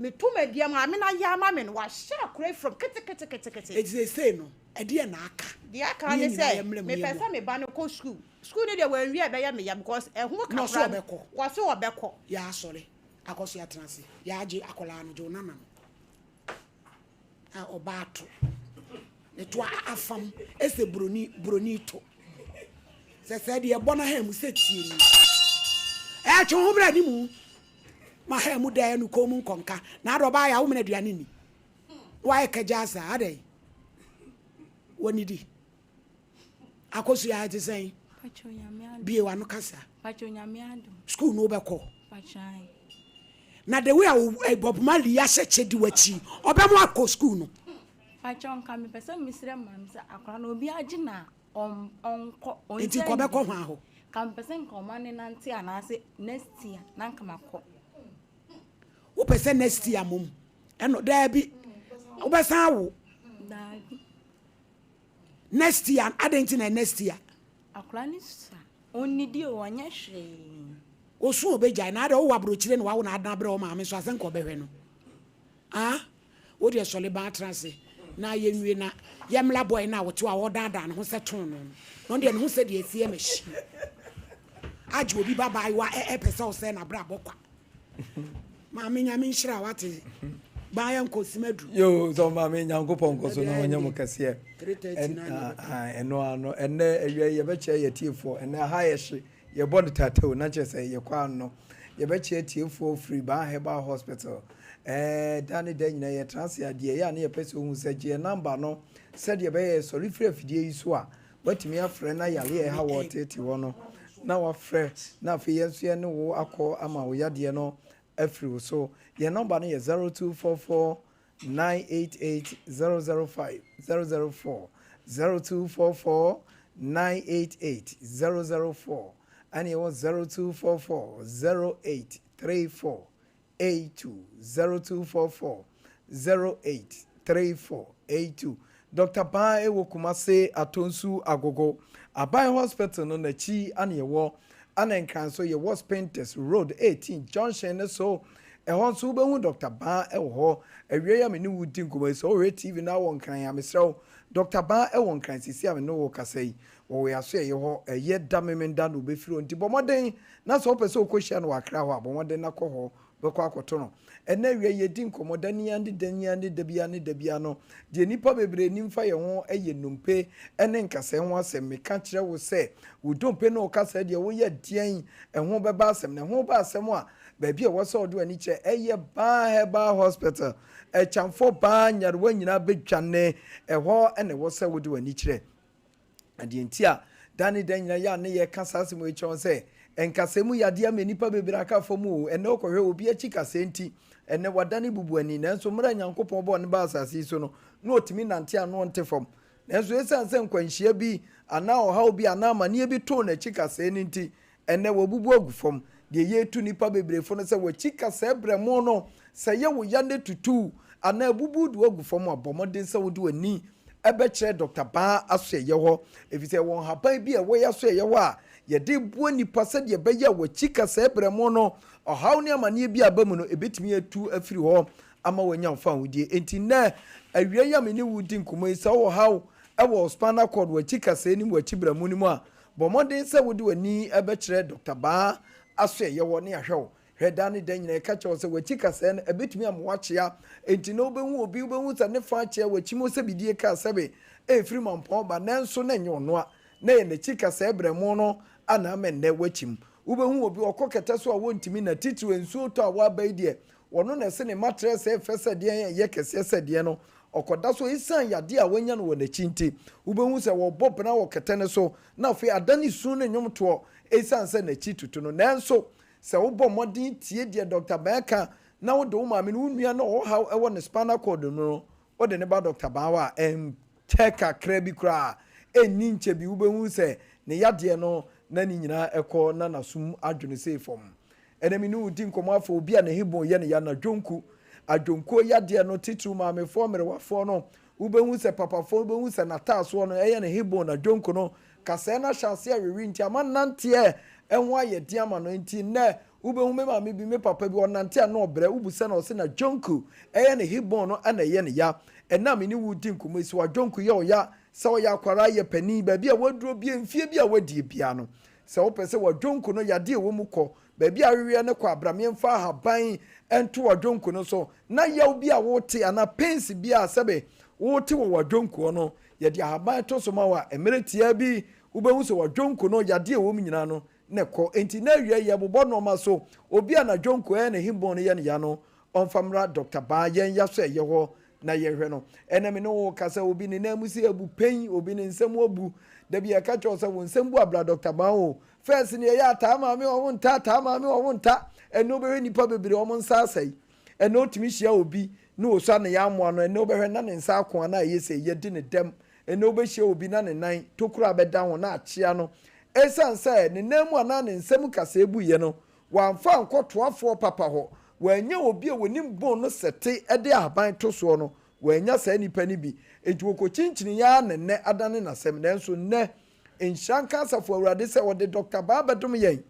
Meto m'ani deɛ maame no ayɛ ama me no, wahyɛ akora yi from keteketekete. Enti seesei no, ɛdeɛn na aka? Deɛ aka Ne ne yɛn nyinaa sɛ, yɛmmrɛ mu mepɛ yɛmmɔ. sɛ me ba no kɔ sukuu. Sukuu no deɛ wanwie a ɛbɛyɛ me ya because ɛho Na ɔse kakra no, ɔbɛkɔ. ɔse ɔbɛkɔ. Yɛasɔre akɔ so yɛatena ase. Yɛagye akwadaa no, gye wo nana no. A ɔbaa to. Ne to afam ɛsɛ buroni, buroni to. Sɛ sɛ deɛ ɛbɔ no ha mu sɛ tie ni. Ɛtwe ho brɛ ne mu. Ma ha mu dɛɛ no kɔn mu nkɔnka. Na adɔ ɔbaa yɛ a womena aduane ni. Wayɛ kagya saa adɛn? Wɔnidi. Akosua ɛte sɛn? Bie w'ano kasa. School no wobɛkɔ. Na the way a eh, Bob Marley ahyɛ kyɛ di w'akyi, ɔbɛmo akɔ school no. Pakyɛ nka mepɛ sɛ mesrɛ maame sɛ akora no obi agye na ɔnkɔ. Nti nka ɔbɛkɔ hwan hɔ? Ka mepɛ sɛ nka ɔma ne nante anaasɛ next year na nka makɔ. Wopɛ sɛ next year mom ɛno daabi wobɛsan awo. Daabi. Next year adɛn nti na next year. Akwadaa no sua ɔnnidi o ɔnyɛ hwee. Osu obegyae na adɛ wowɔ abrokyire na wawo na adan abrɛ wo maame so asɛ nka ɔbɛhwɛ no ah wo deɛ sɔle ban tena ase na yɛnwie na yɛmmla boy no a ɔte hɔ a ɔredaadaa ne ho sɛ too no no na ɔno deɛ ne ho sɛ deɛ ɛsi yɛ machine agye obi ba baayewa ɛpɛ sɛ ɔsɛe n'abrabɔ kwa. Maame Nyame nhyira wo ate. Baa yɛn kɔ sima duru. Yoo sɛ maame Nyankopɔn nkɔ so na ɔnyɛ mo kɛseɛ. Ɛno ano ɛnɛ awia yi yɛbɛkyerɛ yɛ tiefoɔ ɛnɛ aha yɛ hye yɛbɔ no tataw na kyerɛ sɛ yɛkɔ ano yɛbɛkyerɛ tiefoɔ firi Baa Herbal Hospital ɛɛ da ne da nyinaa yɛtena ase adeɛ yɛ a ne yɛpɛ sɛ ohun sɛ gye yɛ namba no sɛdeɛ ɛbɛyɛ yɛsɔre firi afidie yi so a Woatumi afrɛ na yareɛ a ɛha wɔ teete hɔ no na wafrɛ na afei yɛn nso yɛne wo akɔ ama wo yadeɛ no afiri wo so. Yɛn nɔmba no yɛ 0244 988 005 004 0244 988 004 ɛne yɛwɔ 0244 0834 82 0244 08 34 82 Doctor Baa ɛwɔ Kumase Atonsu Agogo Aban Hospital no nakyi ana yɛwɔ ana Nkran nso yɛwɔ Spintex Road 18 junction no so ɛhɔ nso wobɛhu Doctor Baa ɛwɔ hɔ Awia yi a me ne wo di nkɔmmɔ yi sɛ wohwɛ TV no awɔ Nkran a mesrɛ wo Doctor Baa ɛwɔ Nkran sisi a me ne wo kasa yi wɔwɔ yɛn asoɛeɛ hɔ ɛyɛ da Memenda na ɔbɛfiri hɔ nti bɔ mmɔden Na sɛ wopɛ sɛ wokɔhyia no wɔ Accra hɔ a, bɔ mmɔden na kɔ hɔ, wobɛkɔ akɔto no. Ɛnnɛ awia yi, yɛredi nkɔmmɔ da ni ara ne da ni ara ne da biara ne da biara no, deɛ nnipa bebree nim fa yɛn ho yɛ nnompe ne nkasɛɛ ho asɛm. Meka kyerɛ wo sɛ, wo dompe ne wo kasɛɛ deɛ woyɛ deɛn, ɛho bɛba asɛm. Na ɛho ba asɛm a, baabi a ɛwɔ sɛ wode w'ani kyerɛ yɛ Baa Herbal Hospital. Akyamfoɔ baa nyarewa nyinaa bɛdwane. Ɛhɔ na ɛwɔ sɛ wode w'ani kyerɛ. Na deɛ nti a da ne da nyinaa yɛ a ne yɛka saa asɛm wei kyerɛ wɔn sɛ, nkasɛɛ mu yadeɛ ama nnipa bebree aka fam o, ɛnnɛ wokɔhwɛ obi akyi kasɛɛ nti, ɛnnɛ wadane bubuani, nanso mmerɛ a Nyankopɔn bɔɔ no baa asase yi so no, na ɔtumi nante a na ɔnte fam. Nanso ɛsiane sɛ nkwanhyia bi anaa ɔhaw bi anaa amaneɛ bi too n'akyi kasɛɛ no nti, Ɛnnɛ, wɔabubu agu fam. Deɛ yɛretu nnipa bebree fo ne sɛ, w'akyi kasɛɛ berɛmo no, sɛ ɛyɛ wo ya na ɛtutu wo anaa abubu de wo agu fam a, bɔ mmɔden sɛ wode w'ani bɛkyerɛ Dɔkta Baa asoɛeɛ hɔ, ɛfiri sɛ yɛwɔ nhaban bi a ɛwɔ yɛn asoɛeɛ hɔ a yɛde boa nnipa sɛdeɛ ɛbɛyɛ a w'akyi kasɛɛ berɛmo no, ɔhaw ne amaneɛ bi a aba mu no, ɛbɛtumi atu afiri hɔ ama woanya wo fawohodie. Enti nnɛ awia yi a me ne wo redi nkɔmmɔ yi, sɛ wowɔ haw wɔ wo spinal cord, w'akyi kasɛɛ no mu, w'akyi berɛmo no mu a, Bɔ mmɔden sɛ wode w'ani bɛkyerɛ Dɔkta Baa asoɛeɛ hɔ ne ahwɛ wo. Hwɛ daa ne da nyinaa ɛka kyerɛ wo sɛ w'akyi kasɛɛ no ɛbɛtumi ama woakyea. Enti na wobɛhu obi wobɛhu sɛ ne fa akyea w'akyi mu sɛ bidie kaa sɛbe ɛrefiri mampɔn ba nanso na ɛnyɛ ɔnoa na ɛyɛ n'akyi kasɛɛ berɛmo no a na ama nnɛ woakyim. Wobɛhu obi ɔkɔ kɛtɛ so a wɔntumi na titiriw nsuo tɔ a woaba yi deɛ ɔno na ɛse ne matrɛ sɛ ɛfɛ sɛ deɛn ɛyɛ kɛseɛ sɛ deɛn no Ɔkɔda so esiane yadeɛ a wanya no wɔ n'akyi nti. Wobɛhu sɛ wɔrebɔ bena wɔ kɛtɛ no so, na afei adane su ne nnwomtoɔ esiane sɛ n'akyi tutu no. Nanso, sɛ wobɔ mmɔden tie deɛ Dɔkta Baa ka na wode wo maame no, wo nua no a ɔwɔ haw wɔ ne spinal cord mu no, wode no ba Dɔkta Baa hɔ a, ɛnkyɛ kakra bi koraa, Ɛnni nkyɛ bi wobɛhu sɛ ne yadeɛ no na ne nyinaa ɛkɔ na n'asom adwo no sei fam. Ɛnɛ me ne wo di nkɔmmɔ afa obi a ne hebon yɛ ne ya na dwonku. Adwonkuo yadeɛ no titiriw maamefoɔ mmerewafoɔ no wobɛhu sɛ papafoɔ no wobɛhu sɛ n'ataasoɔ no ɛyɛ ne hebon na dwonku no kasɛɛ no ahyɛ aseɛ rewe nti ama nanteɛ ɛho ayɛ den ama no nti nnɛ wobɛhu me maame bi me papa bi ɔnante a na ɔbrɛ wobisa no ɔse na dwonku ɛyɛ ne hebon no ɛna ɛyɛ ne ya. Ɛnɛ a me ne wo di nkɔmmɔ yi sɛ wadwonku yɛ ɔya sɛ ɔyɛ akwaraa yɛ panin baabi a waduro bia mfie bi a wadie bia no Sɛ wopɛ sɛ w'adwonku no yadeɛ a ɛwɔ mu kɔ baabi a aweweɛ no kɔ a, bra meɛmfa ahaban nto w'adwonku no so na yaw bi a wote anaa pains bi a sɛbe wote wɔ w'adwonkuɔ no, yɛde ahaban to so ma wo a, mmerɛ tiaa bi wobɛhu sɛ w'adwonku no yadeɛ a ɛwɔ mu nyinaa no na ɛkɔ. Enti na awiei yɛbobɔ nnoɔma so, obi a n'adwonku ɛyɛ ne hip bone no yɛ no ya no, ɔmfa mmra Dɔkta Baa yɛn ya so ɛyɛ hɔ na yɛhwɛ no. Ɛnɛ me ne wo kasa obi ne nan mu si abu pɛn, obi ne nsam abu. Da bi yɛka kyerɛ wo sɛ wo nsam bu a bra Dɔkta Baa o. First ne yɛyɛ ataa maame ɔwo nta, ataa maame ɔwo nta. Ɛnɛ wobɛhwɛ nnipa bebree wɔn nsa asɛe. Ɛnɛ wotumi hyia obi na osua ne yɛ amoa no, ɛnɛ wobɛhwɛ na ne nsa ako anaa ɛyɛ sei, yɛdi ne dɛm. Ɛnɛ wobɛhyia obi na ne nan tokuro abɛda ho na akyea no. Ɛsiane sɛ ne nan mu anaa ne nsam kasɛe buiɛ no, Wamfa ankɔ toafoɔ papa hɔ, wannya obi a ɔnim bon no sɛte de ahaban to soɔ no, wannya saa nipa no bi. Enti wɔkɔkyinkyiniiɛ ara na nnɛ adane n'asɛm. Nanso nnɛ, nhyira nka Asafo Awurade sɛ ɔde Dɔkta Baa bɛdom yɛn,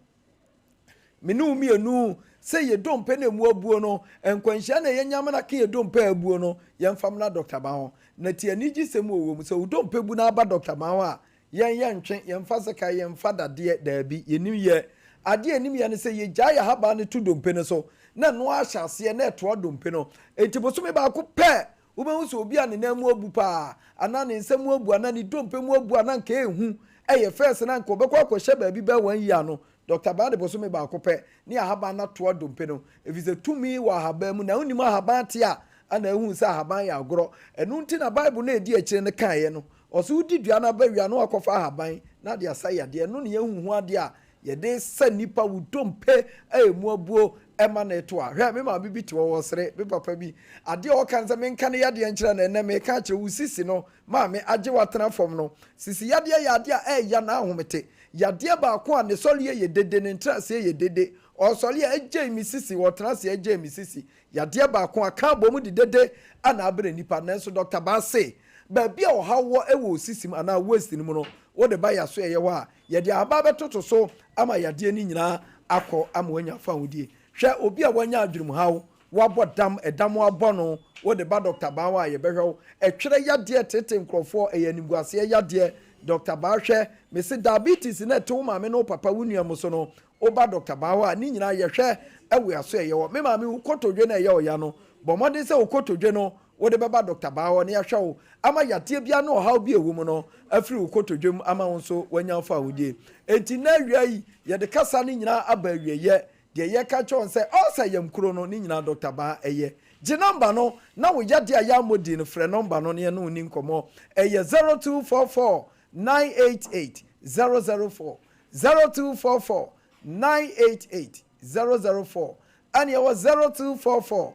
me ne wo mmienu, sɛ yɛ dompe na ɛmu abuo no, nkwanhyia na yɛanya amena aka yɛ dompe a abuo no, yɛmfa mmra Dɔkta Baa hɔ. Na tie anigyesɛm a ɔwɔ mu, sɛ wo dompe bu na aba Dɔkta Baa hɔ a, Yɛn yɛntwe, yɛmfa sekan, yɛmfa dadeɛ, daabi, yɛnnim yɛ. Adeɛ a yɛnim yɛ ne sɛ yɛgyae yɛn ahaban no to dompe no so, na ɛno ara hyɛ aseɛ na ɛtoa dompe no. Enti bosome baako pɛ, wobɛhu sɛ obi a ne nan mu abu pa ara, anaa ne nsa mu abu, anaa ne dompe mu abu a na anka ɛrehu, ɛyɛ fɛs na anka ɔbɛkɔ akɔhyɛ baabi bɛyɛ one year no, Dɔkta Baa de bosome baako pɛ ne ahaban no atoa dompe no, efisɛ tumi wɔ ahaban mu, na wonim ahaban te a, ana ahu sɛ ahaban yɛ agorɔ. Ɛno nti na Bible no a ɛdi akyire no kaeɛ no, ɔse wodi dua no aba wie a na wakɔfa ahaban na ade asa yadeɛ. Ɛno na yɛahu ho adeɛ a yɛde sa nnipa wo dompe a ɛmu abuo ma no to a. Hwɛ, me maame bi te hɔ, ɔresere, me papa bi, adeɛ a ɔka ne sɛ menka ne yadeɛ nkyerɛ no, ɛnnɛ meka akyerɛ wo, sisi no, Maame agye watena fam no, sisi yadeɛ yɛ adeɛ a ɛɛya na ahomete. Yadeɛ baako a ne sɔreɛ yɛ dede, ne ntenaseɛ yɛ dede. Ɔresɔre a, ɛgyei me sisi, ɔretena ase a, ɛgyei me sisi. Yadeɛ baako a ka abom de dede a na abrɛ nnipa. Nanso Dɔkta Baa se, baabi a ɔhaw wɔ wɔ wo sisi mu anaa waist no mu no, wode ba yaso a ɛyɛ hɔ a, yɛde ahaban bɛtoto so ama yadeɛ no nyinaa akɔ ama wanya fahodie. Hwɛ obi a wanya adwenemhaw Woabɔ dam, ɛdam abɔ no, wode ba Dɔkta Baa hɔ a, yɛbɛhwɛ wo. Ɛtwerɛ yadeɛ tete nkorɔfoɔ, ɛyɛ animguaseɛ yadeɛ. Dɔkta Baa hwɛ, mese diabetes no a ɛte wo maame ne wo papa, wo nua mu so no, woba Dɔkta Baa hɔ a, ne nyinaa yɛhwɛ wɔ aso a ɛyɛ hɔ. Me maame, wo kotodwe no a ɛyɛ ɔya no, bɔ mmɔden sɛ wo kotodwe no, wode bɛba Dɔkta Baa hɔ na yɛahwɛ wo ama yadeɛ biara ne ɔhaw bi a ɛwɔ mu no afiri wo kotodwe mu ama wo nso woanya wo fahodie. Enti nnɛ awia yi, yɛde kasa no nyinaa aba awieeɛ. Deɛ yɛka kyerɛ wɔn sɛ ulcer yam kuro no ne nyinaa Doctor Baa ɛyɛ. Gye number no na wo yadeɛ a yɛammɔ din no frɛ number no na yɛne wo nni nkɔmmɔ. Ɛyɛ 0244 988 004, 0244 988 004 ɛne ɛwɔ 0244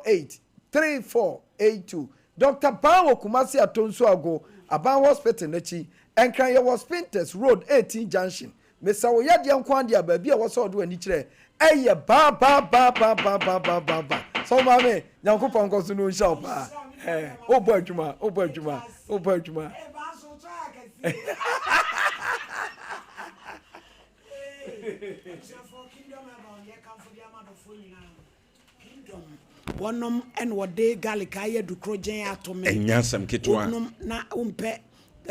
08 3482. Doctor Baa wɔ Kumasi Atonsu Ago Aban Hospital no akyi. Nkran yɛwɔ Spintex Road 18 Junction. Mesa wo yadeɛ nko ara deɛ a, baabi a ɛwɔ sɛ ɔde w'ani kyerɛ ɛyɛ ba ba ba ba ba ba ba ba ba. Sɔfo maame, Nyankopɔn nkɔ so na ɔnhyira wo paa. Ɛɛ, wobɔ adwuma, wobɔ adwuma, wobɔ adwuma. Kingdom wɔnom na wɔde garlic ayɛ dukorogyen ato mene. Ɛnyɛ asɛm ketewa. Wonom na wompɛ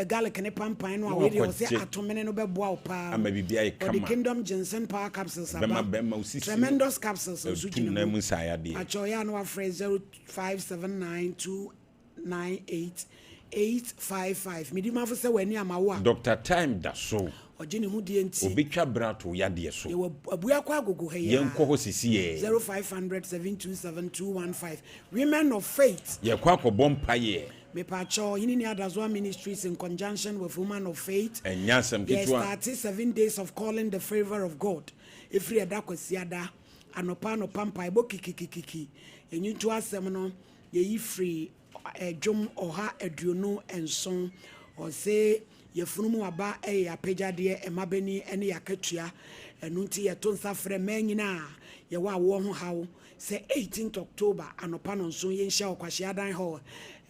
garlic ne pampan no a, Na wei deɛ wɔsɛ wakɔgye atomene no bɛboa wo paa. ama biribi ayɛ Wɔde kama. Kingdom Ginseng Power Capsules aba. Ɛbɛma bɛrima wo sisi no Tremendous capsules nso atu gyina nan mu. mu nsaeyadeɛ. Pakyɛ ɔyɛ a na wafrɛ 0579 298 855. Medi mafo sɛ w'ani ama wo a. Doctor Time da so. Ɔgye ne ho die nti. Obetwa bere ato wo yadeɛ so. Yɛwɔ Abuakwa Agogo ha yi ara. Yɛnkɔ hɔ sesiɛ. 0500 727 215 Women of Faith. Yɛkɔ akɔbɔ mpaeɛ. Mepakyɛw, Ɔhene Ni Adazoa Ministries in conjunction with Woman of Faith. Ɛnyɛ asɛm ketewa. Yɛ starte 7 days of calling the favour of God ɛfiri ɛda Kwasiada anɔpa anɔpa mpaebɔ kikikikiki. Yɛnyinto asɛm no yɛyi firi Dwom 127, Ɔse yafunu mu aba yɛ y'apɛgyadeɛ, mmabanin ne y'akatua. Ɛno nti yɛto nsa frɛ mmaa nyinaa a yɛwɔ awoɔ ho haw sɛ 18th October anɔpa nɔnson yɛnhyia wɔ Kwahyeadan Hall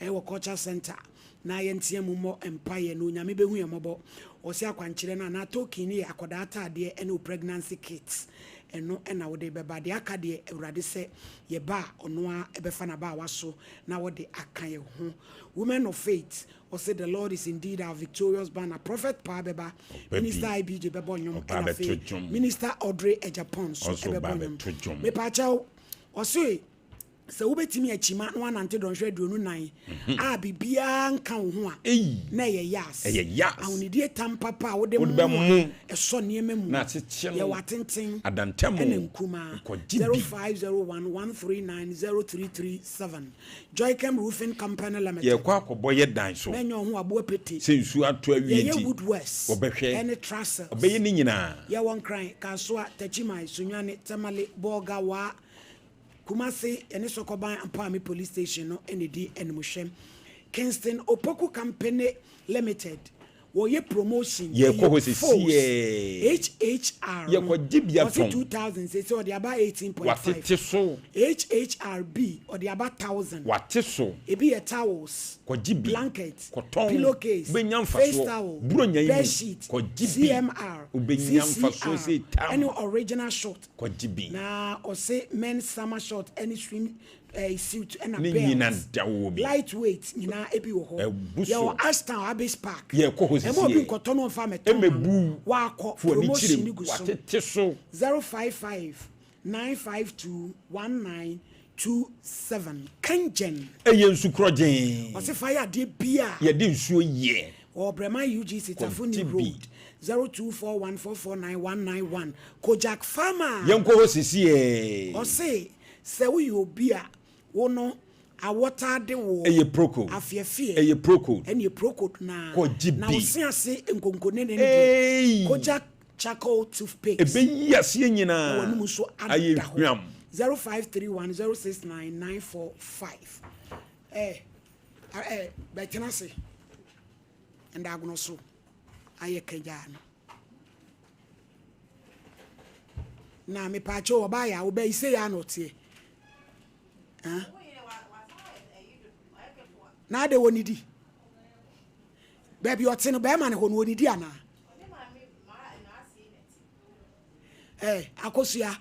wɔ Culture Centre na yɛntea mu mmɔ mpaeɛ na Onyame bɛhu yɛn mmɔbɔ. Ɔse akwankyerɛ no anaa token no yɛ akwadaa ataadeɛ ne wo pregnancy kit. Ɛno na wode bɛba. Deɛ aka deɛ Awurade sɛ yɛba a ɔno ara bɛfa n'abaawa so na ɔde aka yɛn ho. Women of Faith, ɔse the Lord is indeed our victorious banner. Prophet Paa bɛba, Minister IBJ bɛbɔ nnwom ɛna afei Minister Audrey Agyapong nso bɛbɔ nnwom. Mepaakyɛw, ɔse Sɛ wobɛtumi akyima na woanante dɔnhwere 24 a biribiara nka wo ho a, na ɛyɛ yas. Ahonidie tam papa a wode mo a ɛsɔ nneɛma mu. Yɛwɔ atenten ɛna nkumaa. 0501 139 0337 Joychem Roofing Company Limited. Yɛrekɔ akɔbɔ yɛ dan so. Mɛnyɛ wo ho aboa pete. Sɛ nsuo atɔ awie Yɛyɛ nti, woodworks wɔbɛhwɛ. ɛne trusses. Ɔbɛyɛ ne nyinaa. Yɛwɔ Nkran, Kasoa, Techiman, Sunyani, Tamale, Bolga, Waa. Kumasi ne Sokoban Ampaame Police Station no na ɛdi animhwɛ. Kingston Opoku Company Limited, wɔyɛ promotion, Yɛkɔ hɔ ɛyɛ Foes, sesiee. HHR no, Yɛkɔgye bi wɔse atɔn. 2000 seesei wɔde aba 18.5. Watete so. HHRB, wɔde aba 1000. Wate so. Ebi yɛ towels, Kɔgye bi. blanket, Kɔtɔn. pillowcase, Wobɛnya face mfasoɔ. towel, Buronya yi mu. bed sheet, Kɔgye bi. CMR, Wobɛnya mfasoɔ sei CCR, tam. ɛne original short. Kɔgye bi. Na ɔse men summer short ɛne swim eh, suit ɛna Ne nyina belt da wɔ bi. light weight nyinaa ebi wɔ hɔ. Ɛbu so. Yɛwɔ Ashtown Abbey's Park. Yɛkɔ hɔ Ɛma obi sisiɛ. nkɔtɔ no ɔmfa mɛtɔn ma Ɛmɛbu wo. wo. Wakɔ Fo ani kyerɛ promotion mu. no gu so. Watete so. 055 952 1927 Kangen. Ɛyɛ nsu korɔgyee. Ɔse fa yɛ adeɛ bi a. Yɛde nsuo yɛ. Wɔ Brɛman UGC Tafo New Kɔgye bi. Road 0241449191 Kojak Pharma. Yɛnkɔ hɔ sesiɛ. Ɔse sɛ woyɛ obi a wo no awɔ taa de woɔ. Ɛyɛ procold. Afeɛfeɛ. Ɛyɛ procold. Ɛneɛ procold no ara. Kɔgye Na bi. wo se ase nkonkonene no deɛ. Eeii. Kojak charcoal toothpaste. Ɛbɛyi aseɛ Na nyinaa. w'anum nso ada Ayɛ hɔ. hwam. 0531 069 945 Ɛɛ ɛɛ bɛtena ase. Ndagono so ayɛ kagyaa no. Na mepaakyɛw ɔbaa yɛ a wobɛ yi sɛ yɛ a na ɔteɛ. Ah? Na ade wɔ nidi. Baabi ɔte no bɛrima ne hɔ no wɔ nidi anaa? Eh, Akosua,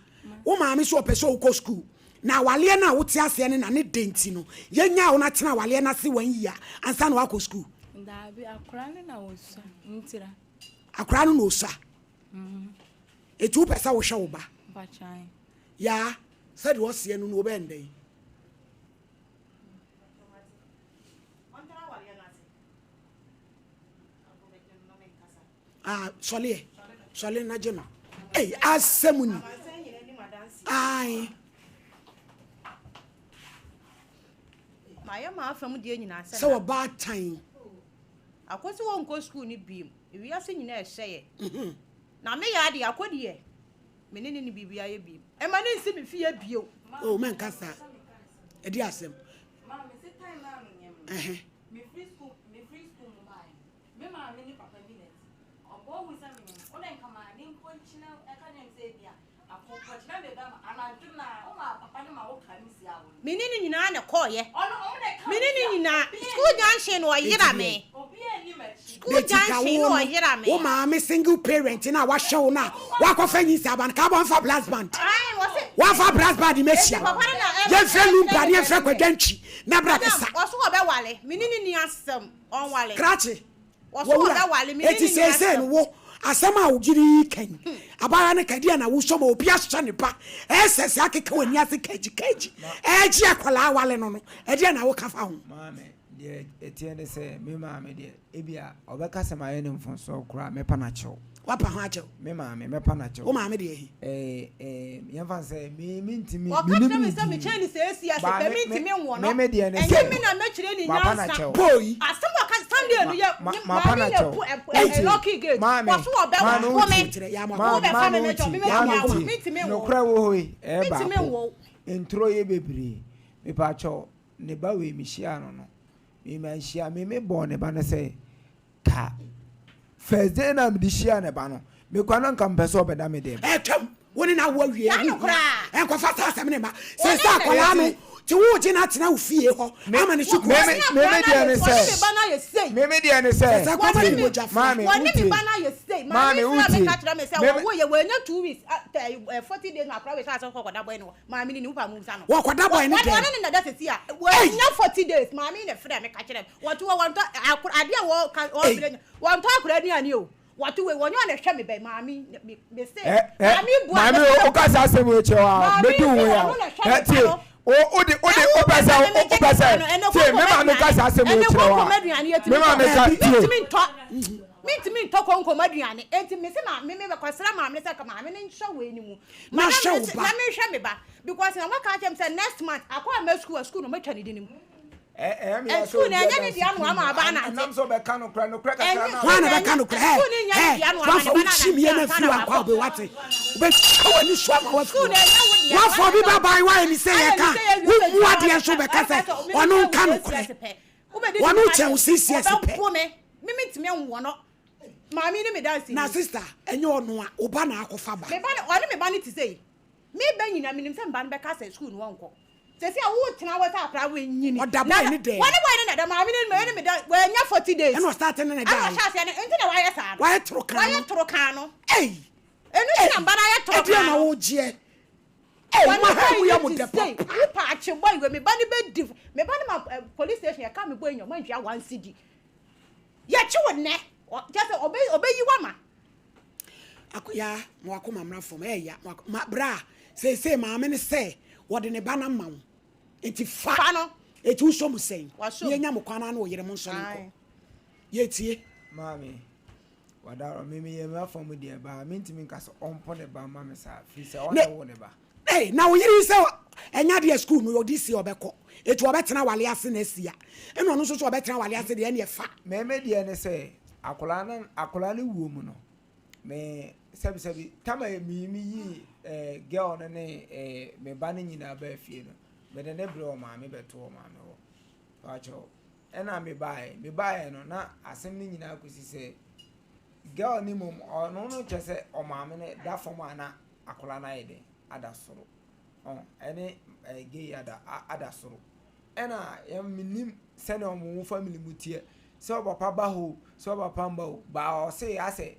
wo maame so ɔpɛ sɛ wokɔ sukuu. Na awaleɛ no a wote aseɛ no na ne dɛ nti no, yɛnyaa wo no atena awaleɛ no ase one year ansa na woakɔ sukuu. Daabi, akwadaa no na ɔsua ntira. Akwadaa no na ɔsua. Eti wopɛ sɛ wohwɛ wo ba? Mpakyan. Yaa, sɛdeɛ ɔseɛ no no wobɛyɛ no dɛn? Ah, sɔle ɛ. Sɔle na gye no. Ei, asɛm ni. Ai. Mayɛ m'afa mu deɛ nyinaa sɛ. Sɛ ɔbaatan. Akosi wɔn nkɔ sukuu no biem. Ewiase nyinaa ɛhyɛ yɛ. Mhm. Na me yɛ adeɛ akɔ deɛ. Me ne ne ne biribi ayɛ biem. Ɛma ne nsi me fie bio. Oh, mɛnka saa. Ɛdi asɛm. Maame se time na no nyɛ mu. Ɛhɛn. Me free school, me free school mu bae. Me maame ne papa bi na ɛte. Ɔbɔ hu sɛ menyem. Wo dɛ nka maa ne mpo nkyena ɛka kyerɛ me sɛ ebia akɔ kɔkyena me ba ma anadwo na wo ma papa ne ma wo ka me si awo no. Me ne ne nyinaa na ɛkɔɔyɛ. Ɔno ɔmo na ɛka Me me ne ne si nyinaa. obiara School nni junction na ɔyera me. Obiara nni m'akyi. School Beti ka junction wo na no ɔyera me. wo maame single parent na wahwɛ wo na wakɔfa nyinsa aba no ka bɔ nfa brass band Ae, wɔse. wafa brass band Enti mɛhyia papa no na ɛma yɛmfrɛ ɛkyerɛ lumba ne ne yɛmfrɛ bɛn kwadwantwi na bra Madam, bɛsa ɔso ɔbɛwale. Me ne ne ni asɛm. Ɔnwale. Krakye, Wɔso Wɔwura, ɔbɛwale me ne eti ne ni seesei no asɛm. wo, asɛm a wo yere yi ka yi, abaayewa no ka, ɛdeɛn na wosɔ ma obi ahyɛ ne ba, ɛsɛ sɛ akeka w'ani ase kagyi kagyi, ɛregye akwadaa awale no no, ɛdeɛn na woka fa ho? Maame, deɛ ɛteɛ ne sɛ, me maame deɛ, ebia ɔbɛka sɛ mayɛ no mfomsoɔ koraa a, mɛpa no akyɛw. Woapa ho akyɛw? Me maame, mɛpa no akyɛw. Wo maame deɛ he? Ɛɛ, ɛɛ, yɛmfa no sɛ, me, mentumi, Ɔka menim kyerɛ me ne sɛ din. mekyɛn ne seesia sɛ Ba, pɛ me, mentumi me, nwo me, no. me deɛ ne Ɛnyɛ sɛ, me na mɛkyerɛ ne mapa no nyansa. akyɛw. Boi. Asɛm a ɔka Sunday no Ma, yɛ ma, ne mapa maame no yɛ akyɛw. pu ɛ ɛ Wotie, lucky gate. maame, Wɔso ɔbɛwo maame wo me. wotie, Kyerɛ, ma, Wobɛfa maame me mɛtɔ wotie, me maame mɛtumi awo wotie. mentumi nwo. Nokorɛ wɔ hɔ yi, ɛyɛ Mentumi baako. nwo. Nturo yɛ bebree. Mepakyɛw, ne ba wei mehyiaa no no, me manhyia, me mebɔɔ ne ba no sɛ. Ka first day na mede hyia ne ba no, me kora na nka mepɛ sɛ ɔbɛda me dɛm. Ɛtwam, wo ne no awo awie, ɛho hia. Ɛnkɔfa saa asɛm no mma. Seesei akwadaa no, te woregye no atena wo fie hɔ ama ne sukuu ase. Me me deɛ ne sɛ, me me deɛ ne sɛ, Seesei akwadaa no de mogya fra. Maame, Wɔne me wotie. ba no ayɛ sei. Maame, Maame frɛ me wotie. ka kyerɛ me sɛ Me me. wɔwo yɛ wɔanya 2 weeks, 40 days na akwadaa wei hyɛ ase kɔkɔda bɔe no hɔ. Maame ni ne wo pa mu nsa no. Wɔkɔda bɔe no dɛm. Wɔne ne na da sisi a. Wɔanya 40 days. Maame na frɛ me ka kyerɛ me. Wɔto wɔ wɔntɔ akora adeɛ a wɔka wɔbrɛ nya. Wɔntɔ akora aduane o. Wɔto wei wɔnyɛ ɔna hwɛ me bɛ maame me me se. Maame bu a. Maame o ka saa asɛm wei kyerɛ wa mɛdi wo ya. Ɛ tie o o de o de o pɛ sɛ o pɛ sɛ tie me maame ka saa asɛm wei kyerɛ wa. Me maame ka tie. Mentumi ntɔ konkom aduane enti mese maame me kɔsrɛ maame no sɛ ka maame no nhyɛ wei no mu na hwɛ wo ba na menhwɛ me ba because na waka akyerɛ me sɛ next month akɔ ama school a school no matwa ne din mu school no ɛnyɛ ne dea no ama aba anante ɛnam sɛ ɔbɛka nokorɛ nokorɛ kakra na hwan na bɛka nokorɛ ɛ ɛ wafa wo kyimiɛ no afiri wankɔ a wobɛwate wobɛtwa w'ani so ama wafiri wafa obi baban woayɛ ne sɛ yɛka wommu adeɛ nso bɛka sɛ ɔno nka nokorɛ Wɔn kyɛn wo 6 years pɛ. Me me ntumi nwɔ no. Maame ne me dansi. Na sister ɛnyɛ ɔno a wo ba na akɔfa ba. Me ba no ɔne me ba no te sɛ yi. Me ba nyina menim sɛ me ba no bɛka sɛ school no ɔnkɔ. Sɛsi a wo tena hɔ sɛ akora wo nyini. Ɔda boy ne dɛm. Wɔne boy ne na da maame ne ne me da wɔanya 40 days. Ɛna ɔstart ne ne da. Ɛna ɔhyɛ aseɛ ne nti na wayɛ saa no. Wayɛ toro kan no. Wayɛ toro kan no. Ei. Ɛno nti na mba no ayɛ toro kan no. Ɛdeɛ na wogyeɛ. Ei Wɔne ma ha boy mu yɛ no mo te dɛ sei. papa. Wo pa akye boy wei me ba no bɛ di me ba no ma eh, police station yɛ ka me boy nya ɔma ntua one cedi. Yɛkye wo nnɛ. Kyɛ sɛ ɔbɛ ɔbɛyi wo ama. Akoya ma wakoma mmra fam ɛyɛ ma ma bra seesei maame ne sɛ wɔde ne ba no ama wo nti fa Fa no. eti wosɔ mu sɛn Wasɔ mu. yɛnya mo kwan ano wɔ yere mo nsɔre nkɔ Ae. yɛtie. Maame, Wadaro, me meyɛ m'afa mu deɛ baa mentumi nka sɛ ɔmpo ne ba mma me saa firi sɛ ɔna ɛwo ne ba. Ei, na wo yere yi sɛ ɛnyɛ adeɛ sukuu no ɔde si ɔbɛkɔ eti ɔbɛtena wale ase na asi a ɛna ɔno nso so ɔbɛtena wale ase deɛ ɛne ɛfa. Me me deɛ ne sɛ akwadaa no akwadaa no wuo mu no me sɛbi sɛbi tama mi mi yi ɛɛ girl no ne ɛɛ me ba no nyinaa baa fie no mede ne brɛ ɔmaame bɛto ɔmaame hɔ paakyɛw. Ɛna me baeɛ, me baeɛ no na asɛm no nyinaa kɔsi sɛ girl no mmom ɔno no kyerɛ sɛ ɔmaame no da fam a na akwadaa no ayɛ dɛn ada soro ɔn ɛne ɛɛ gay ada ada soro ɛna yɛn menim sɛnea wɔn family mu teɛ sɛ ɔpapa ba hɔ o sɛ ɔpapa mba o ba ɔse asɛ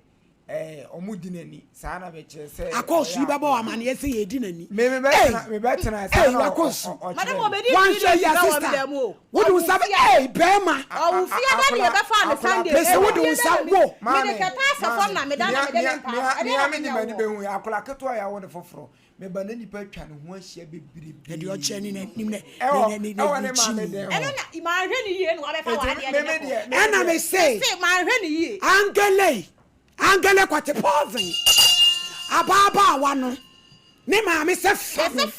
ɛɛ ɔmo di n'ani saa na mekyerɛ sɛ. Akɔsu yi bɛbɔ wɔ amaneɛ sɛ yɛdi n'ani. Me me bɛtena me bɛtena saa na ɔkyerɛ mi. Wanhwɛ yi asista wode wo nsa bɛ ee bɛrima. Ɔwɔ fie da ne yɛbɛfa no Sunday. Mese wode wo nsa wo. Mede kɛtɛ asɛ fam na meda na mede me mpa. Nea nea me de m'ani bɛhu akwadaa ketewa yɛ awo ne foforɔ meba na nipa atwa ne ho ahyia bebrebe. Ɛde ɔkyɛ ne n'anim ne ne ne ne ne maame dɛn hɔ. Ɛno na manhwɛ ne yie na wabɛfa w'adeɛ de ne kɔ. Ɛna me se. Se manhwɛ ne yie. Angele Angele kwate pɔɔven abaabaawa no ne maame sɛ fa no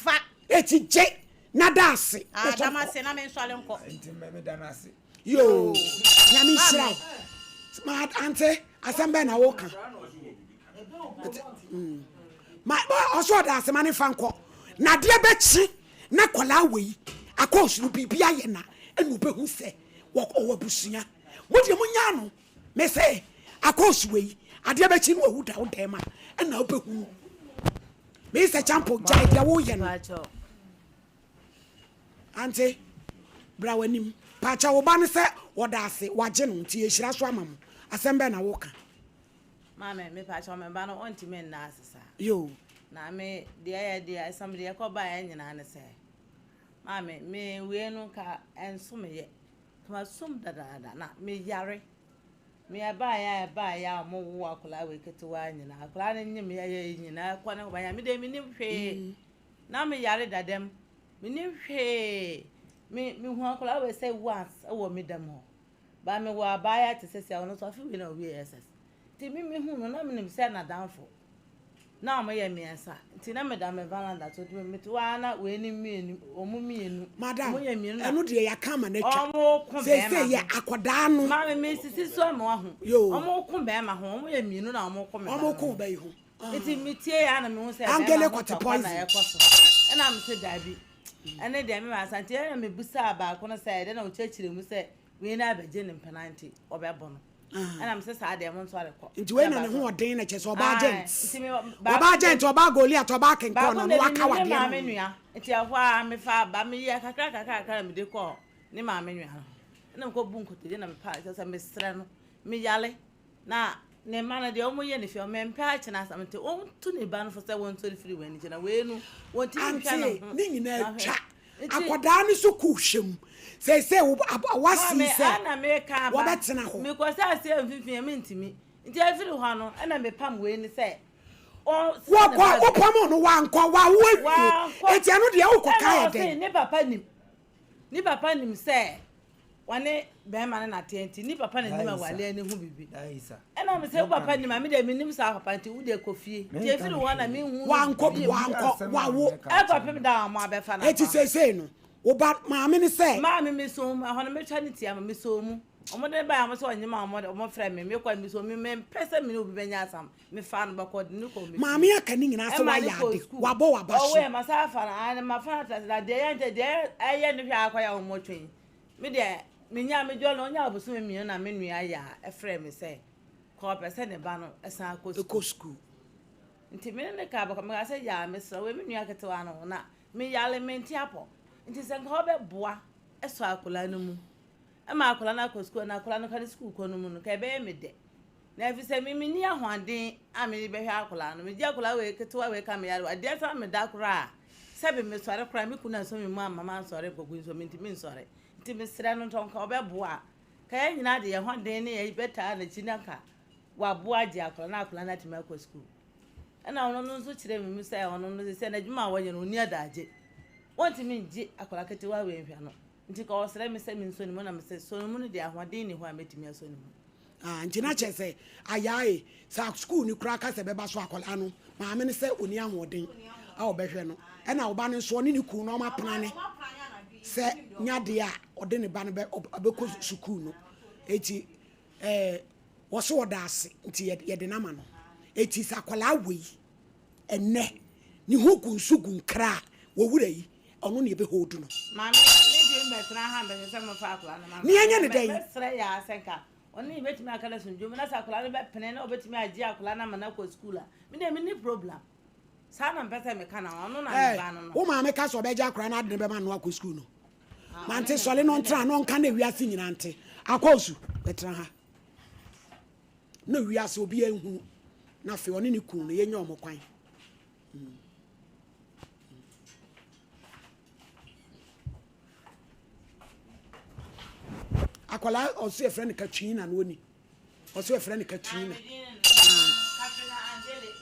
eti gye na da ase. Ah da m'ase na me nsɔre nkɔ. Nti mɛ me da n'ase. Yoo nyame nhyira wo ma ante asɛm bɛn na woka. Ma ɔsɛ ɔda ase ma ne fa nkɔ na adeɛ bɛkye na kɔlaa wei akɔɔso no biribi ayɛ na ɛna ɔbɛhu sɛ ɔwɔ abusua mo deɛ mo nyaa no me sɛ akɔɔso wei adeɛ bɛkye no wawu da wo dɛm a ɛna wobɛhunu me sɛ champo gyae deɛ woyɛ no ante bra w'anim paakyɛ wo ba no sɛ ɔda ase wagye no nti yɛhyira so ama mo asɛm bɛn na woka Maame, mepakyɛw me ba no ɔntumi nna ase saa. Yoo. Na me deɛ yɛ deɛ ɛsɛm deɛ ɛkɔ baeɛ nyinaa ne sɛ, maame me wei no nka ɛnso me yɛ. Nka masom dadaada na me yare. Me ɛbaeɛ a ɛbaeɛ a wɔn wo akwadaa wei ketewa nyinaa akwadaa no nyem yɛ yɛ nyinaa kɔ ne kɔ ba me deɛ menim hwee. Na me yare dadam menim hwee. Me mehu akwadaa wei sɛ once ɛwɔ me dam hɔ. But me wɔ abaayewa te sɛ sia ɔno nso afe wei na ɔwie SS. Nti me me hu no na me nim sɛ n'adamfo. Na wɔn yɛ mmiɛnsa. Nti na me da me veranda so nti me te hɔ ara na wei ne mmienu wɔn mmienu. Madam, Wɔn yɛ mmienu na ɛno deɛ yɛaka ama no atwa. Wɔn ko bɛrima Seesei yɛ ho. akwadaa no. Maame me sisi so ama wahu. Yoo. Wɔn ko bɛrima ho wɔn yɛ mmienu na wɔn ko me ba Wɔn no ko ho. ɔba yi ho. Nti me tie yɛ a na me hu sɛ bɛrima Angele ho kɔte tɔkwa na poison. ɛkɔ so. Ɛna me se daabi. Ɛne deɛ me maa sa nti ɛna me busaa baako no sɛ ɛdɛ na ɔkyerɛkyerɛ mu sɛ wei no abɛgye ne mpena nti ɔbɛbɔ no. Ɛna me sɛ saa deɛ mo nsɔre kɔ. Nti wei na ne ho ɔden na kyɛ sɛ ɔbaa gent. Ɔbaa gent, ɔbaa Goliath, ɔbaa kenkɔn na ɔno waka wadeɛ no. Ne maame nua. Nti ɛhɔ a mefa ba meyɛ kakra kakra kakra na mede kɔɔ ne maame nua no. Ɛna mekɔ bu nkotodwe na mepa kyɛ sɛ mesrɛ no meyale na ne mma no deɛ wɔn yɛ ne fie mempɛ akyena asɛm nti wɔntu ne ba no fo sɛ wɔnsɔre firi wɔn ani kyɛ na wei no wɔntumi nhwɛ ne ho. Ante ne nyinaa twa Akwadaa no so kuu hwɛ mu. Seesei wasi sɛ wɔbɛtena hɔ. Mekɔ sɛ aseɛ mfimfini a mentumi. Nti ɛfiri hɔ no ɛna mepam wei no sɛ wɔkɔ wopam no wankɔ wawo awie. Enti ɛno deɛ wokɔ ka yɛ dɛn? Ne papa nim. Ne papa nim sɛ wɔne bɛrima no nateɛ nti ne papa na nim awaleɛ no ho biribi. Ɛna me sɛ wo papa nim a me deɛ menim saa papa nti wo deɛ kɔ fie. Nti ɛfiri hɔ na menhu no Wankɔ wankɔ wawo. Ɛkɔpem da a wɔn abɛfa no Eti seesei no wo ba maame ne sɛ. Maame me so mu ɛhɔ no metwa ne ti ama me so mu. Wɔn de baeɛ wɔn sɛ ɔnyem a wɔn de wɔn frɛ me mekɔ me so mu mempɛ sɛ me ne obi bɛnya asam mefa no bɛkɔ de ne kɔ me fie. Maame aka ne nyinaa sɛ wayɛ ade wabɔ waba so. Ɔwɔ yɛ masa afa no aane mafa no atra ase na deɛ ɛyɛ nkyɛ deɛ ɛyɛ ne hwɛ akɔyɛ a wɔn twɛn. Me deɛ, menyaa me dwɔ no, ɔnyaa bosome mmienu na me nua Yaa frɛɛ me sɛ, kɔ ɔpɛ sɛ ne ba no san kɔ sukuu. Kɔ sukuu. Nti me ne no kaa bɔkɔ, mekaa sɛ, Yaa, mesrɛ wo, me nua ketewa no, na meyare, mente apɔ. Nti sɛ nka wobɛboa sɔ akwadaa no mu ma akwadaa no akɔ sukuu, na akwadaa no ka ne sukuu kɔ no mu no, nka ɛbɛyɛ me dɛ. Na efisɛ me menni ahoɔden a mede bɛhwɛ akwadaa no. Megye akwadaa wei ketewa wei ka me yare adeɛ sa me da koraa a, sɛbe mesɔre koraa me kunu ansɔ me mu amma mansɔre nkɔgu nsuo mentumi nsɔre. Nti mesrɛ no nti nka ɔbɛboa a, ka yɛn nyinaa de yɛn ho den ne yɛn bɛtaa n'akyi na nka waboa agye akwadaa na akwadaa no atumi akɔ sukuu. Ɛna ɔno no nso kyerɛ me mu sɛ ɔno no sɛ n'adwuma a wɔyɛ no ɔnni adagye. Wɔntumi ngye akwadaa ketewa wei nhwɛ no. Nti ka ɔsrɛ me sɛ mensɔ ne mu na mesɛ sɔ ne mu no deɛ ahoɔden nni hɔ a mɛtumi asɔ ne mu. Ah, nti na kyerɛ sɛ ayaae sɛ sukuu no koraa ka sɛ bɛba so akwadaa no maame no sɛ ɔni ahoɔden a ɔbɛhwɛ no ɛna ɔba no nso ɔne ne kunu no ɔma penane sɛ nyadeɛ a ɔde ne ba no bɛ ɔbɛkɔ sukuu no eti ɛɛ wɔso ɔda ase nti yɛde no ama no eti sɛ akwadaa wei ɛnɛ ne ho gu nsu gu nkra a wɔwura yi ɔno na yɛbɛ hold no. Maame, me ntumi mbɛtena ha mbɛhwɛ sɛ mofa akwadaa no ma me. Ne yɛnyɛ no dɛn? Mɛsrɛ yɛ ara sɛ nka ɔne me bɛtumi aka no asomdwoe mu na sɛ akwadaa no bɛpene na ɔbɛtumi agye akwadaa no ama no akɔ sukuu a, me deɛ menni problem. Saa na mpɛ sɛ meka na ɔno na me ba no no. Wo maame ka sɛ ɔbɛgye akwadaa no ade no bɛma no akɔ sukuu no. Mante sɔle no ntena no nka na wiase nyinaa nte. Akɔ osu bɛtena ha. Na wiase obiara nhunu. Na afei ɔne ne kunu no yɛnya ɔmo kwan. Akwadaa ɔso yɛfrɛ no Katrina na ɔni ɔso yɛfrɛ no Katrina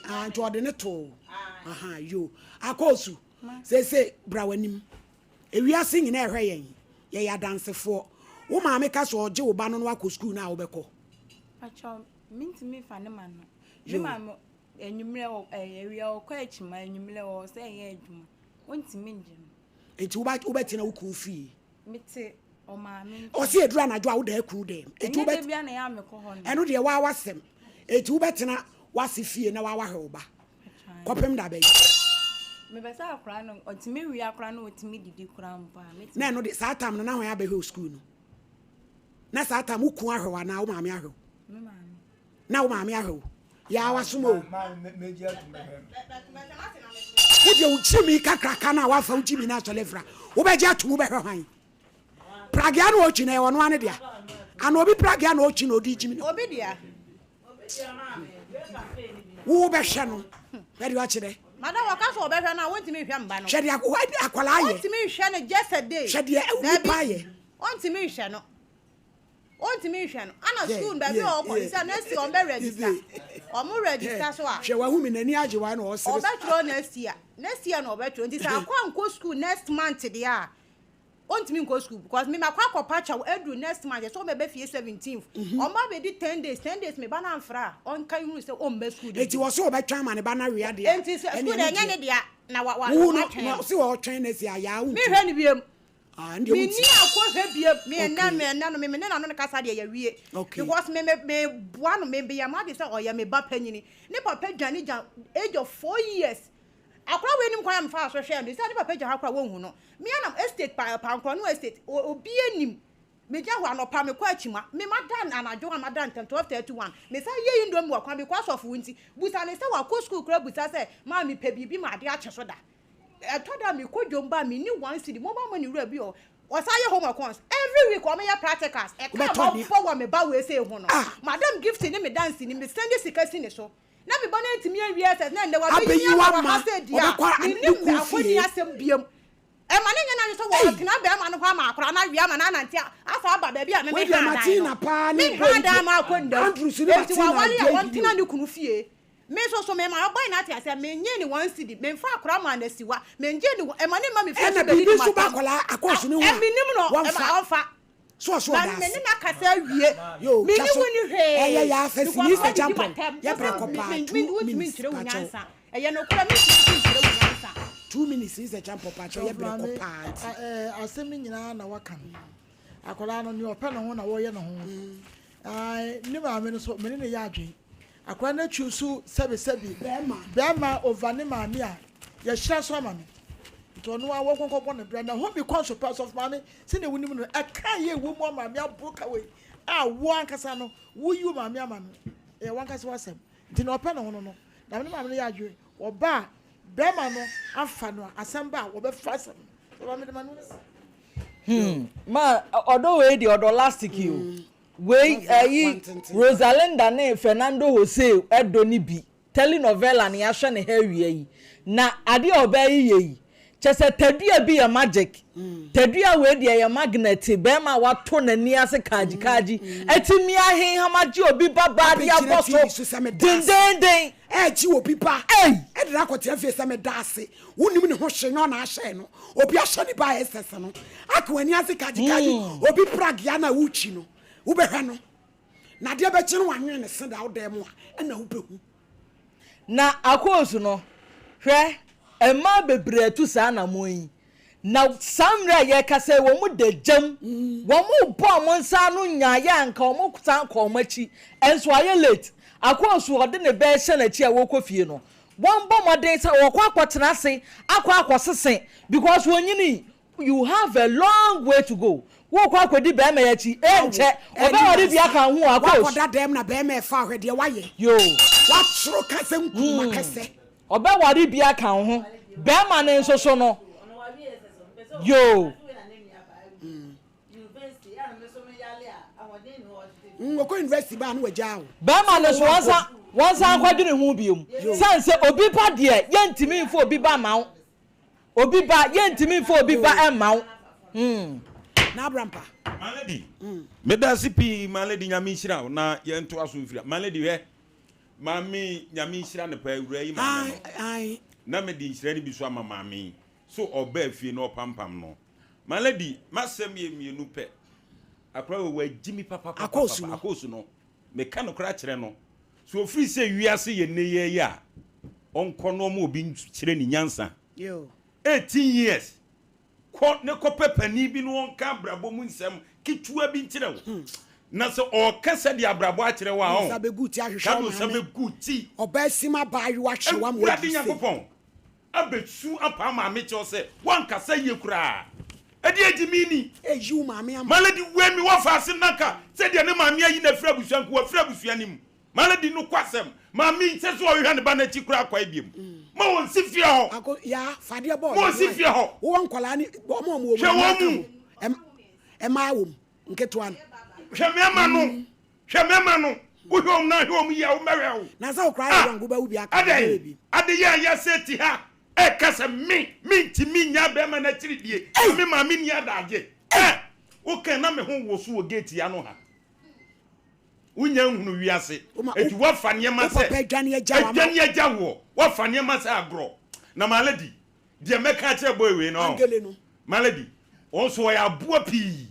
ah, nti ɔde ne too aha yo akɔɔsu sese bra w'anim ewiase nyinaa ɛhwɛ yɛn yɛyɛ adansefoɔ wo maame ka sɛ ɔgye wo ba no no akɔ sukuu no a wobɛkɔ. Pakyɛ mintumi fa ne ma no me maame Anwummerɛ wɔ ɛɛ awia ɔkɔ akyima anwummerɛ wɔ sɛ ɛyɛ adwuma wontumi ngye no. Nti woba wobɛtena wo kunu fie. Mete ɔmaame nkyɛn. Ɔsi eduru anadwo a woda akunu dɛm. Eti Ɛnyɛ wobɛ da bia na ɛyɛ a mekɔ hɔ no. Ɛno deɛ waa w'asɛm. Eti wobɛtena w'ase fie na waa wahwɛ wo ba. Kɔpem da bɛn? Mepɛ sɛ akwadaa no ɔtumi wia koraa na ɔtumi didi koraa mpo a mɛtumi. Na ɛno de saa tam no na hwan abɛhwɛ wo sukuu no? Na saa tam wo kunu ahwɛ wo anaa wo maame ahwɛ wo? Me maame. Na wo maame ahwɛ wo. Yaa wasom o. Wo deɛ wo gyimi kakraka no a wafa wo gyimi no asɔre afira. Wobɛgye atom wobɛhwɛ hwan? Pragea na ɔtwi na ɛwɔ no ano dea. Ana obi pragea na ɔtwi na ɔde gyimi no. Obi dea. Wo bɛhwɛ no. Hwɛ deɛ ɔkyerɛ. Madam ɔka sɛ ɔbɛhwɛ no a wontumi nhwɛ mba no. Hwɛ deɛ akwadaa ayɛ. Wontumi nhwɛ no just a day. Hwɛ deɛ nipa ayɛ. Wontumi nhwɛ no. Ontumi nhwɛ no. Ana school no baabi a ɔkɔ sɛ next year ɔmo bɛ register. Ɔmo register so a. Hwɛ wahu me n'ani agye wa na ɔsere. Ɔbɛtwerɛ next year. Next year na ɔbɛtwerɛ nti sɛ akɔ ankɔ school next month deɛ a ontumi nkɔ school because me makɔ akɔpa kyɛw aduru next month yɛ sɛ ɔmo bɛba fie 17th. Ɔmo abɛdi 10 days 10 days me ba no amfrɛ a ɔnka nhunu sɛ ɔmba school da Eti bio. wɔse ɔbɛtwɛn ama ne ba no awe adeɛ a Enti sɛ ɛneɛ school ne deɛ ɛnyɛ deɛ. ne dea na wa wa Wohu no watwɛn na no. ɔse ɔtwɛn next year ayaa wontumi. Menhwɛ no biom. Ah, ɛndeɛ Menni wonti. akɔhwɛ biom. Me ɛnɛ Okay. me ɛnɛ no me me ne n'ano no kasa deɛ yɛawie. Okay. Because me me me boa no me meyɛ m'adwene sɛ ɔyɛ me ba panyini. Ne papa dwane gya age of 4 years. Akora wei nim kwan a mefaa so hwɛɛ no. Sɛ ne papa gya ha koraa wɔnhu no. Me anam estate pa Pankorɔ no estate obi anim. Megyina hɔ anɔpa mekɔ akyima me mada anadwo a mada ntɛm 12:31 mesan yɛ indomie wɔ kwan because of wo nti busa no sɛ wakɔ school koraa busa sɛ maa mepɛ biribi ma ade akye so da ɛtɔ da mekɔ dwom ba menni one cedi mobile money wura bi wɔ ɔsan yɛ homework cons every week wɔn yɛ practicals ɛka a mabɔ wɔ me ba wei sei ho no madam gift ne me dance ni me send sika si ne so na me ba no antumi anwie SS na ɛnɛ wabɛyi me ama wɔ ha sɛ di a mennim akɔni asɛm biam Ɛma no nyɛ n'adwene sɛ wɔretena barima no hɔ ama akwadaa no awe ama no anante asan aba baabi a me Wei deɛ mehaa dan Martina no. paa ne Menhaa boy dan deɛ ma akɔ nna mu. Andrews ne Enti Martina waware a deɛ wɔntena bio. ne kunu fie. Me nso so mema ɔbɔe no ate aseɛ, mennyee ne one cedi, memfaa akwadaa maa no asiwa, mengyee ne ɛma no mma me fie Ɛna so bɛdidi biribi nso ba m'atam. akwadaa akɔɔso ne ho Ɛ a mennim no, ɛma wɔmfa. ɔmfa. So ɔso Na ɔda me ase. ne no akasa awie. Yo, Menni twa so. wo ni hwee. Ɛyɛ yɛ afɛ Because sini sɛ woadidi champon. m'atam. Yɛ brɛ kɔ Me paa. me 2 wontumi minutes nkyerɛ wo pakyɛw. nyansa. Ɛyɛ nokorɛ mentumi nso nkyerɛ wo nyansa. 2 minutes sini sɛ champon pakyɛw yɛ Sɔfo brɛ kɔ maame, paa nti. a- ɛɛ, asɛm yi nyinaa na waka no. Akwadaa no, nea ɔpɛ ne ho na wɔyɛ ne ho. Ae, ne maame no so, me ne no yɛ adwene. Akwadaa no atwi so sɛbesɛbe. Bɛrima. Bɛrima over ne maame a, yɛahyira so ama no. Nti ɔno ara wɔnkɔ nkɔbɔ no bra. Na hɔ bi kɔ nso pɛ, sɔfo maame, sɛnea wonim no, ɛka a ɛyɛ wɔ mu ama maame aboro ka wei a wo ankasa no, woyi wo maame ama no, ɛyɛ w'ankasa w'asɛm. Nti nea ɔpɛ ne ho no no, na me ne maame no yɛ adwene. Ɔba a, bɛrima no afa no a, asɛm ba a, wɔbɛfa asɛm no. Sɔfo maame de ma no si. Hmm, ma ɔdɔ wei deɛ ɔdɔ lastic yi o. Wei ɛyi Rosalinda ne Fernando Jose ɛdɔ ne bi. Telenovela ne yɛahwɛ ne ha awia yi. Na adeɛ a ɔbaa yi yɛ yi, kyɛ sɛ tadua bi yɛ magic. Tadua wei deɛ yɛ magnet, bɛrima a wato n'ani ase kaagyi kaagyi, atumi ahenham agye obi ba baa de abɔ so dendeenden. Ɛregye obi ba ɛde no akɔtena fie sɛ meda ase. Wonim ne ho hwee nyɛ ɔna ahyɛɛ no. Obi ahyɛ ne ba a ɛsɛsɛ no. Aka w'ani ase kaagye kaagye. Obi pragea no a wotwi no, wobɛhwɛ no. Na adeɛ bɛkye no wanwene ne se da wo dan mu a, ɛna wobɛhu. Na Akos no, hwɛ, mmaa bebree atu saa anammɔn yi, na saa mmerɛ a yɛrekasa yi, wɔn da gyam, wɔn rebɔ wɔn nsa ano nyaeɛ a anka wɔn san kɔ wɔn akyi, nso ayɛ late. Akos ɔde ne ba rehyɛ n'akyi a wɔrekɔ fie no, wɔbɔ mmɔden sɛ wɔkɔ akɔtena ase akɔ akɔsese because wɔnyinii, You have a long way to go. Wokɔ akɔdi bɛrima yi akyi, ɛnkyɛ ɔbɛware bi aka ho a, coach. Wakɔda dɛm na bɛrima ɛfa ahwɛ deɛ wayɛ. Yoo. Watoro ka sɛ nkuruma kɛsɛ. Ɔbɛware bi aka wo ho. Bɛrima no nso so no, yoo. Ɔkɔ university baa no wagyaa wo. Bɛrima no so wɔnsan wɔnsan nkɔdwene ho biom. Sane sɛ obi ba deɛ yɛntumi mfa obi ba mma wo. Obi ba, yɛntumi mfa obi ba mma wo. Hmm. N'abrampa. My lady, meda ase pii my lady nyame nhyira wo na yɛntoa so mfiri my lady hwɛ maame nyame nhyira no paa awura yi maame no na mede nhyira no bi so ama maame yi so ɔbaa fie na ɔpampam no my lady masɛm yɛ mmienu pɛ akora wɔ wagyi mi papapapa akɔsu no meka no kora kyerɛ no So ofiri sɛ wiase yɛ nnɛ yi a ɔnkɔ na ɔma obi nkyerɛ ne nyansa? 18 years kɔ ne kɔpɛ panin bi na ɔnka abrabɔ mu nsɛm ketewa bi nkyerɛ wo. Hmm. Na sɛ ɔka sɛdeɛ abrabɔ akyerɛ wo a ɔn. Nsa bɛgu ti ahwehwɛ wo maame. Nsa bɛgu ti. Ɔbaa sim abaayewa hwe wa ma Awurade Nyankopɔn abɛsu apaa maame kyɛw sɛ wankasa yie koraa. Ɛde agye me ni. Eyi wo maame ama. Malady wei me wɔ faase nanka sɛdeɛ ne maame ayi no afiri abusua nko wafiri abusua no mu. Malady no kwasɛm maame yi nsɛ sɛ ɔhwehwɛ ne ba no akyi koraa kwae biom. Ma wɔn si fie hɔ. Ako ya fadeɛ bɔɔ Ma wɔn si fie hɔ. Wowɔ nkwadaa ne wɔn a wɔn wɔ mu. Hwɛ wɔn mu. Ɛmaa wɔm nketewa no. Hwɛ mmarima no. Hwɛ mmarima no. Wohwɛ wɔn na ahwɛ wɔn yie a wɔmmɛhwɛ wo. Na sɛ wo koraa yɛ young wobɛwo bi aka ho Adɛn? bi. Adeyɛ a yɛasɛ ti ha ɛka sɛ me mentumi nya bɛrima no akyiridie na me maame nni adagye. Ɛ! Woka na me ho woso wɔ gate yi ano ha. Wonya nhunu wiase. Eti woafa nneɛma sɛ adwane agya woɔ. Woafa nneɛma sɛ agorɔ. Na my lady, Deɛ mɛka akyerɛ boy wei no Angele no. My lady, wɔn nso wɔyɛ aboa pii.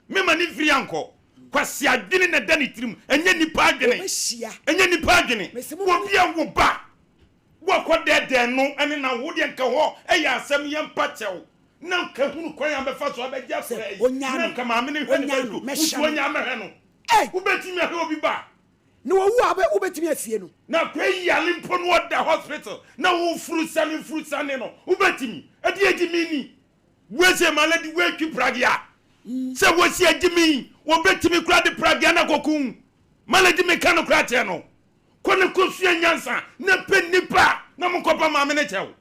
Mema ne mfiri ankɔ. Kwasi adwene na ɛda ne tirim. Ɛnyɛ nipa adwene. Wɔbɛhyia. Ɛnyɛ nipa adwene. Mese mo ma Obi a wo ba, woakɔ dɛɛdɛɛ no ɛne na wo deɛ nka hɔ ɛyɛ asɛm yɛ mpa kyɛw. Na nka hunu kwan a bɛfa so abɛgye Sɛ akwadaa yi. ɔnyaa Na no, nka maame no hwɛ ne ba ɔnyaa no, yi mɛhyɛ so. Wotu no. ɔnyaa mɛhwɛ no. Ei! Wobɛtumi ahwɛ obi ba? Na owu a wobɛtumi asie no. Na akoa yi yare mpo na ɔda hospital na wo furu sane furu sane no wobɛtumi ɛde agye me ni wei sɛ ma lady wei twi pragea. Sɛ wɔsi agye me wɔbɛtumi koraa de pragea no akɔku My lady meka no koraa kyerɛ no. Kɔ ne kɔsua nyansa na pɛ nnipa na monkɔpa maame no kyɛw.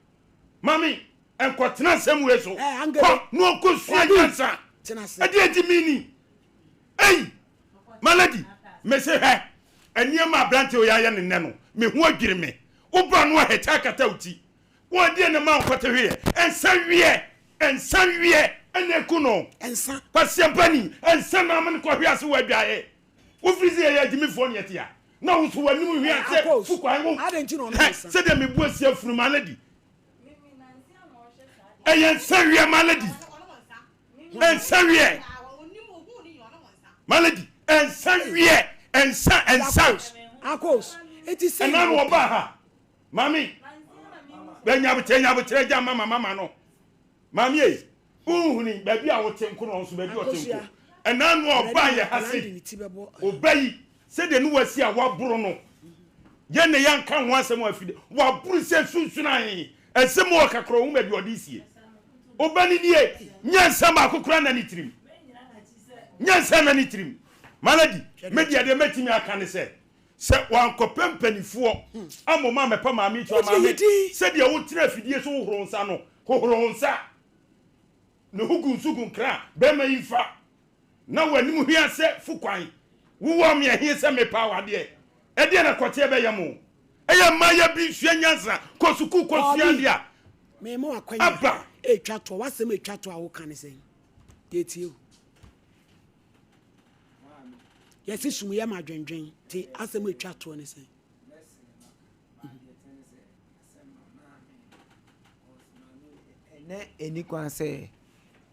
Maame, nkɔtena asɛm wei so. Kɔ na ɔnkɔsua nyansa. Ɛdeɛ agye me ni. Ei! My lady, mese hwɛ, nneɛma aberante wei ayɛ ne nnɛ no, me ho adwiri me. Woba no ahɛkyɛ akata wo ti. Wo ɛdeɛ na ma nkɔte hweɛ. Nsa wiɛ, nsa wiɛ ɛna eku no. Nsa. Kwasiampani, nsa na ama no kɔhwe ase wɔ adwaeɛ. Wofiri sɛ yɛyɛ agyimifoɔ ne yɛte a, na wo nso w'anim hwe ase fu kwan wo. Hɛ, sɛdeɛ me bo asi afunu my lady. Ɛyɛ nsa wiɛ my lady. Nsa wiɛ. My lady, nsa wiɛ, nsa, nsa. Akos, eti sɛ. Ɛna no ɔbaa ha. Mami, bɛ nyabokyerɛ nyabokyerɛ gya mama mama no. Mami ei, wohuni baabi a wote nko na ɔnso baabi a ɔte nko. Ɛna no ɔbaa yɛ ha sei. Ɔba yi, sɛdeɛ ne wasi a waboro no. Yɛn na yɛnka ho asɛm afide. Waboro sɛ sunsunan. Ɛsɛ mu ɔkakora ɔhu baabi ɔde sie. Ɔba no nie, nyansa baako koraa na ne tirim. Nyansa na ne tirim. Malady, me deɛ deɛ mɛtumi aka ne sɛ, Sɛ wankɔpɛ mpanifoɔ ammom ammɛpa maame akyi, ɔmaame, sɛdeɛ wotena afidie so hohoro wo nsa no, hohoro wo nsa. Ne ho gu nsu gu nkra a, barima yi mfa. Na w'anim hwia sɛ fu kwan. Wowɔ me ɛhe sɛ mepa wo adeɛ? Ɛdeɛn na kɔteɛ bɛyɛ mo? Ɛyɛ mmaayɛ bi nsua nyansa, kɔ sukuu kɔsua adeɛ a, Mema wo akwanya aba. ɛtwa toɔ, w'asɛm a ɛtwa toɔ a woka ne sɛn? Yɛtie o. Yɛse sum yɛ ma dwendwen nti asɛm a ɛtwa toɔ ne sɛn? Ɛnɛ ɛni kwan sɛ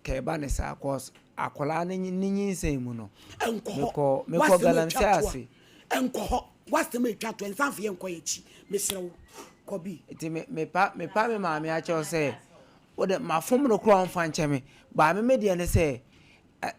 kɛba ne saa cause akwadaa ne ne nyinsɛn mu no. Ɛnkɔ hɔ. Mekɔ mekɔ galamsey ase. Ɛnkɔ hɔ. W'asɛm a ɛtwa toɔ nsan fa yɛnkɔ yɛn akyi mesrɛ wo kɔ bi. Nti me mepa mepa me maame akyɛw sɛ wode mafom no koraa ɔmfa nkyɛ me baa me me deɛ ne sɛ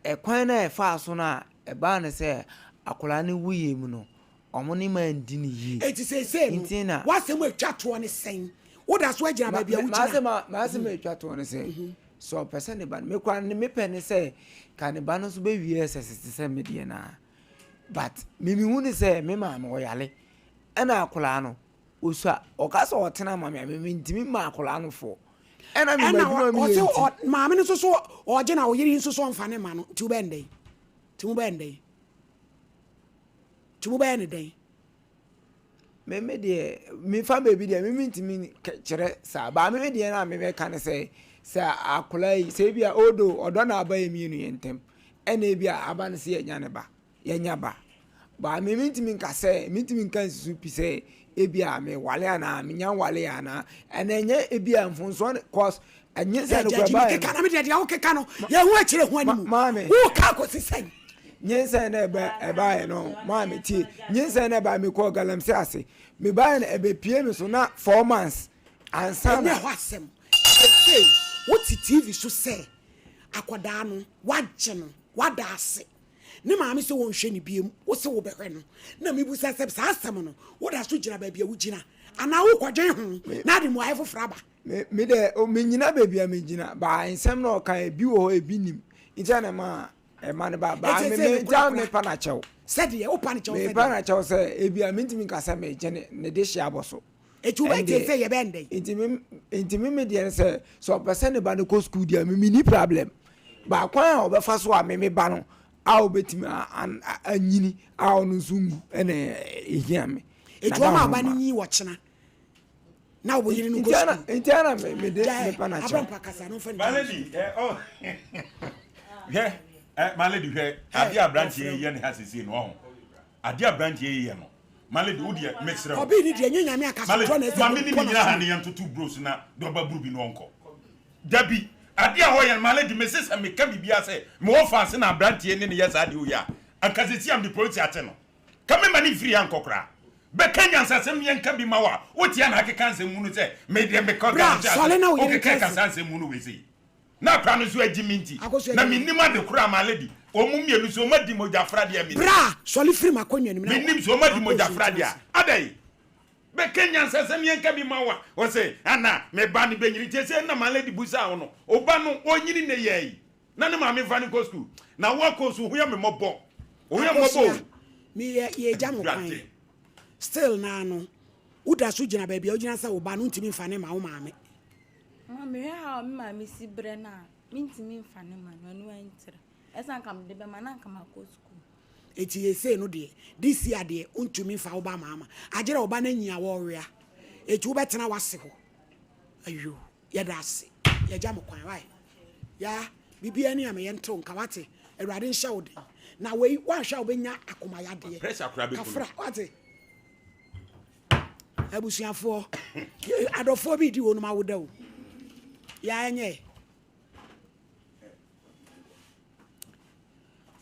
Ɛkwan no a ɛfaa so no a ɛbaa no sɛ akwadaa no wuiɛ mu no, wɔn ne mma anni no yie. Enti seesei no, Nti na. w'asɛm a ɛtwa toɔ ne sɛn? Woda so agyina baabi a wogyina? M'asɛm a m'asɛm a ɛtwa toɔ ne sɛ, sɛ ɔpɛ sɛ ne ba no, me koraa ne mepɛ ne sɛ ka ne ba no nso bɛwie SS te sɛ me deɛ no ara. But me mehu ne sɛ me maame ɔyare ɛna akwadaa no Osua, ɔka sɛ ɔtena ma me a, me mentumi mma akwadaa no fɔ. Ɛna me Ɛna m'adwuma mi yɛ ɔse nti. ɔ maame no nso so ɔgye na ɔyere yi nso so ɔmfa ne ma no nti wobɛyɛ no dɛn? Nti mobɛyɛ no dɛn? Nti mobɛyɛ no dɛn? Me me deɛ mefa baabi deɛ me mentumi kyerɛ saa baa me me deɛ na me mɛka ne sɛ sɛ akwadaa yi sɛ ebi a odo ɔdɔ na aba yɛ mmienu yɛ ntɛm ɛna ebi a aba no sɛ yɛnya ne ba yɛanya ba. But me mentumi nka sɛ, mentumi nka nsusu pi sɛ ebi a mewale anaa menya nwale anaa ɛna ɛnyɛ ebi a mfonsoɔ no cause ɛnyɛ sɛ no kura ba yɛ no. Keka na me deɛ deɛ wokeka no yɛn ho akyire ho anim. Maame. Woka akɔsi sɛn? Nyinsɛn na ɛbɛ ɛbaeɛ no maame tie nyinsɛn na ɛbaeɛ mekɔɔ galamsey ase mebaeɛ no ɛbɛpie me so na four months ansa na. Ɛnyɛ hɔ asɛm. Ɛsei wote TV so sɛ akwadaa no wagye no wada ase. Ne maame sɛ wɔnhwɛ no biom, wo se wobɛhwɛ no. Na mebisa sɛ, saa asɛm no, woda so gyina baabi a wogyina, anaa wokɔdwen ho na ade mmuaeɛ foforɔ aba? Me, me dɛ, o, mennyina baabi a megyina, baa nsɛm na ɔka ebi wɔ hɔ ebi nim, nti na ɛma ɛma no ba, baa me, me, nti a mepa no akyɛw. Sɛdeɛ, wopa no kyɛw sɛdeɛ? Mepa no akyɛw sɛ, ebi a mentumi nka sɛ megye ne, ne dehye abɔ so. Eti wobɛgye sɛ yɛbɛn dɛn? Nti me nti me me deɛ sɛ sɛ ɔpɛ sɛ ne ba no kɔ sukuu deɛ me menni problem. Ba kwan a ɔbɛfa so a me me ba no a ɔbɛtumi anyini a ɔno nso nwu ɛna ehia me. Eti wɔn a ɔba no nyi wɔ kyena na wɔn yere no kɔ sukuu. Nti ana me me de me pa na kyɛw. Abrampa kasa no nfa ne My lady, eh, oh. Hwɛ, eh, my lady, hwɛ, adeɛ aberanteɛ yi yɛ ne ha sisi no ɔho. Adeɛ aberanteɛ yi yɛ no. Malady wo deɛ mesrɛ wo. Ɔbii ni deɛ nyɛ nyame akasotorɔ na ɛsɛ Mame ne me nyina ha ne yɛntoto bros na deɛ ɔba buru bi no ɔnkɔ. Dabi adeɛ a ɔyɛ no Malady mese sɛ meka biribiara sɛ mewɔ fans na aberanteɛ ne ne yɛ saa adeɛ wei a anka sɛsi a mede polisi akye no. Ka me ma ne mfiri ha nkɔ koraa. Bɛka nyansasɛm ne yɛnka bi ma wo a wote a na akeka nsɛm hunu sɛ me deɛ mekɔ Bra Ghana nhyɛ sɔre ase na wo yere wokeka nka ka saa ase. nsɛm hunu wei sei. Na akora no nso agye me nti, Akosua na gyina. mennim ade koro a my lady, wɔn mmienu sɛ wɔn adi mogyafra deɛ mennim. Bra, sɔre firi m'akonnwa no mu na Mennim sɛ wɔn adi Akosua mogyafra ntena deɛ ase. a, adɛn? Bɛka nyansasɛm yɛnka bi ma wo a, ɔse, ana me ba no bɛnyini? Nti ɛsɛ na my lady busaa wo no, wo ba no ɔnyini nnɛ yi ara yi? Na ne maame mfa no nkɔ sukuu. Na wo akɔ so, ho yɛ me mmɔbɔ. Wo ho yɛ mmɔbɔ o. Meyɛ yɛgya mo kwan. Still naa no, woda so gyina baabi a wogyina sɛ wo ba no ntumi mfa ne ma wo maame. Ma mehwɛ how me maame si brɛ no a, mentumi mfa ne ma no, ɛno ɛntra. Ɛsɛ anka mede bɛma na anka makɔ sukuu. Eti yesei no deɛ, this year deɛ, wontumi mfa wo ba maama. Agyerɛ wo ba no anyin a wɔwea. Eti wobɛtena w'ase hɔ. Ayoo. Yɛda ase. Yɛgya mo kwan wai. Yaa, biribiara ni a me yɛntew nka wate. Awurade nhyɛ wo den. Na wei, woanhwɛ a wobɛnya akoma yadeɛ. Pressure koraa bɛku no. Kafra, wate. Abusuafoɔ, adɔfoɔ bi redi wɔnom awoda o. Yaa ɛnyɛ.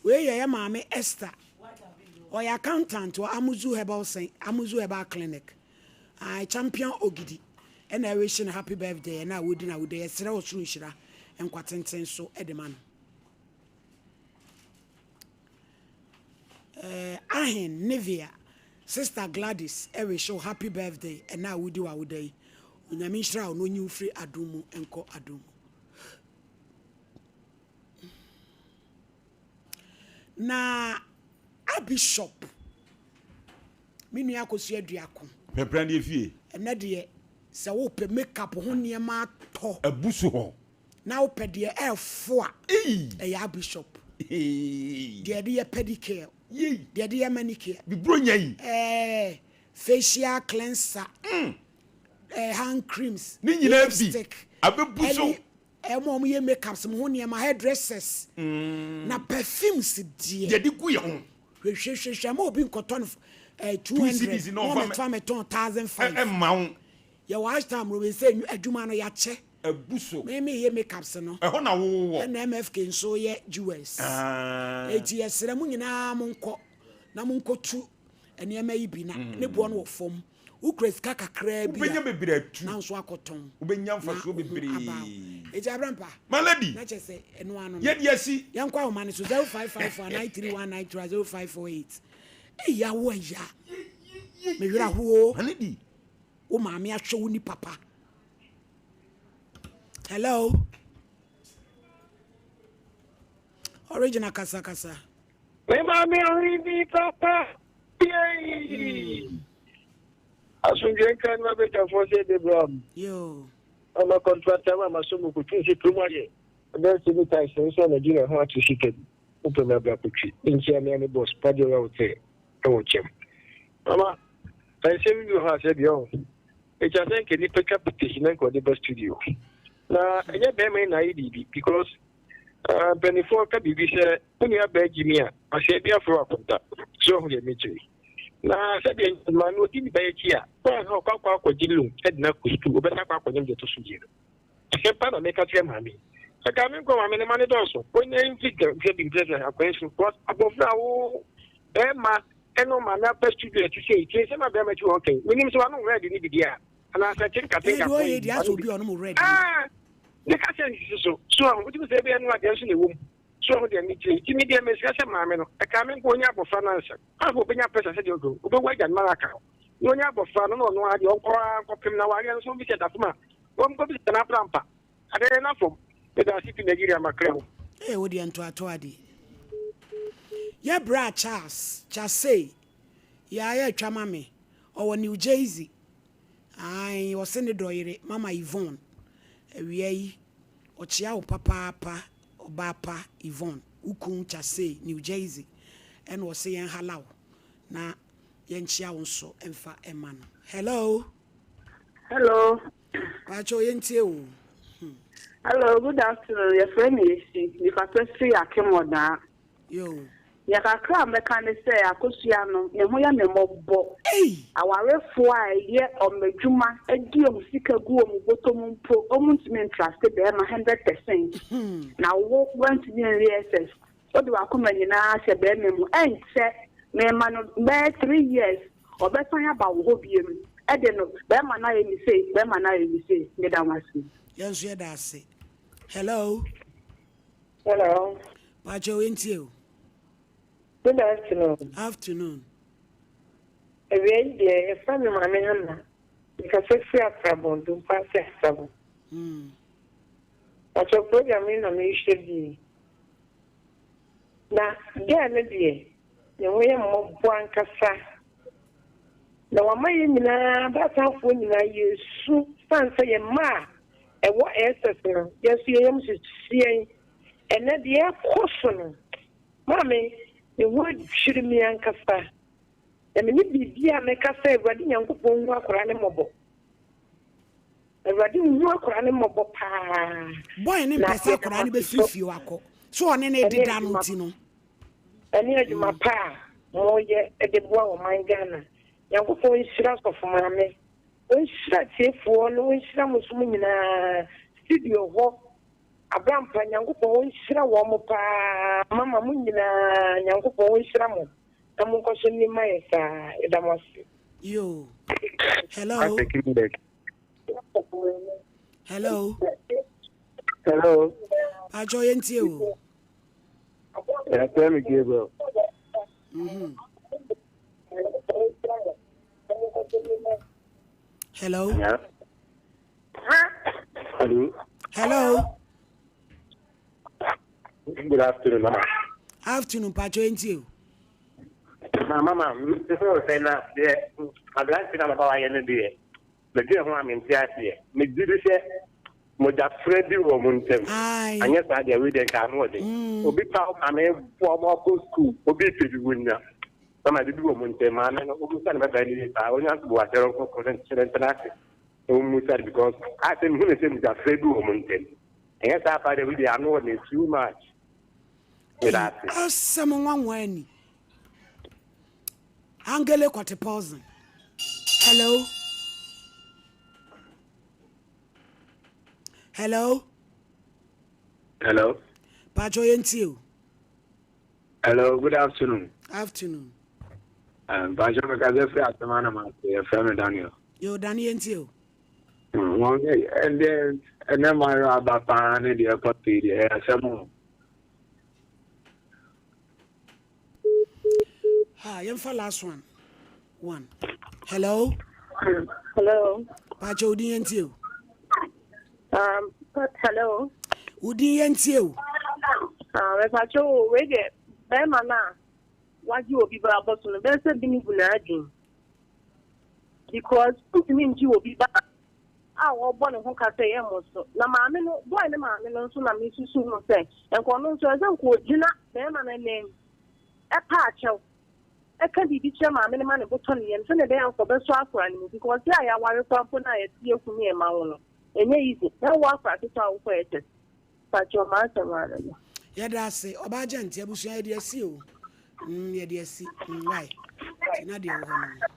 Wei yɛ yɛ maame Esther. Ɔyɛ accountant wɔ Amuzu Herbal Cen Amuzu Herbal Clinic. Ae Champion Ogidi ɛna ɛrehye no happy birthday ɛna a wodi na woda yɛsrɛ ɔsoro nhyira nkwa tenten so de ma no. Eh, Ahen Nivea, Sister Gladys ɛrehye wo happy birthday ɛna a wodi w'awoda yi. Onyame nhyira wo na onyi wo firi adom mu nkɔ adom mu. Na Abishop, me nua Akosua Aduako. Pɛmpɛn deɛ fie. Ɛnɛ deɛ sɛ wopɛ makeup ho nneɛma atɔ. Abu so hɔ. Na wopɛ deɛ ɛfo a. Ɛyɛ Abishop. Deɛ yɛde yɛ pedicure. Deɛ yɛde yɛ manicure. Biburo nya yi. Ɛɛ facial cleanser. Ɛɛ hand creams. Ne nyinaa bi. Lipstick. Abebu so. Ɛne Ɛma wɔn yɛ makeups mo ho nneɛma, hairdressers, na perfumes deɛ. Deɛ de gu yɛ ho. Hwehwehwehwɛ ma obi nkɔtɔ no eh, 200 na ɔmɛtɔ amɛtɔn 1005. Ɛmma wo. Yɛwɔ hashtag mo sɛ adwuma no yɛakyɛ. Abu so. Me me yɛ makeups no. Ɛhɔ na wowɔ. Ɛna MFK nso yɛ jewels. Eti yɛsrɛ mo nyinaa mo nkɔ na mo nkɔtu nneɛma yi bi na ne boɔ no wɔ fam. Wokura sika kakraa bi a, Wobɛnya bebree atu. na nso akɔtɔn. Wobɛnya Na mfasoɔ wo ho bebree. aba wo. Enti Abrampa, My lady, na kyerɛ sɛ ɛno ano no. yɛde asi. Yɛnkɔ ahoma no so 0554 93193 0548. Ei awo aya. Me werɛ ahoɔ. My lady. Wo maame ahwɛ wo ni papa. Hello. Original kasa kasa. Me maame ɔhene bi papa. Yay! Asomdwoe nka ne m'abadwafoɔ sɛ Abraham. Yoo. Ama kɔntrata ma maso mu kotwi nsi kurom ayɛ. Adansi ne taes nso anadwo na ɛho ato sika bi. Wopɛ me abra kotwi. Nkyia me ane boss padeɛ wa wote ɛwɔ kyɛm. Mama, nsɛm bi wɔ hɔ a sɛ bi ɔho. Ɛkya sɛ nka nipa twa pictures na nka ɔde ba studio. Na ɛnyɛ bɛrima yi na ayɛ biribi because uh, mpanimfoɔ ka biribi sɛ Wo nua baa gyimi a, ɔsɛe bi afrɛ wo akonta. So wahu deɛ mekyerɛ yi? Na sɛdeɛ maame ɔdi ne ba akyi a, woanhwɛ ɔkɔ akɔ akɔgye loan de no akɔ sukuu, ɔbɛsan akɔ akɔnyem deɛ ɛtɔ so mmienu. Asɛm pa na meka kyerɛ maame yi. Ɛka me nkɔ maame ne ma ne dɔɔso. Ɔnya mfi sɛ bi mprɛ sɛ akwan su. Because abɔfra a wo bɛrima ɛne maame apɛ studio ɛte sɛ yi, tie nsɛm a bɛrima akyi wɔ ɔka yi. Menim sɛ wano red ne bi deɛ a, anaasɛ tenka tenka Ɛdeɛ ɔyɛ deɛ asɛ obi ɔnom red. Ah, ne ka sɛ nsisi so. So ahu, wotumi sɛ ebi ɛno adeɛ nso na ɛwɔ mu. So woahu deɛ mekyerɛ yi? Nti me deɛ mesrɛ sɛ maame no, ɛkaa me nko ɔnya abɔfra no ansa. Afei ɔbɛnya pressure sɛdeɛ ɔdɔ, ɔbɛwu agya no ma no aka hɔ. Na ɔnya abɔfra no na ɔno ara deɛ ɔnkɔ ara nkɔpem na awareɛ no nso ɔmmisa da fam a, ɔnkɔbisa no abrampa. Adeɛ no afam. Meda ase fi Nigeria makra mu. Ee wo deɛ ntoatoa deɛ. Yɛ bra Charles Chasey yaa yɛ twa ma me ɔwɔ New Jersey ae ɔse ne dɔ yere mama Yvonne awia yi ɔkyea wo papaapa Ɔbaa pa Yvonne, wo kun Chasey, New Jersey, ɛna ɔse yɛn hala wo na yɛnkyea wo nso mfa mma no. Hello. Hello. Pakyɛw yɛntie wo. Hmm. Hello, good afternoon. Yɛfrɛ me Esi. Mekasa firi Akemɔdaa. Yo. Nea kakra a mɛka ne sɛ Akosua no, ne ho yɛ me mmɔbɔ. Awarefoɔ a ɛyɛ wɔn adwuma di wɔn sika gu wɔn bɔtɔ mu mpo, wɔntumi ntraste barima 100%. Na wo, woantumi anwie SS. Wode w'akoma nyinaa ahyɛ barima mu. Ɛnkyɛ, mema no bɛyɛ 3 years, ɔbɛsan aba wo hɔ biom. Ɛde no, barima no ayɛ me sei, barima no ayɛ me sei. Meda mo ase. Yɛn nso yɛda ase. Hello. Hello. Pacho yɛntie o. Good afternoon. Afternoon. Awia yi deɛ yɛfrɛ me Maame Hannah. Mekasa firi Aprabon, Dumpaase Asabo. Mm. Pacho program yi na mehwɛ bi. Na girl no deɛ, ne ho yɛ mmɔbɔ ankasa. Na wama yɛn nyinaa, abaatanfoɔ nyinaa, yɛresu sane sɛ yɛn mma a ɛwɔ SS no, yɛn nso yɛn yam hyehye yɛn. Ɛnnɛ deɛ ɛrekɔ so no, maame, me ho adwiri me ankasa. Na menni biribi a mɛka sɛ Awurade Nyankopɔn nhu akwadaa no mmɔbɔ. Awurade nhu akwadaa no mmɔbɔ paa. Boy no mpɛ sɛ akwadaa no bɛfiri fie hɔ akɔ. So ɔne no deda no nti no. Ɛne adwuma pa a moyɛ de boa ɔman Ghana. Nyankopɔn nhyira Sɔfo Maame. Ɔnhyira atiefoɔ na ɔnhyira mo nso mo nyinaa. Studio hɔ Abrampa Nyankopɔn ɔnhyira wɔn mo paa. Mama mo nyinaa Nyankopɔn ɔnhyira mo na monkɔ so nni ma yɛ saa. Yɛda mo ase. Yoo. Hello. Hello. Hello. Pacho yɛntie o. Yɛfrɛ me Gabriel. Mm-hmm. Hello. Yeah. Hello. Hello. Good afternoon, Mama. Afternoon, Pacho yɛntie o. Na mama, mete sɛ sɛ na deɛ aberante na baba wayɛ no deɛ, medwene ho a mente aseɛ. Megye di sɛ mogyafra bi wɔ mo ntam. Anyɛ saa deɛ wei deɛ nka ano ɔden. Mm. Obi pa wo maame boa mo akɔ sukuu, obi pɛ bi wonya. Mama bibi wɔ mo ntam, maame no omusa ne bɛbɛn ne paa, onya nso bo akyerɛ nkɔkɔ ne nkyerɛ ntena ase. Na omusa no because asɛ mehu ne sɛ mogyafra bi wɔ mo ntam. Ɛnyɛ saa paa deɛ wei deɛ ano ɔden too much. Asɛm nwanwa ni. Angele Kwate Poison. Hello. Hello. Hello. Pacho yɛntie o. Hello, good afternoon. Afternoon. Um, Pacho mekasa firi asɛm anam ase yɛfrɛ me Daniel. Yo, Daniel yɛntie o. Wɔn ɛndeɛ ɛnɛ mayɔ aba paa ne deɛ ɛkɔ so yi deɛ ɛyɛ asɛm o. Ha yɛmfa last one one. Hello. Hello. Paakyɛ wo din yɛn tie o. Um, hello. Wo din yɛn tie o. Ah, mepaakyɛ o, wei deɛ bɛrima no a wagye obi ba abɔ so no bɛyɛ sɛ bi ne bu n'adwene. Because wontumi ngye obi ba a wɔbɔ ne ho ka sɛ yɛmmɔ so. Na maame no, boy no maame no nso na mesusu ho sɛ nka ɔno nso ɛsɛ nka ogyina barima no anan ɛpa akyɛw ɛka biribi kyerɛ maame no ma ne bo tɔ ne yam sɛnea ɛbɛyɛ a nka ɔbɛsɔ akora no mu because yɛ a yɛaware koraa mpo no a yɛte yɛku ne yɛma wo no ɛnyɛ easy na wo akora ketewa a wokɔ ɛtɛ pakyɛw m'asɛm ara no. Yɛda ase ɔbaa gyɛnte abusua yɛde asi o mm yɛde asi mm why nti na deɛ ɛwɔ hɔ no no.